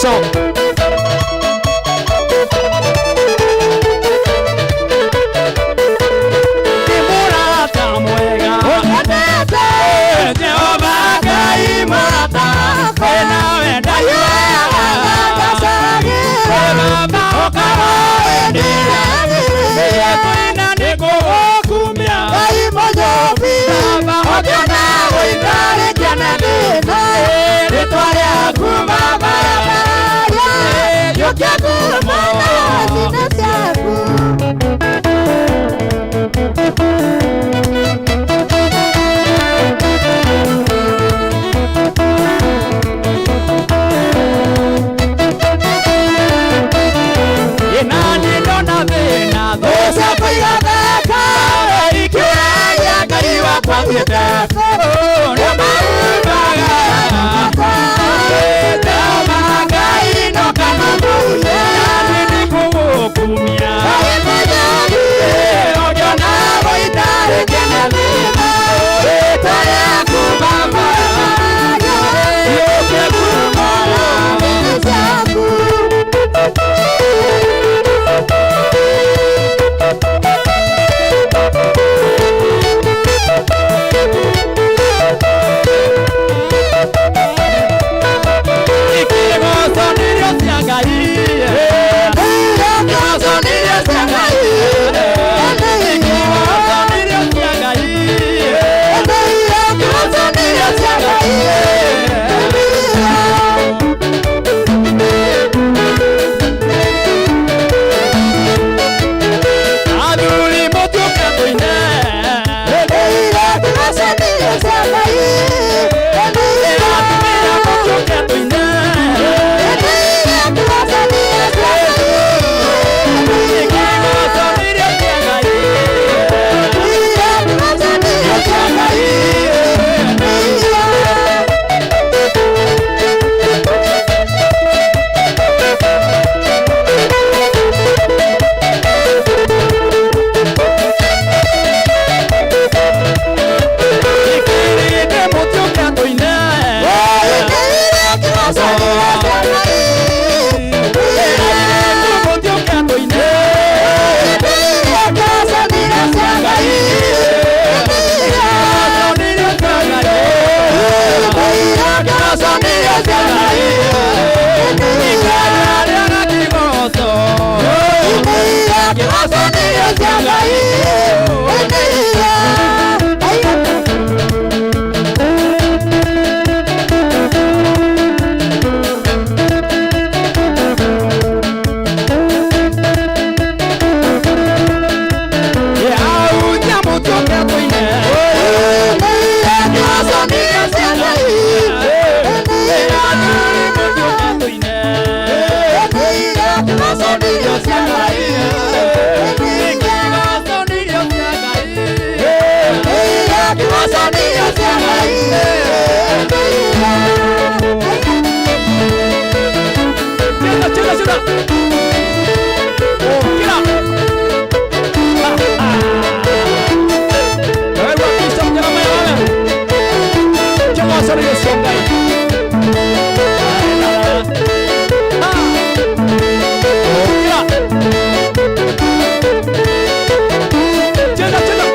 Kĩgoco. Nĩ mũrata mwega. Jehova Ngai mũrata, wĩna wendani Baba ũkawaendera, kwĩna nĩngũgũkumia. Baba ũngĩona gũikarĩkia na thĩna, rĩtwa rĩaku Baba yũkia ngumo. Nani ndona thĩna thũ ciakwa igatheka, ikĩũragia Ngai wakwa thiĩte, nĩ maumaga. Jehova Ngai no kana nani nĩngũgũkumia. Ũngĩona gũitarĩkia na thĩna, rĩtwa rĩaku Baba yũkie ngumo. Ikigoco nĩrĩo cia Ngai, ikigoco nĩrĩo cia Ngai, ikigoco nĩrĩo cia Ngai, ikigoco nĩrĩo cia Ngai. Athuri mũtuĩke tũine, atumia mũtuĩke tũine, ikigoco nĩrĩo cia Ngai, cia Ngai. Ikirinde mũtuĩke tũine, mũtuĩke tũine, Aunya mũtuĩke tũine, Cheza, cheza, cheza. Kila. Wewe Kristo mnyama ya wewe. Choma sana Yesu ngai. Kila. Cheza, cheza.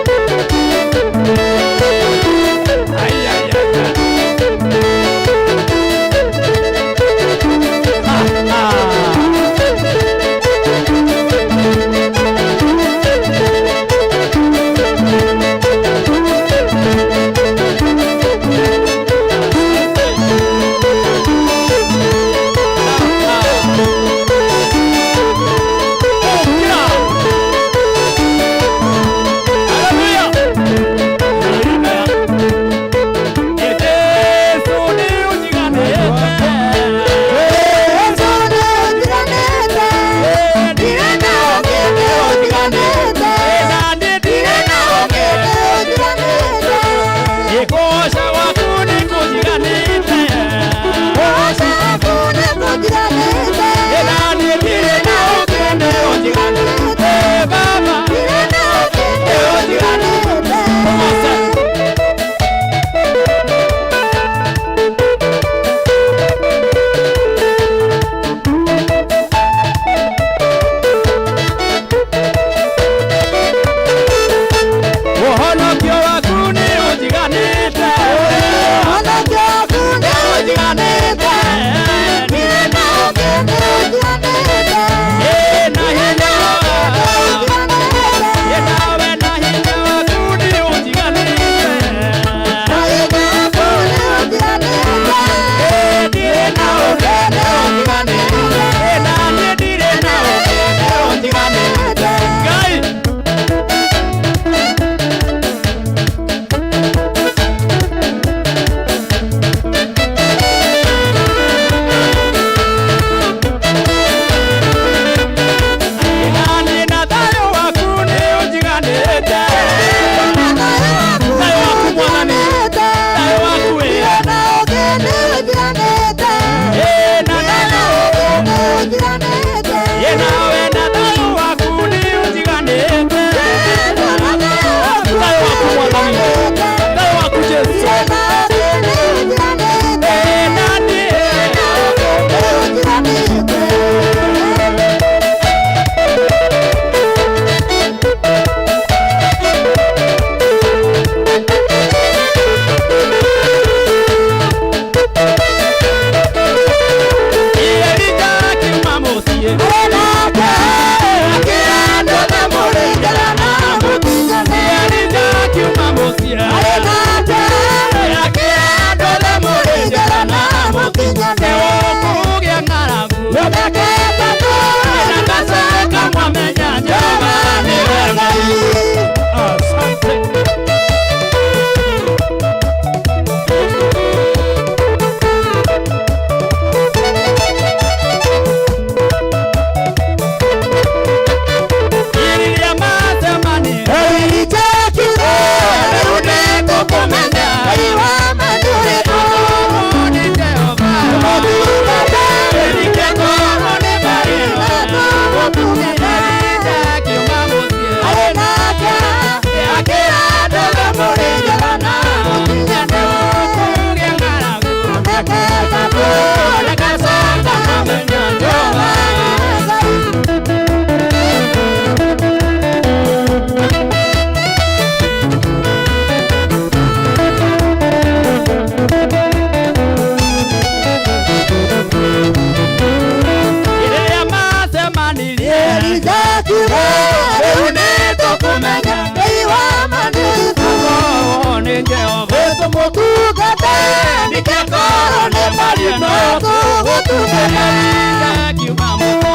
Tũgũtungata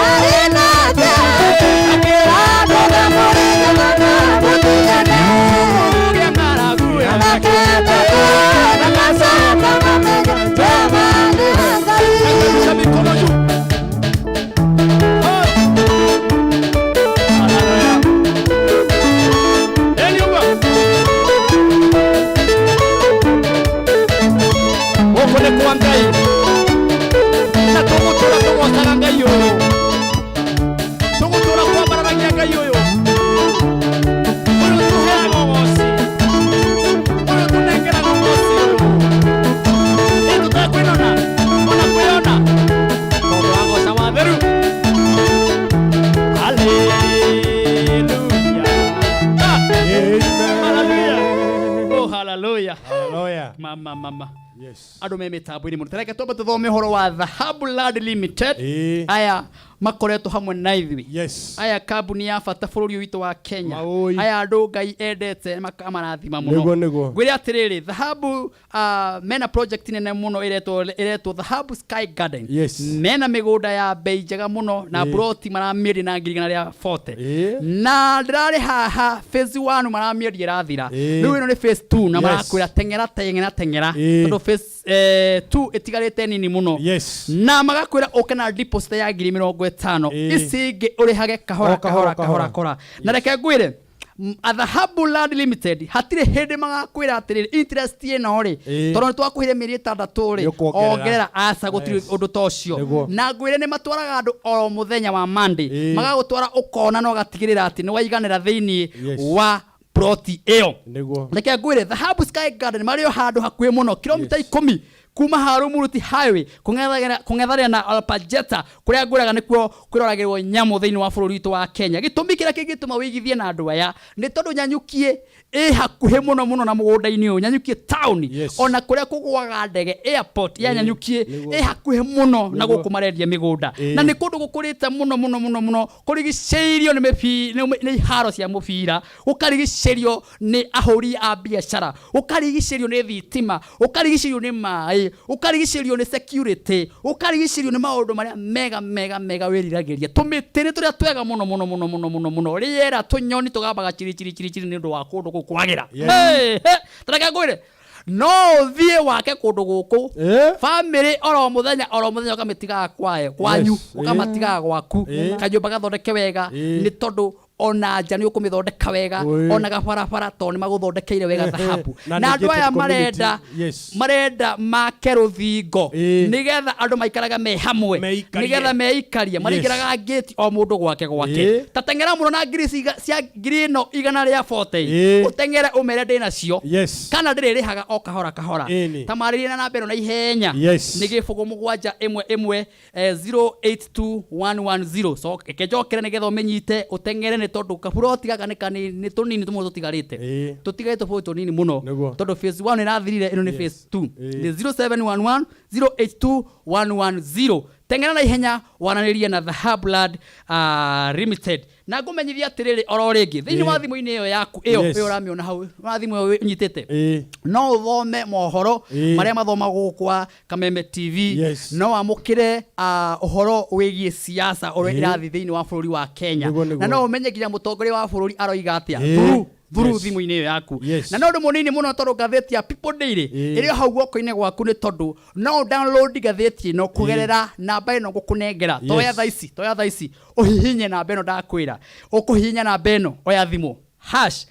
arĩ nake akĩra andũ mũrĩnyana mũtungate maketagwo na macoka mamenye Jehova nĩwe Ngai. Gũkũ nĩ kwa Ngai na tũgũtũra tũgocaga Ngai ũyũ, tũgũtũra kwambararagia Ngai ũyũ, ũyũ tũheaga ũgoci, ũyũ tũnengeraga ũgoci ũyũ, ĩ tũtekwĩnona ona kwĩyona tondũ wagoca watheru. Hallelujah. Hallelujah. Oh, hallelujah. Hallelujah. Mama, mama. Yes. Andå me mä tambo-inä må no tareke twambe tå thome å horo wa Dhahabu Land Limited. Aya makoretwo hamwe na ithuĩ. Yes. Aya kambuni ya bata bũrũri ũyũ witũ wa Kenya. Maũi. Aya andũ Ngai endete makamarathima mũno. Nĩguo, nĩguo. Ngwĩre atĩrĩrĩ, Dhahabu mena project nene mũno ĩretwo Dhahabu Sky Garden. Yes. Mena mĩgũnda ya bei njega mũno na broti maramĩendia na 140,000. Na ndĩrarĩ haha phase 1 maramĩendia ĩrathira. Rĩu ĩno nĩ phase 2 na marakwĩra teng'era teng'era teng'era tondũ phase 2 ĩtigarĩte nini mũno. Yes. Na magakwĩra ũke na deposit ya 50,000, ici ingĩ ũrĩhage kahora O kahora, kahora kahora kahora. kahora. Na reke ngwĩre, Dhahabu Land Limited hatirĩ hĩndĩ magakwĩra atĩrĩrĩ, interest ĩno rĩ, tondũ nĩ twakũheire mĩeri 6 rĩ, Nĩũkuongerera. ongerera, aca, gũtirĩ ũndũ ta ũcio. Nĩguo. Na ngwĩre nĩ matwaraga andũ oro mũthenya wa Monday, magagũtwara ũkona na ũgatigĩrĩra atĩ nĩ waiganĩra thĩinĩ wa ploti ĩyo. Nĩguo. Reke ngwĩre, Dhahabu Sky Garden marĩ o handũ hakuhĩ mũno, kilomita 10 kuma Harumuruti Highway kũng'ethanĩra na Alpajeta kũrĩa ngwĩraga nĩkuo kwĩroragĩrwo nyamũ thĩinĩ wa bũrũri witũ wa Kenya. Gĩtũmi kĩrĩa kĩngĩtũma wĩigithie na andũ aya nĩ tondũ Nyanyukie ĩ hakuhĩ mũno mũno na mũgũnda-inĩ ũyũ, Nyanyukie town, ona kũrĩa kũgũaga ndege airport ya Nyanyukie ĩ hakuhĩ mũno na gũkũ marendia mĩgũnda. Na nĩ kũndũ gũkũrĩte mũno mũno mũno mũno, kũrigicĩirio nĩ iharo cia mũbira, gũkarigicĩrio nĩ ahũri a biacara, gũkarigicĩrio nĩ thitima, gũkarigicĩrio nĩ maĩ, gũkarigicĩrio nĩ security, gũkarigicĩrio nĩ maũndũ marĩa mega mega mega wĩriragĩria, tũmĩtĩ nĩ tũrĩa twega mũno mũno mũno mũno mũno mũno, rĩera, tũnyoni tũgambaga chiri chiri chiri chiri nĩ ũndũ wa kũndũ kũu kwagĩra. Yes. Hey, hey, tareke ngwĩre, no ũthiĩ wake kũndũ gũkũ bamĩrĩ oro mũthenya oro mũthenya, ũkamĩtigaga kwayo kwanyu, ũkamatigaga gwaku, kanyũmba gathondeke wega, nĩ tondũ ona nja nĩ ũkũmĩthondeka wega, ona gabarabara tondũ nĩ magũthondekeire wega Dhahabu. Na Na nĩ andũ aya gated community. marenda marenda make rũthingo nĩgetha andũ maikarage me hamwe, Meikarie. nĩgetha meikarie, marĩingĩraga ngĩti o mũndũ gwake gwake. Ta teng'era mũno na ngiri cia ngiri ĩno 140, ũteng'ere ũmere ndĩ nacio kana ndĩrĩrĩhaga o kahora kahora. Ta marĩrie na namba ĩno na ihenya, nĩ 0 7 1 1 082110. So reke njokere nĩgetha ũmĩnyite, ũteng'ere, nĩ tondũ kaburoti gaka nĩ tũnini tũmwe tũtigarĩte, tũtigarĩte tũbũri tũnini mũno, tondũ phase 1 ĩrathirire, ĩno nĩ phase 2. Nĩ 0711 082 110. Teng'era na ihenya waranĩrie na Dhahabu Land Limited. Na ngũmenyithia atĩrĩrĩ oro rĩngĩ, thĩinĩ wa thimũ-inĩ ĩyo yaku ĩyo, ĩyo ũramĩona hau wa thimũ ĩyo ũnyitĩte, no ũthome mohoro marĩa mathomagwo kwa Kameme TV, no wamũkĩre ũhoro wĩgiĩ siasa ũrĩa ĩrathiĩ thĩinĩ wa bũrũri wa Kenya, Nĩguo, nĩguo. na no ũmenye nginya mũtongoria wa bũrũri aroiga atĩa through thimũ-inĩ ĩyo yaku. Na no ũndũ mũnini mũno, tondũ ngathĩti ya People Daily ĩrĩ o hau guoko-inĩ gwaku, nĩ tondũ no download ngathĩti ĩno kũgerera namba ĩno ngũkũnengera. Toya thaa ici, toya thaa ici, ũhihinye namba ĩno ndakwĩra. Ũkũhihinya namba ĩno, oya thimũ, hash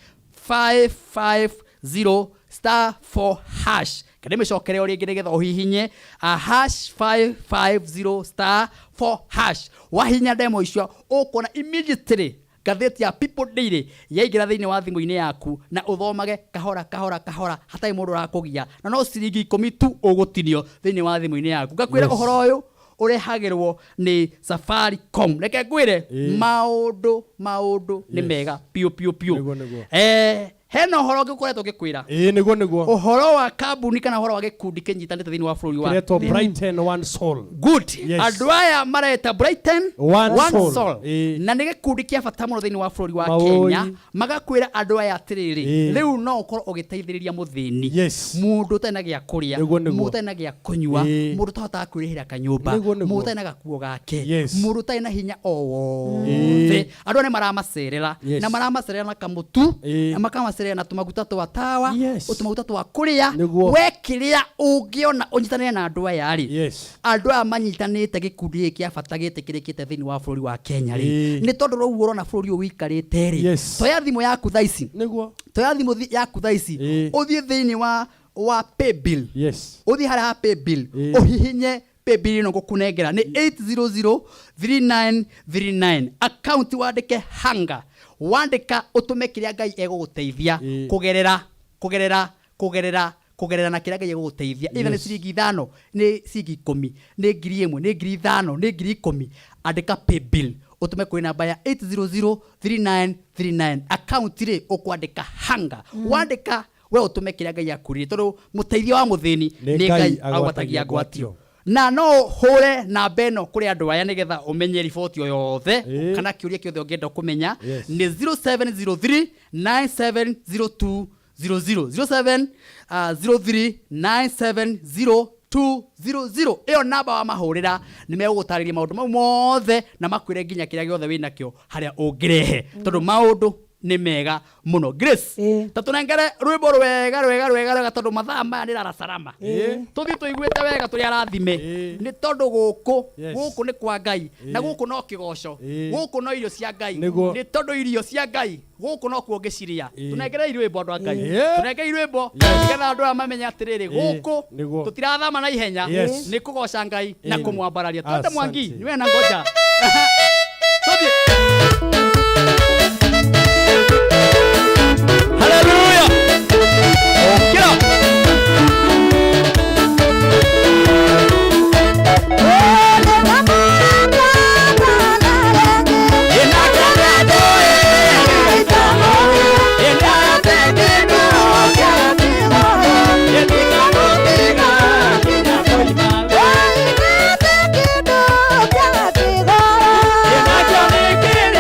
550 star 4 hash. Kana mĩcokere o rĩngĩ nĩgetha ũhihinye, hash 550 star 4 hash. Wahihinya ndemo icio, ũkuona immediately ngathĩti ya People Daily yaingĩra thĩinĩ wa thimũ-inĩ yaku, na ũthomage kahora kahora kahora hatarĩ mũndũ ũrakũgia, na no ciringi 10 tu ũgũtinio thĩinĩ wa thimũ-inĩ yaku. Ngakwĩra, ũhoro ũyũ ũrehagĩrwo nĩ Safaricom. Reke ngwĩre, maũndũ maũndũ nĩ mega piũ piũ piũ. Nĩguo, nĩguo. Hena ũhoro ũngĩ ũkoretwo ngĩkwĩra. Ĩĩ, nĩguo nĩguo. Ũhoro wa kambuni kana ũhoro wa gĩkundi kĩnyitanĩte thĩinĩ wa bũrũri wa Kĩretwo Brighton One Soul. Good. Yes. Andũ aya mareta Brighton One Soul. Soul. Ĩĩ. Na nĩ gĩkundi kĩa bata mũno thĩinĩ wa bũrũri wa Maũĩ. Kenya. Magakwĩra andũ aya atĩrĩrĩ, Ĩĩ. rĩu no ũkorwo ũgĩteithĩrĩria mũthĩni. Yes. Mũndũ ũtarĩ na gĩa kũrĩa, Nĩguo, nĩguo. mũndũ ũtarĩ na gĩa kũnyua, Ĩĩ. mũndũ ũtahotaga kwĩrĩhĩra kanyũmba, Nĩguo, nĩguo. mũndũ ũtarĩ na gakuo gake, Yes. mũndũ ũtarĩ na hinya o wothe. Ĩĩ. Andũ aya nĩ maramacerera Yes. na maramacerera na kamũtu Ĩĩ. na makamacerera na tũmaguta twa tawa, Yes. tũmaguta twa kũrĩa. Nĩguo. We kĩrĩa ũngĩona ũnyitanĩre na andũ aya rĩ, Yes. andũ aya manyitanĩte gĩkundi gĩkĩ kĩa bata gĩtĩkĩrĩkĩte thĩinĩ wa bũrũri wa Kenya rĩ, Ĩĩ. nĩ tondũ rĩu ũrona bũrũri ũyũ ũikarĩte rĩ, Yes. toya thimũ yaku thaa ici, Nĩguo. toya thimũ yaku thaa ici, Ĩĩ. ũthiĩ thĩinĩ wa paybill, Yes. ũthiĩ harĩa ha paybill, Ĩĩ. ũhihinye paybill ĩno ngũkũnengera nĩ 8003939, account wandĩke hanga, wandĩka ũtũme kĩrĩa Ngai egũgũteithia Ĩĩ. kũgerera kũgerera kũgerera kũgerera na kĩrĩa Ngai egũgũteithia, either nĩ Yes. ciringi 5, nĩ ciringi 10, nĩ 1000, nĩ 5000, nĩ 10,000, andĩka paybill ũtũme kũrĩ namba ya 8003939, account rĩ ũkwandĩka hanga, wandĩka we ũtũme kĩrĩa Ngai akwĩrire, tondũ mũteithia wa mũthĩni Nĩ nĩ Ngai Ngai agwatagia agwatagia ngwatio. ngwatio. Na no hũre namba ĩno kũrĩ andũ aya nĩgetha ũmenye riboti o yothe Ĩĩ. kana kĩũria kĩothe ũngĩenda kũmenya, Yes. nĩ 0703 9702 00, 07 03 970 200. Ĩyo namba wamahũrĩra nĩ megũgũtarĩria maũndũ mau mothe na makwĩre nginya kĩrĩa gĩothe wĩnakĩo harĩa ũngĩrehe, tondũ maũndũ nĩ mega mũno. Grace, Ĩĩ. ta tũnengere rwĩmbo rwega rwega rwega rwega, tondũ mathaa maya nĩ raracarama, tũthiĩ tũiguĩte wega tũrĩ arathime, Ĩĩ. nĩ tondũ gũkũ Yes. gũkũ nĩ kwa Ngai na Ĩĩ. gũkũ no kĩgoco, Ĩĩ. gũkũ no irio cia Ngai, Nĩguo. nĩ tondũ irio cia Ngai gũkũ no kuo ũngĩciria. Ĩĩ. Tũnengerei rwĩmbo andũ a Ngai, Ĩĩ. tũnengerei rwĩmbo nĩgetha andũ aya mamenye atĩrĩrĩ, Ĩĩ. gũkũ Nĩguo. tũtirathama na ihenya, Yes. nĩ kũgoca Ngai na Ĩĩ. kũmwambararia. Twende Mwangi, Asante. niwe na ngoja tũthiĩ. Hallelujah. Okira. Thank you.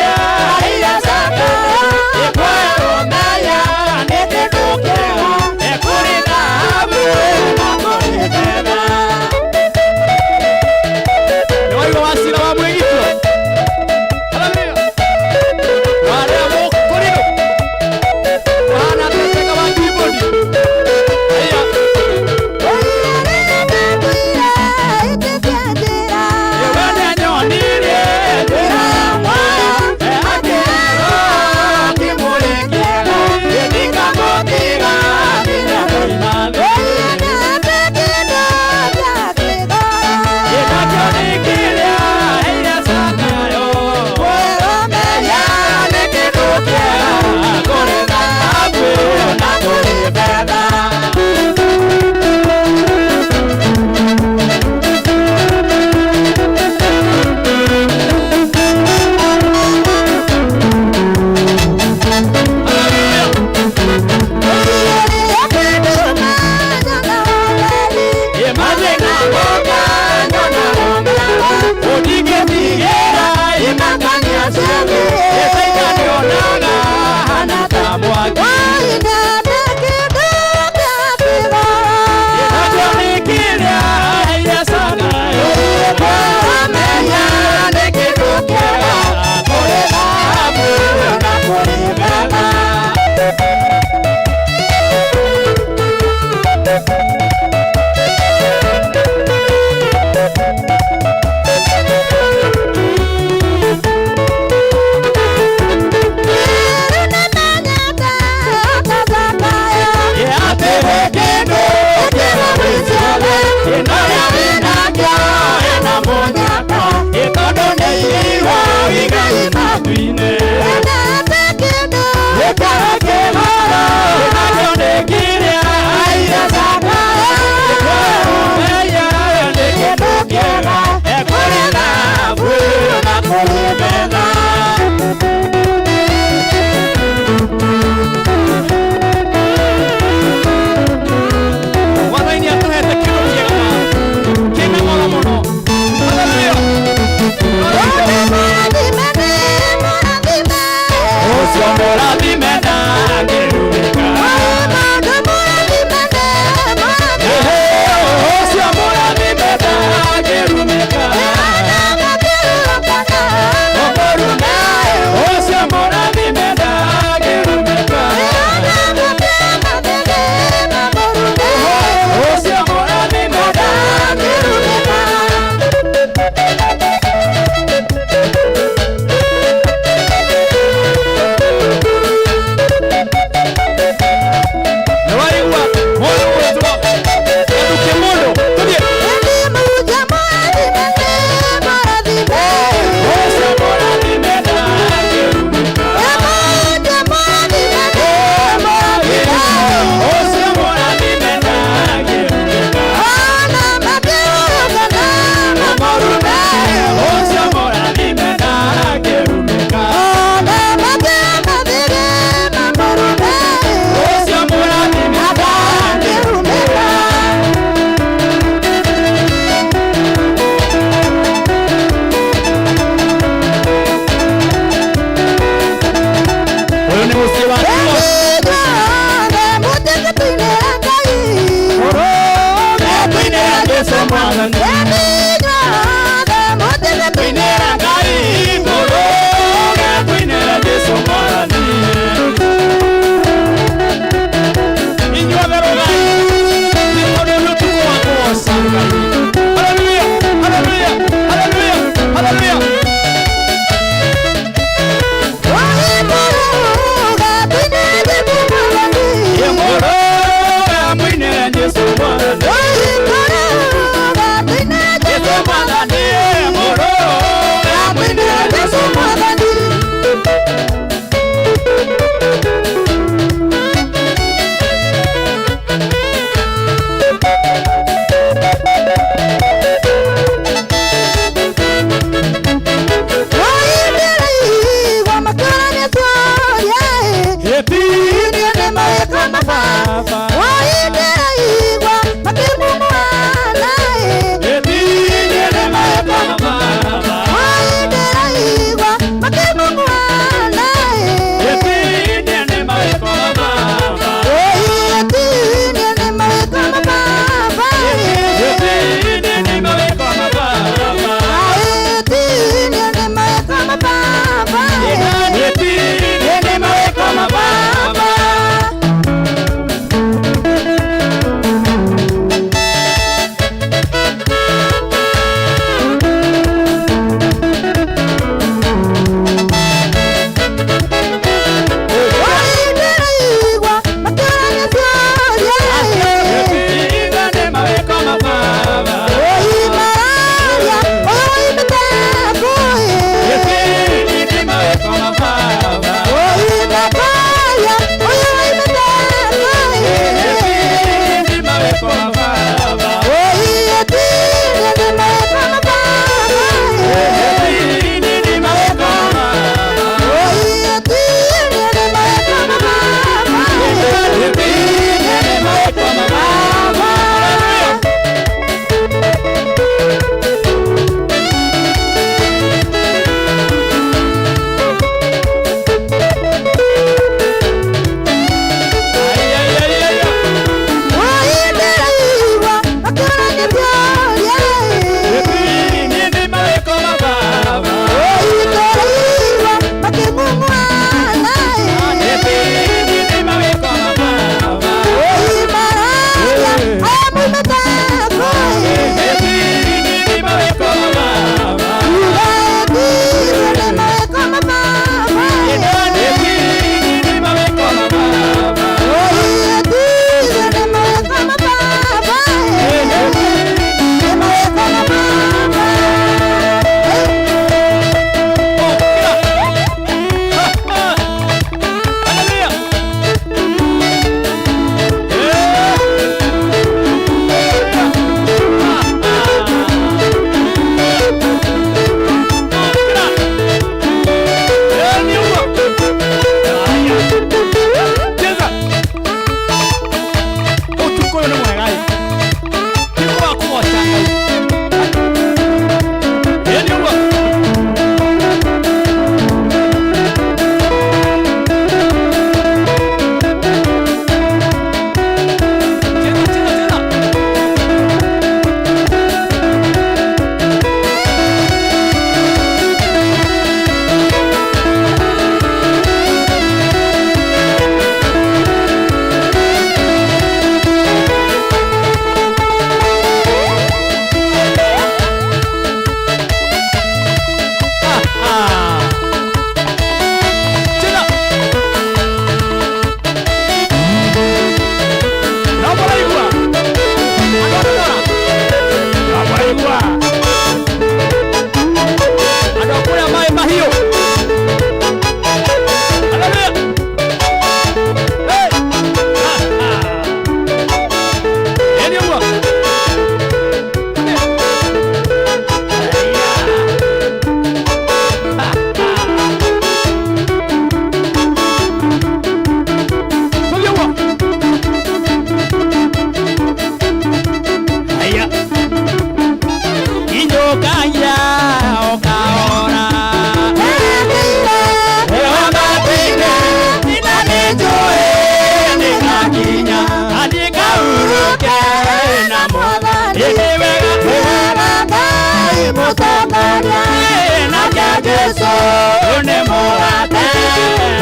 Jesu nĩ mũgate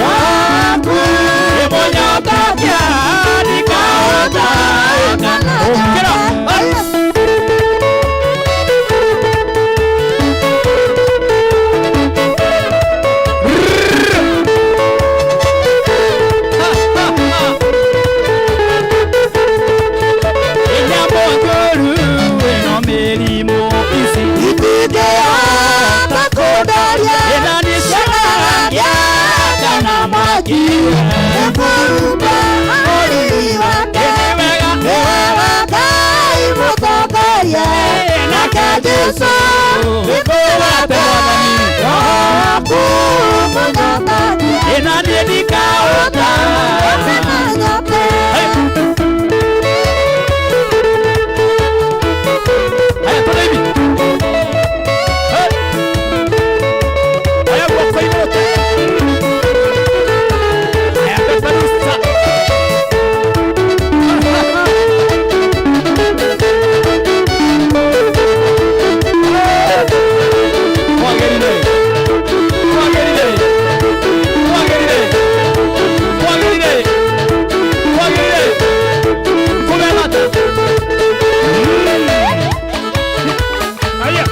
waku ĩmũnyotokia ndikahota. Ũkĩra. Inyambo njũru ĩno mĩrimũ ici Itingĩhota kũndaria Ĩna nĩ cianagia kana mwaki Nĩkũruta ũriri wake Nĩwe wa Ngai mũtongoria Nake Jesu nĩkũgate Roho waku mũnyotokia Ĩna niĩ ndikahota Ũkĩmanyote Haya, twende hivi. Hey. Haya, guoko igũrũ te. Haya, peperusa. Twagĩrire. Twagĩrire. Twagĩrire. Twagĩrire. Twagĩrire. Kũmemata. Haya.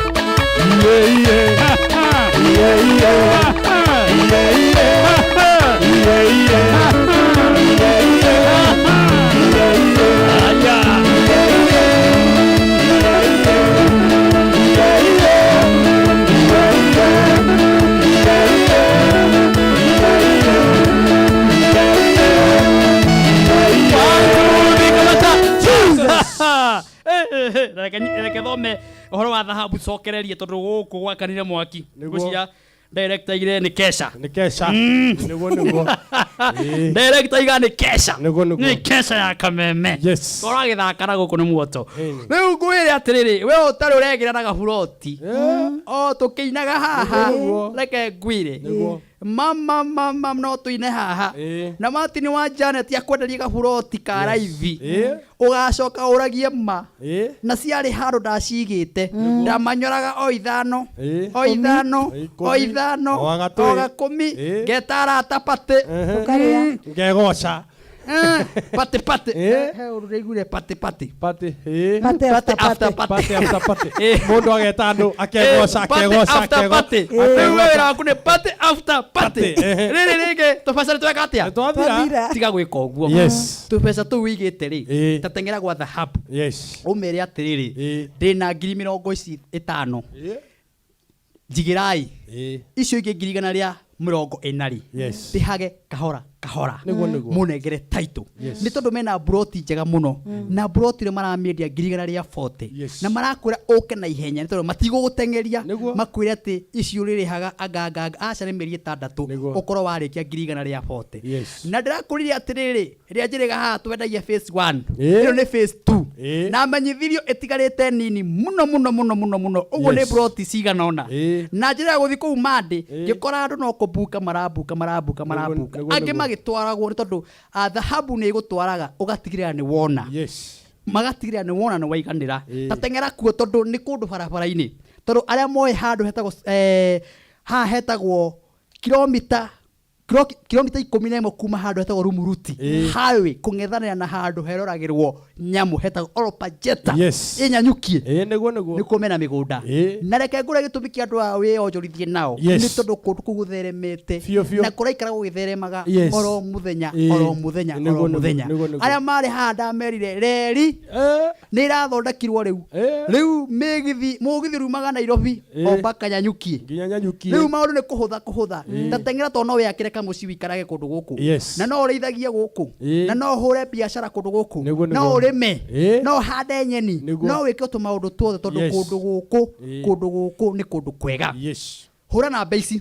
Reke thome ũhoro wa thahabu cokererie tondũ gũkũ gwakanire mwaki. Nĩguo. Ngwĩciria director aigire nĩ kesha. Nĩ kesha. Nĩguo nĩguo. Director aiga nĩ kesha. Nĩguo nĩguo. Nĩ kesha ya kameme. Yes. Tũragĩthaka na gũkũ nĩ muoto. Ĩni. Rĩu ngwĩre atĩrĩrĩ, we ũtarĩ ũregĩra na gaburoti. O tũkĩinaga haha. Nĩguo. Reke ngwĩre. Nĩguo. Mama mama no tũine haha. Ĩĩ. Na Martin wa Janet akwenderia gaburoti ka raithi. Ĩĩ. Ũgacoka ũragie ma. Ĩĩ. Na ciarĩ handũ ndacigĩte. Ndamanyoraga o ithano. Ĩĩ. O ithano. Ikũmi. O ithano. O gatũĩ. O gakũmi. Ĩĩ. Ngeta arata patĩ. Ũkarĩa. Ngegoca. Patĩ patĩ. Ĩĩ. He ũndũ ndaiguire patĩ patĩ. Patĩ. Ĩĩ. Pate after After pate. Patĩ after patĩ. Ĩĩ. Mũndũ ageta andũ akegoca akegoca after akegoca. party. Rĩu we wĩra waku nĩ party after party. Party, ehe. Rĩrĩ rĩngĩ tũbeca nĩ tweka atĩa? Twathira. Twathira. Tiga gwĩka ũguo. Yes. Tũbeca tũu wĩigĩte rĩ, Ĩĩ. ta teng'era gwa thahabu. Yes. Ũmere atĩrĩrĩ, Ĩĩ. ndĩna ngiri mĩrongo ici ĩtano. Ĩĩ. Njigĩrai. Ĩĩ. Icio ingĩ ngiri igana rĩa mĩrongo ĩna rĩ. Yes. Ndĩhage kahora kahora. Nĩguo, nĩguo. Mũnengere title. Yes. Nĩ tondũ mena mburoti njega mũno. Na mburoti rĩ maramĩendia ngiri igana rĩa 40. Yes. Na marakwĩra ũke na ihenya nĩ tondũ matigũgũteng'eria. Nĩguo. Makwĩre atĩ ici ũrĩrĩhaga anga anga anga aca nĩ mĩeri ĩtandatũ Nĩguo. ũkorwo warĩkia ngiri igana rĩa 40. Yes. Na ndĩrakũririe atĩrĩrĩ, rĩrĩa njĩrĩga haha twendagia phase 1. Ĩĩ. Ĩno nĩ phase 2. Ĩĩ. Na menyithirio ĩtigarĩte nini mũno mũno mũno mũno mũno. Ũguo nĩ Yes. mburoti cigana ũna. Ĩĩ. Na njĩra ya gũthiĩ kũu Mandĩ, Ĩĩ. ngĩkora andũ no kũmbuka marambuka marambuka marambuka. nĩguo, Angĩ nĩguo. magĩtwaragwo nĩ tondũ thahabu nĩ ĩgũtwaraga ũgatigĩrĩra nĩ wona. Yes. Magatigĩrĩra nĩ wona nĩ waiganĩra. Ĩĩ. Ta teng'era kuo tondũ nĩ kũndũ barabara-inĩ. Tondũ arĩa moĩ handũ hetagwo haha hetagwo kilomita kilomita 11 kuma handũ hetagwo Rumuruti. Ĩĩ. Highway kũng'ethanĩra na handũ heroragĩrwo nyamũ hetagwo Olopajeta. Yes. Ĩnyanyukie. Ĩĩ nĩguo nĩguo. Nĩkuo mena mĩgũnda. Ĩĩ. Na reke ngũre gĩtũmi kĩa andũ aya wĩonjorithie nao. Yes. Nĩ tondũ kũndũ kũu gũtheremete. Biũ, biũ. Na kũraikara gũgĩtheremaga Yes. oro mũthenya Ĩĩ. oro mũthenya Nĩguo, oro nĩguo, mũthenya. nĩguo, nĩguo. Arĩa marĩ haha ndamerire reri Ĩĩ. nĩ ĩrathondekirwo rĩu. Ĩĩ. Rĩu mĩgithi mũgithi rumaga Nairobi Ĩĩ. o mpaka Nyanyukie. Nginya Nyanyukie. Rĩu maũndũ nĩ kũhũtha kũhũtha. Ta teng'era tondũ no wĩakĩre kamũciĩ wĩikarage kũndũ gũkũ. Yes. Na no ũrĩithagie gũkũ. Ĩĩ. Na no ũhũre biacara kũndũ gũkũ. Nĩguo, No nĩguo. ũrĩme. Ĩĩ. No ũhande nyeni. Nĩguo. No wĩke tũmaũndũ tuothe tondũ Yes. kũndũ gũkũ Ĩĩ. kũndũ gũkũ nĩ kũndũ kwega. Yes. Hũra namba ici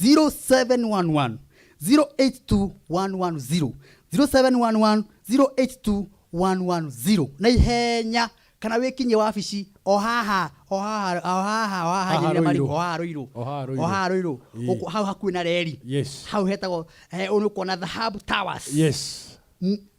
0711 082 110 0711 082 110 na ihenya kana wĩkinyie wabici o haha o haha o haha o haha Haha nyerere marigũ, Ruiru. o haha Ruiru O haha Ruiru. o haha Ruiru Ĩĩ. Gũkũ- hau hakuhĩ na reri Yes. hau hetagwo nĩ ũkuona Dhahabu Towers. Yes.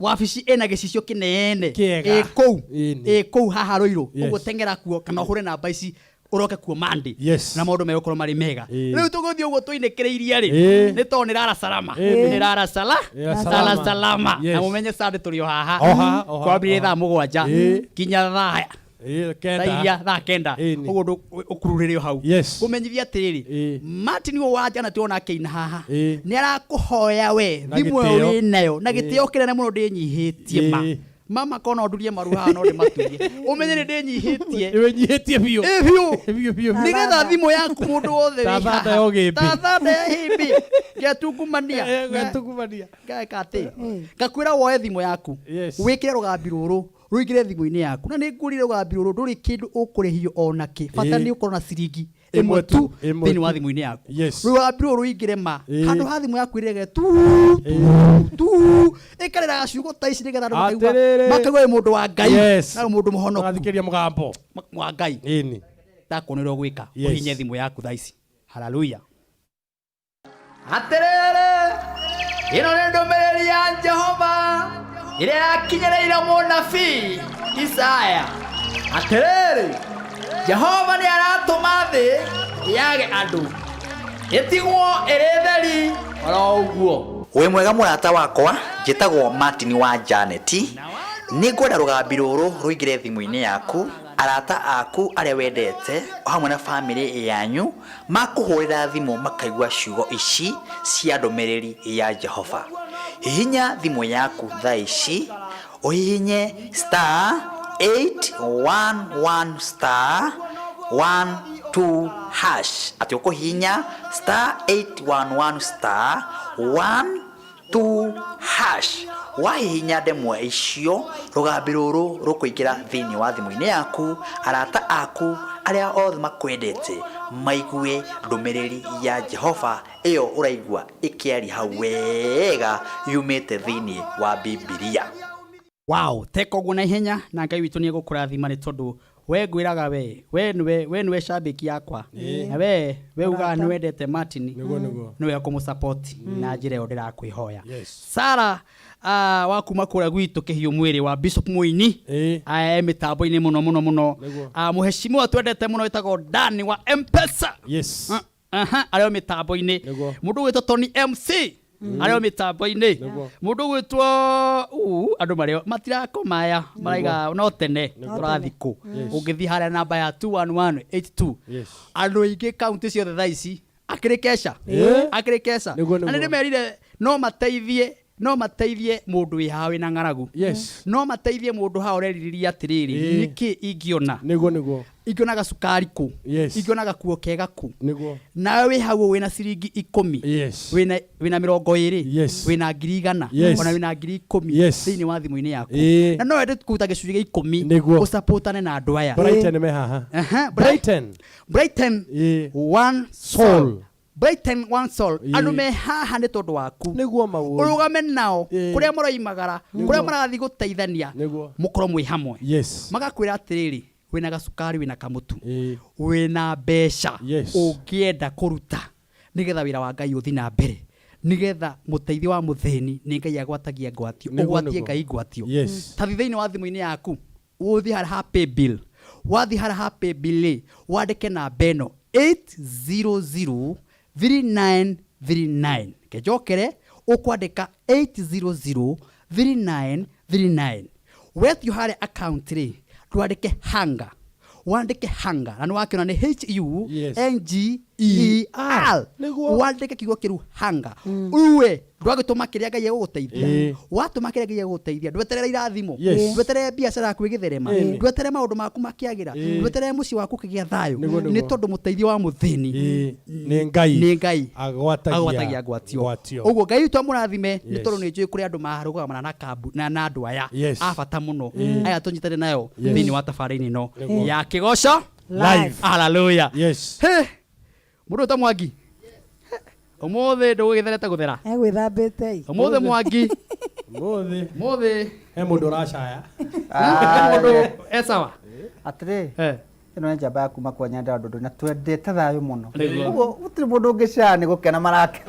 Wabici ĩna gĩcicio kĩnene Kĩega. Ĩ kũu Ĩni. ĩ kũu haha Ruiru Yes. ũguo teng'era kuo kana ũhũre namba ici Ũroke kuo Monday. Yes. Na maũndũ megũkorwo marĩ mega. Ĩĩ. Rĩu tũgũthiĩ ũguo tũinĩkĩrĩirie rĩ, Ĩĩ. nĩ tondũ nĩ rara salama. Ĩĩ. Nĩ rara sala. Ĩĩ, Sala salama. salama. Yes. Na mũmenye Sunday tũrĩ o haha. O haha, o haha, Kwambĩrĩria o thaa haha. 7 Ĩĩ. nginya thaa Ĩĩ, thaa iria kenda. thaa 9. Ĩni. Ũguo ũkururĩre o hau. Yes. Kũmenyithia atĩrĩrĩ, Ĩĩ. Martin ũyũ wa Janet wona akĩina haha Ĩĩ. nĩ arakũhoya we Na thimũ ĩyo gĩtĩo. wĩ nayo na Ĩĩ. gĩtĩo kĩnene mũno ndĩnyihĩtie ma Ĩĩ. mama kona ndurie maru haha no ndĩmaturie ũmenye nĩ ndĩnyihĩtie. Wĩnyihĩtie biũ. Ĩ biũ. Biũ biũ. Nĩgetha thimũ yaku mũndũ wothe Ta wĩ thanda haha. ya ũgĩmbĩ. Ta thanda ya hĩmbĩ ngetungumania. Eh, ngetungumania. Ngeka atĩ ngakwĩra woe thimũ yaku, Yes. wĩkĩre rũgambi rũrũ rũingĩre thimũ-inĩ yaku, na nĩ ngwĩrire rũgambi rũrũ ndũrĩ kĩndũ ũkũrĩhio ona kĩ, bata Ĩĩ. nĩ ũkorwo na ciringi Ĩmwe ĩmwe tu, tu ĩmwe thĩinĩ tu. wa thimũ-inĩ yaku. Yes. Rũgambi rũrũ rũingĩre ma Ĩĩ. handũ ha thimũ yaku ĩrege tu Ĩĩ. tu ĩkarĩraga ciugo ta ici nĩgetha andũ makaigua Atĩrĩrĩ. makaigua wĩ mũndũ wa Ngai Yes. na wĩ mũndũ mũhonoku. Magathikĩrĩria mũgambo. Wa Ngai. Ĩni. Ndakuona ũrĩa ũgwĩka. Yes. Ũhinye thimũ yaku thaa ici. Haleluya. Atĩrĩrĩ, ĩno nĩ ndũmĩrĩri ya Jehova ĩrĩa yakinyĩrĩire mũnabii Isaya. Atĩrĩrĩ, Jehova nĩ aratũma thĩ yage andũ, ĩtigwo ĩrĩ theri oro ũguo. Wĩ mwega mũrata wakwa, njĩtagwo Martin wa Janet. Nĩ ngwenda rũgambi rũrũ rũingĩre thimũ-inĩ yaku, arata aku arĩa wendete o hamwe na bamĩrĩ yanyu makũhũrĩra thimũ makaigua ciugo ici cia ndũmĩrĩri ya Jehova. Hihinya thimũ yaku thaa ici, ũhihinye star 811 star 12 hash. Atĩ ũkũhihinya star 811 star 12 hash. Wahihinya ndemwa icio, rũgambi rũrũ rũkũingĩra thĩinĩ wa thimũ-inĩ yaku, arata aku arĩa othe makwendete maigue ndũmĩrĩri ya Jehova ĩyo ũraigua ĩkĩaria hau wega yumĩte thĩinĩ wa Bibilia. Wow, teka ũguo na ihenya na Ngai witũ nĩ egũkũrathima nĩ tondũ we ngwĩraga we we nĩwe we nĩwe shabiki yakwa Ĩĩ. na we ugaga nĩ wendete Martin. Nĩguo, nĩguo. Nĩwe ũkũmũsupport na njĩra ĩyo ndĩrakwĩhoya. Yes. Sara wa kuma kũrĩa gwitũ kĩhiũ mwĩrĩ wa Bishop Mũini, e mĩtambo-inĩ mũno mũno mũno. Nĩguo. Mũheshimiwa twendete mũno wĩtagwo Dani wa M-Pesa. Yes. Aha, arĩ o mĩtambo-inĩ. Nĩguo. Mũndũ ũgwĩtwo Tony MC arĩ o mĩtambo-inĩ. Nĩguo. Mũndũ ũgwĩtwo andũ marĩ matirakoma aya maraiga no tene Nĩguo. tũrathiĩ kũ. Yes. Ũngĩthiĩ harĩa namba ya 21182. Yes. Andũ aingĩ kaunti ciothe thaa ici akĩrĩ keca. Ĩĩ. Akĩrĩ keca. Nĩguo, Na nĩ nĩguo. ndĩmerire no mateithie no mateithie mũndũ wĩ haha wĩna ng'aragu. Yes. No mateithie mũndũ haha ũrerirĩria atĩrĩrĩ, Ĩĩ. nĩkĩ ingĩona? Nĩguo, nĩguo. Ingĩona gacukari kũ? Yes. Ingĩona gakuo kega kũ? Nĩguo. Nawe wĩ hau wĩna ciringi 10. Yes. Wĩna 20. Yes. Wĩna 100,000. Yes. Ona wĩna 10,000. Yes. Thĩinĩ wa thimũ-inĩ yaku. Ĩĩ. Na no wende kũruta gĩcunjĩ gĩa 10. Nĩguo. Ũsapotane na andũ aya. Brighton me haha. Aha, Brighton. Brighton. Ĩĩ. One Soul. Brighton one soul. Ĩĩ. Andũ me haha nĩ tondũ waku. Nĩguo maũĩ. Ũrũgame nao Ĩĩ. kũrĩa maroimagara, Nĩguo. kũrĩa marathiĩ gũteithania, Nĩguo. mũkorwo mwĩ hamwe. Yes. Magakwĩra atĩrĩrĩ, wĩna gacukari, wĩna kamũtu, Ĩĩ. wĩna mbeca Yes. ũngĩenda kũruta nĩgetha wĩra wa Ngai ũthiĩ na mbere, nĩgetha mũteithio wa mũthĩni nĩ Ngai agwatagia ngwatio, Nĩguo, ũgwatie nĩguo. Ngai ngwatio. Yes. Ta thiĩ thĩinĩ wa thimũ-inĩ yaku, ũthiĩ harĩa ha pay bill, wathiĩ harĩa ha pay bill rĩ, wandĩke namba ĩno 8003939. Reke njokere, ũkwandĩka 8003939. Wetio harĩa account rĩ, ndwandĩke hunger, wandĩke hunger na nĩ wakĩona nĩ H U N G E R. Nĩguo. Wandĩke kiugo kĩu hunger. Rĩu we ndwagĩtũma kĩrĩa Ngai egũgũteithia. Ĩĩ. Watũma kĩrĩa Ngai egũgũteithia, ndweterere irathimo, Yes. ndweterere biacara yaku ĩgĩtherema, Ĩĩ. ndweterere maũndũ maku makĩagĩra, Ĩĩ. ndweterere mũciĩ waku ũkĩgĩa thayũ. Nĩguo, nĩguo. Nĩ tondũ mũteithio wa mũthĩni Ĩĩ. Nĩ Ngai. nĩ Ngai Agwatagia. agwatagia ngwatio. Ngwatio. Ũguo Ngai witũ amũrathime nĩ Yes. tondũ nĩ njũĩ kũrĩ andũ marũgamana na kambu na na andũ aya Yes. a bata mũno Ĩĩ. aya tũnyitane nayo Yes. thĩinĩ wa tabarĩra ĩno Nĩguo. ya Kĩgoco Live. Hallelujah. Yes. He, mũndũ ũyũ ta Mwangi ũmũthĩ ndũgũgĩtherete gũthera. Egwĩthambĩte. Ũmũthĩ Mwangi. Ũmũthĩ. Ũmũthĩ. He mũndũ ũracaya. Mũndũ e sawa. Atĩrĩ, ĩno nĩ njamba ya kuma kwa Nyandarua Ndundu na twendete thayũ mũno. Nĩguo. Ũguo gũtirĩ mũndũ ũngĩcaya nĩ gũkena marake.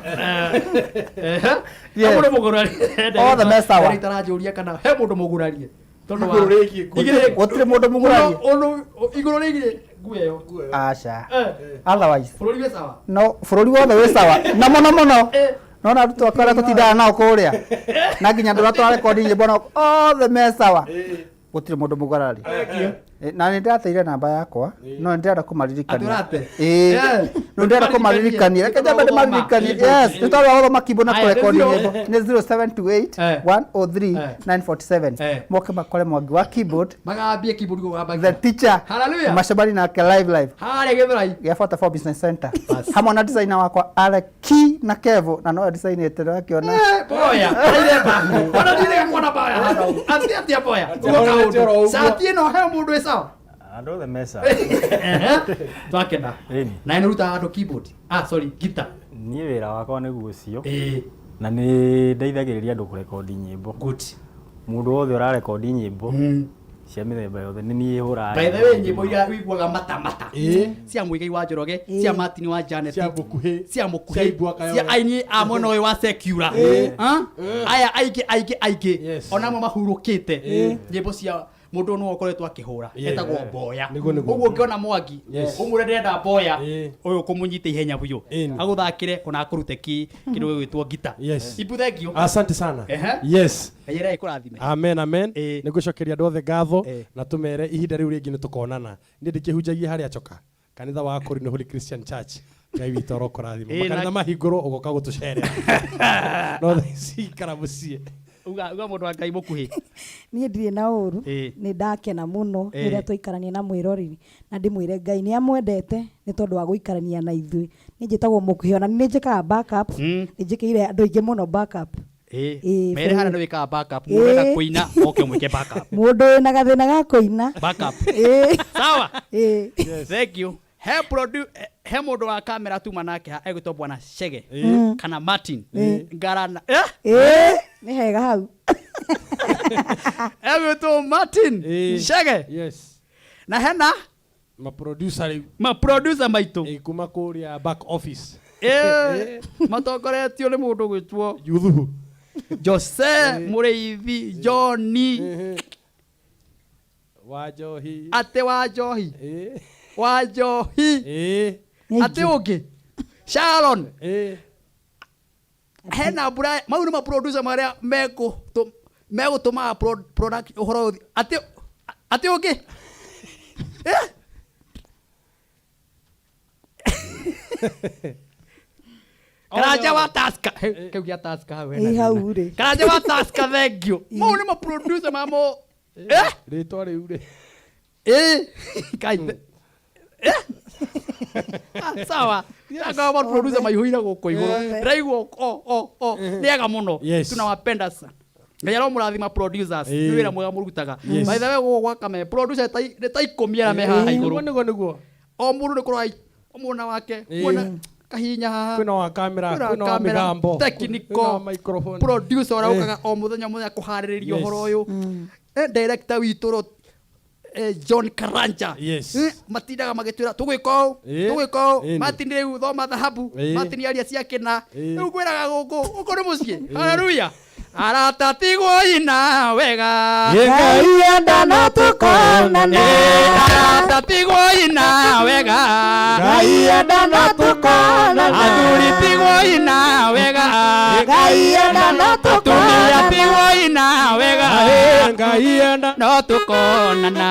He mũndũ mũgurarie. Othe me sawa. Ndaranjũria kana he mũndũ mũgurarie. Tondũ wa Igũrũ rĩgiĩ nguo. Gũtirĩ mũndũ mũgũrarie. Igũrũ rĩgiĩ nguo ĩyo. Aca. Eh. Otherwise. Bũrũri wĩ sawa. No bũrũri wothe wĩ sawa. Na mũno mũno. Nona arutwo akwa arĩa tũtindaga nao kũrĩa. Na nginya andũ arĩa tũrarekondi nyĩmbo nao othe me sawa. Gũtirĩ mũndũ mũgarari. Na nĩ ndĩrateire namba yakwa no nĩ ndĩrenda kũmaririkania. Atĩ ũrate? Ĩĩ. No ndĩrenda kũmaririkania. Reke njambe ndĩmaririkanie. Yes, nĩ tondũ wa gũthoma keyboard na Aya, nĩ kũrekondi zero. nyĩmbo. Nĩ 0728 103 947. Eh. Moke makore mwangi wa keyboard. Magambie keyboard gũgamba. The teacher. Hallelujah. Macemani nake live live. Harĩa Gĩthũrai. Gĩa 44 Business Center. Hamwe na designer wakwa Aleki na Kevo na no designĩte ndĩrakĩona. Boya. Arairemba. Ona ndirĩ kuona boya haha ũguo. Atĩ atĩa boya. Ũguo kaũndũ. Cati ĩno he mũndũ wĩ sawa. Andũ othe me sawa. Twakena. Ĩni. Na nĩ ũrutaga andũ keyboard. Ah, sorry, guitar. Niĩ wĩra wakwa nĩguo ũcio. Na nĩ ndeithagĩrĩria andũ kũrekondi nyĩmbo. Good. Mũndũ wothe ũrarekondi nyĩmbo cia mĩthemba yothe nĩ niĩ hũraga. By the way, nyĩmbo iria ũiguaga matamata cia Muigai wa Njoroge, cia Martin wa Janet, cia Mũkuhĩ, cia cia Mũkuhĩ, Ibwa Kayowe. cia aini a mwena ũyũ wa Secular. Ah? Aya aingĩ aingĩ aingĩ ona amwe mahurũkĩte nyĩmbo cia mũndũ nĩwe ũkoretwo akĩhũra Yeah. etagwo Mboya. Nĩguo, nĩguo. Ũguo ũngĩona Mwangi Yes. ũmwĩre ndĩrenda Mboya ũyũ ũkũmũnyita ihenya biũ agũthakĩre ona akũrute ki kĩndũ gĩgwĩtwo ngita. Yes. Ibu thengio. Asante sana. Ehe. Yes. Ngai ĩrĩa ĩkũrathime. Amen amen. Nĩ ngũcokeria andũ othe ngatho na tũmere ihinda rĩu rĩngĩ nĩ tũkonana. Niĩ ndĩkĩhunjagia harĩa Choka. Kanitha wa Korinũ Holy Christian Church. Ngai witũ arokũrathima. Ĩĩ, na- Makanitha mahingũrwo ũgoka gũtũcerera. No thaa ici ikara mũciĩ. Uga uga mũndũ wa Ngai mũkuhĩ. Niĩ ndirĩ na ũru. Ĩĩ. Nĩ ndakena mũno Ĩĩ. rĩrĩa twaikarania na mwĩroreri na ndĩmwĩre Ngai nĩ amwendete nĩ tondũ wa gũikarania na ithuĩ. Niĩ njĩtagwo Mũkuhĩ ona nĩ njĩkaga backup. Nĩ njĩkĩire andũ aingĩ mũno backup. Ĩĩ. Ĩĩ, Mere harĩa bũrũri. nĩ wĩkaga backup. Mũndũ ũrenda Ĩĩ. kũina oke ũmwĩke backup. Mũndũ wĩna gathĩna ga kũina. Backup. Ĩĩ. Sawa. Ĩĩ. Thank you. He produ he mũndũ wa kamera tuma nake ha egwĩtwo bwana Chege Ĩĩ. kana Martin Ĩĩ. Ngarana. Eh? Ĩĩ, nĩ hega hau. Egwĩtwo Martin Chege. Yes. Na hena Maproducer rĩu. Maproducer maitũ. Kuma kũrĩa back office. Ĩĩ. Matongoretio nĩ mũndũ ũgwĩtwo Yuthubu. Jose Mũrĩithi Johnny Wa Njohi. atĩ wa Njohi. Wa Njohi. Atĩ ũngĩ Sharon. Hena mbura mau nĩ maproducer marĩa megũtũmaga product ũhoro ũyũ atĩ atĩ ũngĩ Eh? Karanja wa Tusker kĩu gĩa Tusker hau hena Ĩ, hau thĩna. rĩ. Karanja wa Tusker thank you mau nĩ maproducer mamo Eh? Rĩtwa rĩu rĩ. Ĩ Ngai Eh? Ah, sawa Anga ma producer maihũire gũkũ igũrũ Eh. ndĩraigua o o o nĩ ega mũno Yes. tunawapenda sana Ngai aromũrathima producers Ĩĩ. nĩ wĩra mwega mũrutaga Yes. by the way gũkũ gwa Kameme producer nĩ ta ikũmi arĩa me haha Ĩĩ, igũrũ nĩguo nĩguo. O mũndũ nĩ kũrora mwena wake Ĩĩ. mwena kahinya haha Kwĩna wa kamera, Kwĩna wa kwĩna wa kamera, mĩgambo, technical, kwĩna wa microphone. producer ũrĩa Ĩĩ. ũkaga o mũthenya o mũthenya kũharĩrĩria Yes. ũhoro ũyũ director witũ ro John Karanja Yes. Matindaga magĩtwĩra tũgwĩka ũũ Ĩĩ. tũgwĩka ũũ Ĩĩ. Martin rĩu thoma thahabu Ĩĩ. Martin aria cia kĩna Ĩĩ. rĩu ngwĩraga gũkũ gũkũ nĩ mũciĩ haleluya arata tigwo ina wega Ngai enda no tũkonana. Arata tigwo ina wega Ngai enda no tũkonana. Athuri tigwo ina wega Ngai enda no Atumia tũkonana. tigwo ina wega Ngai enda no tũkonana.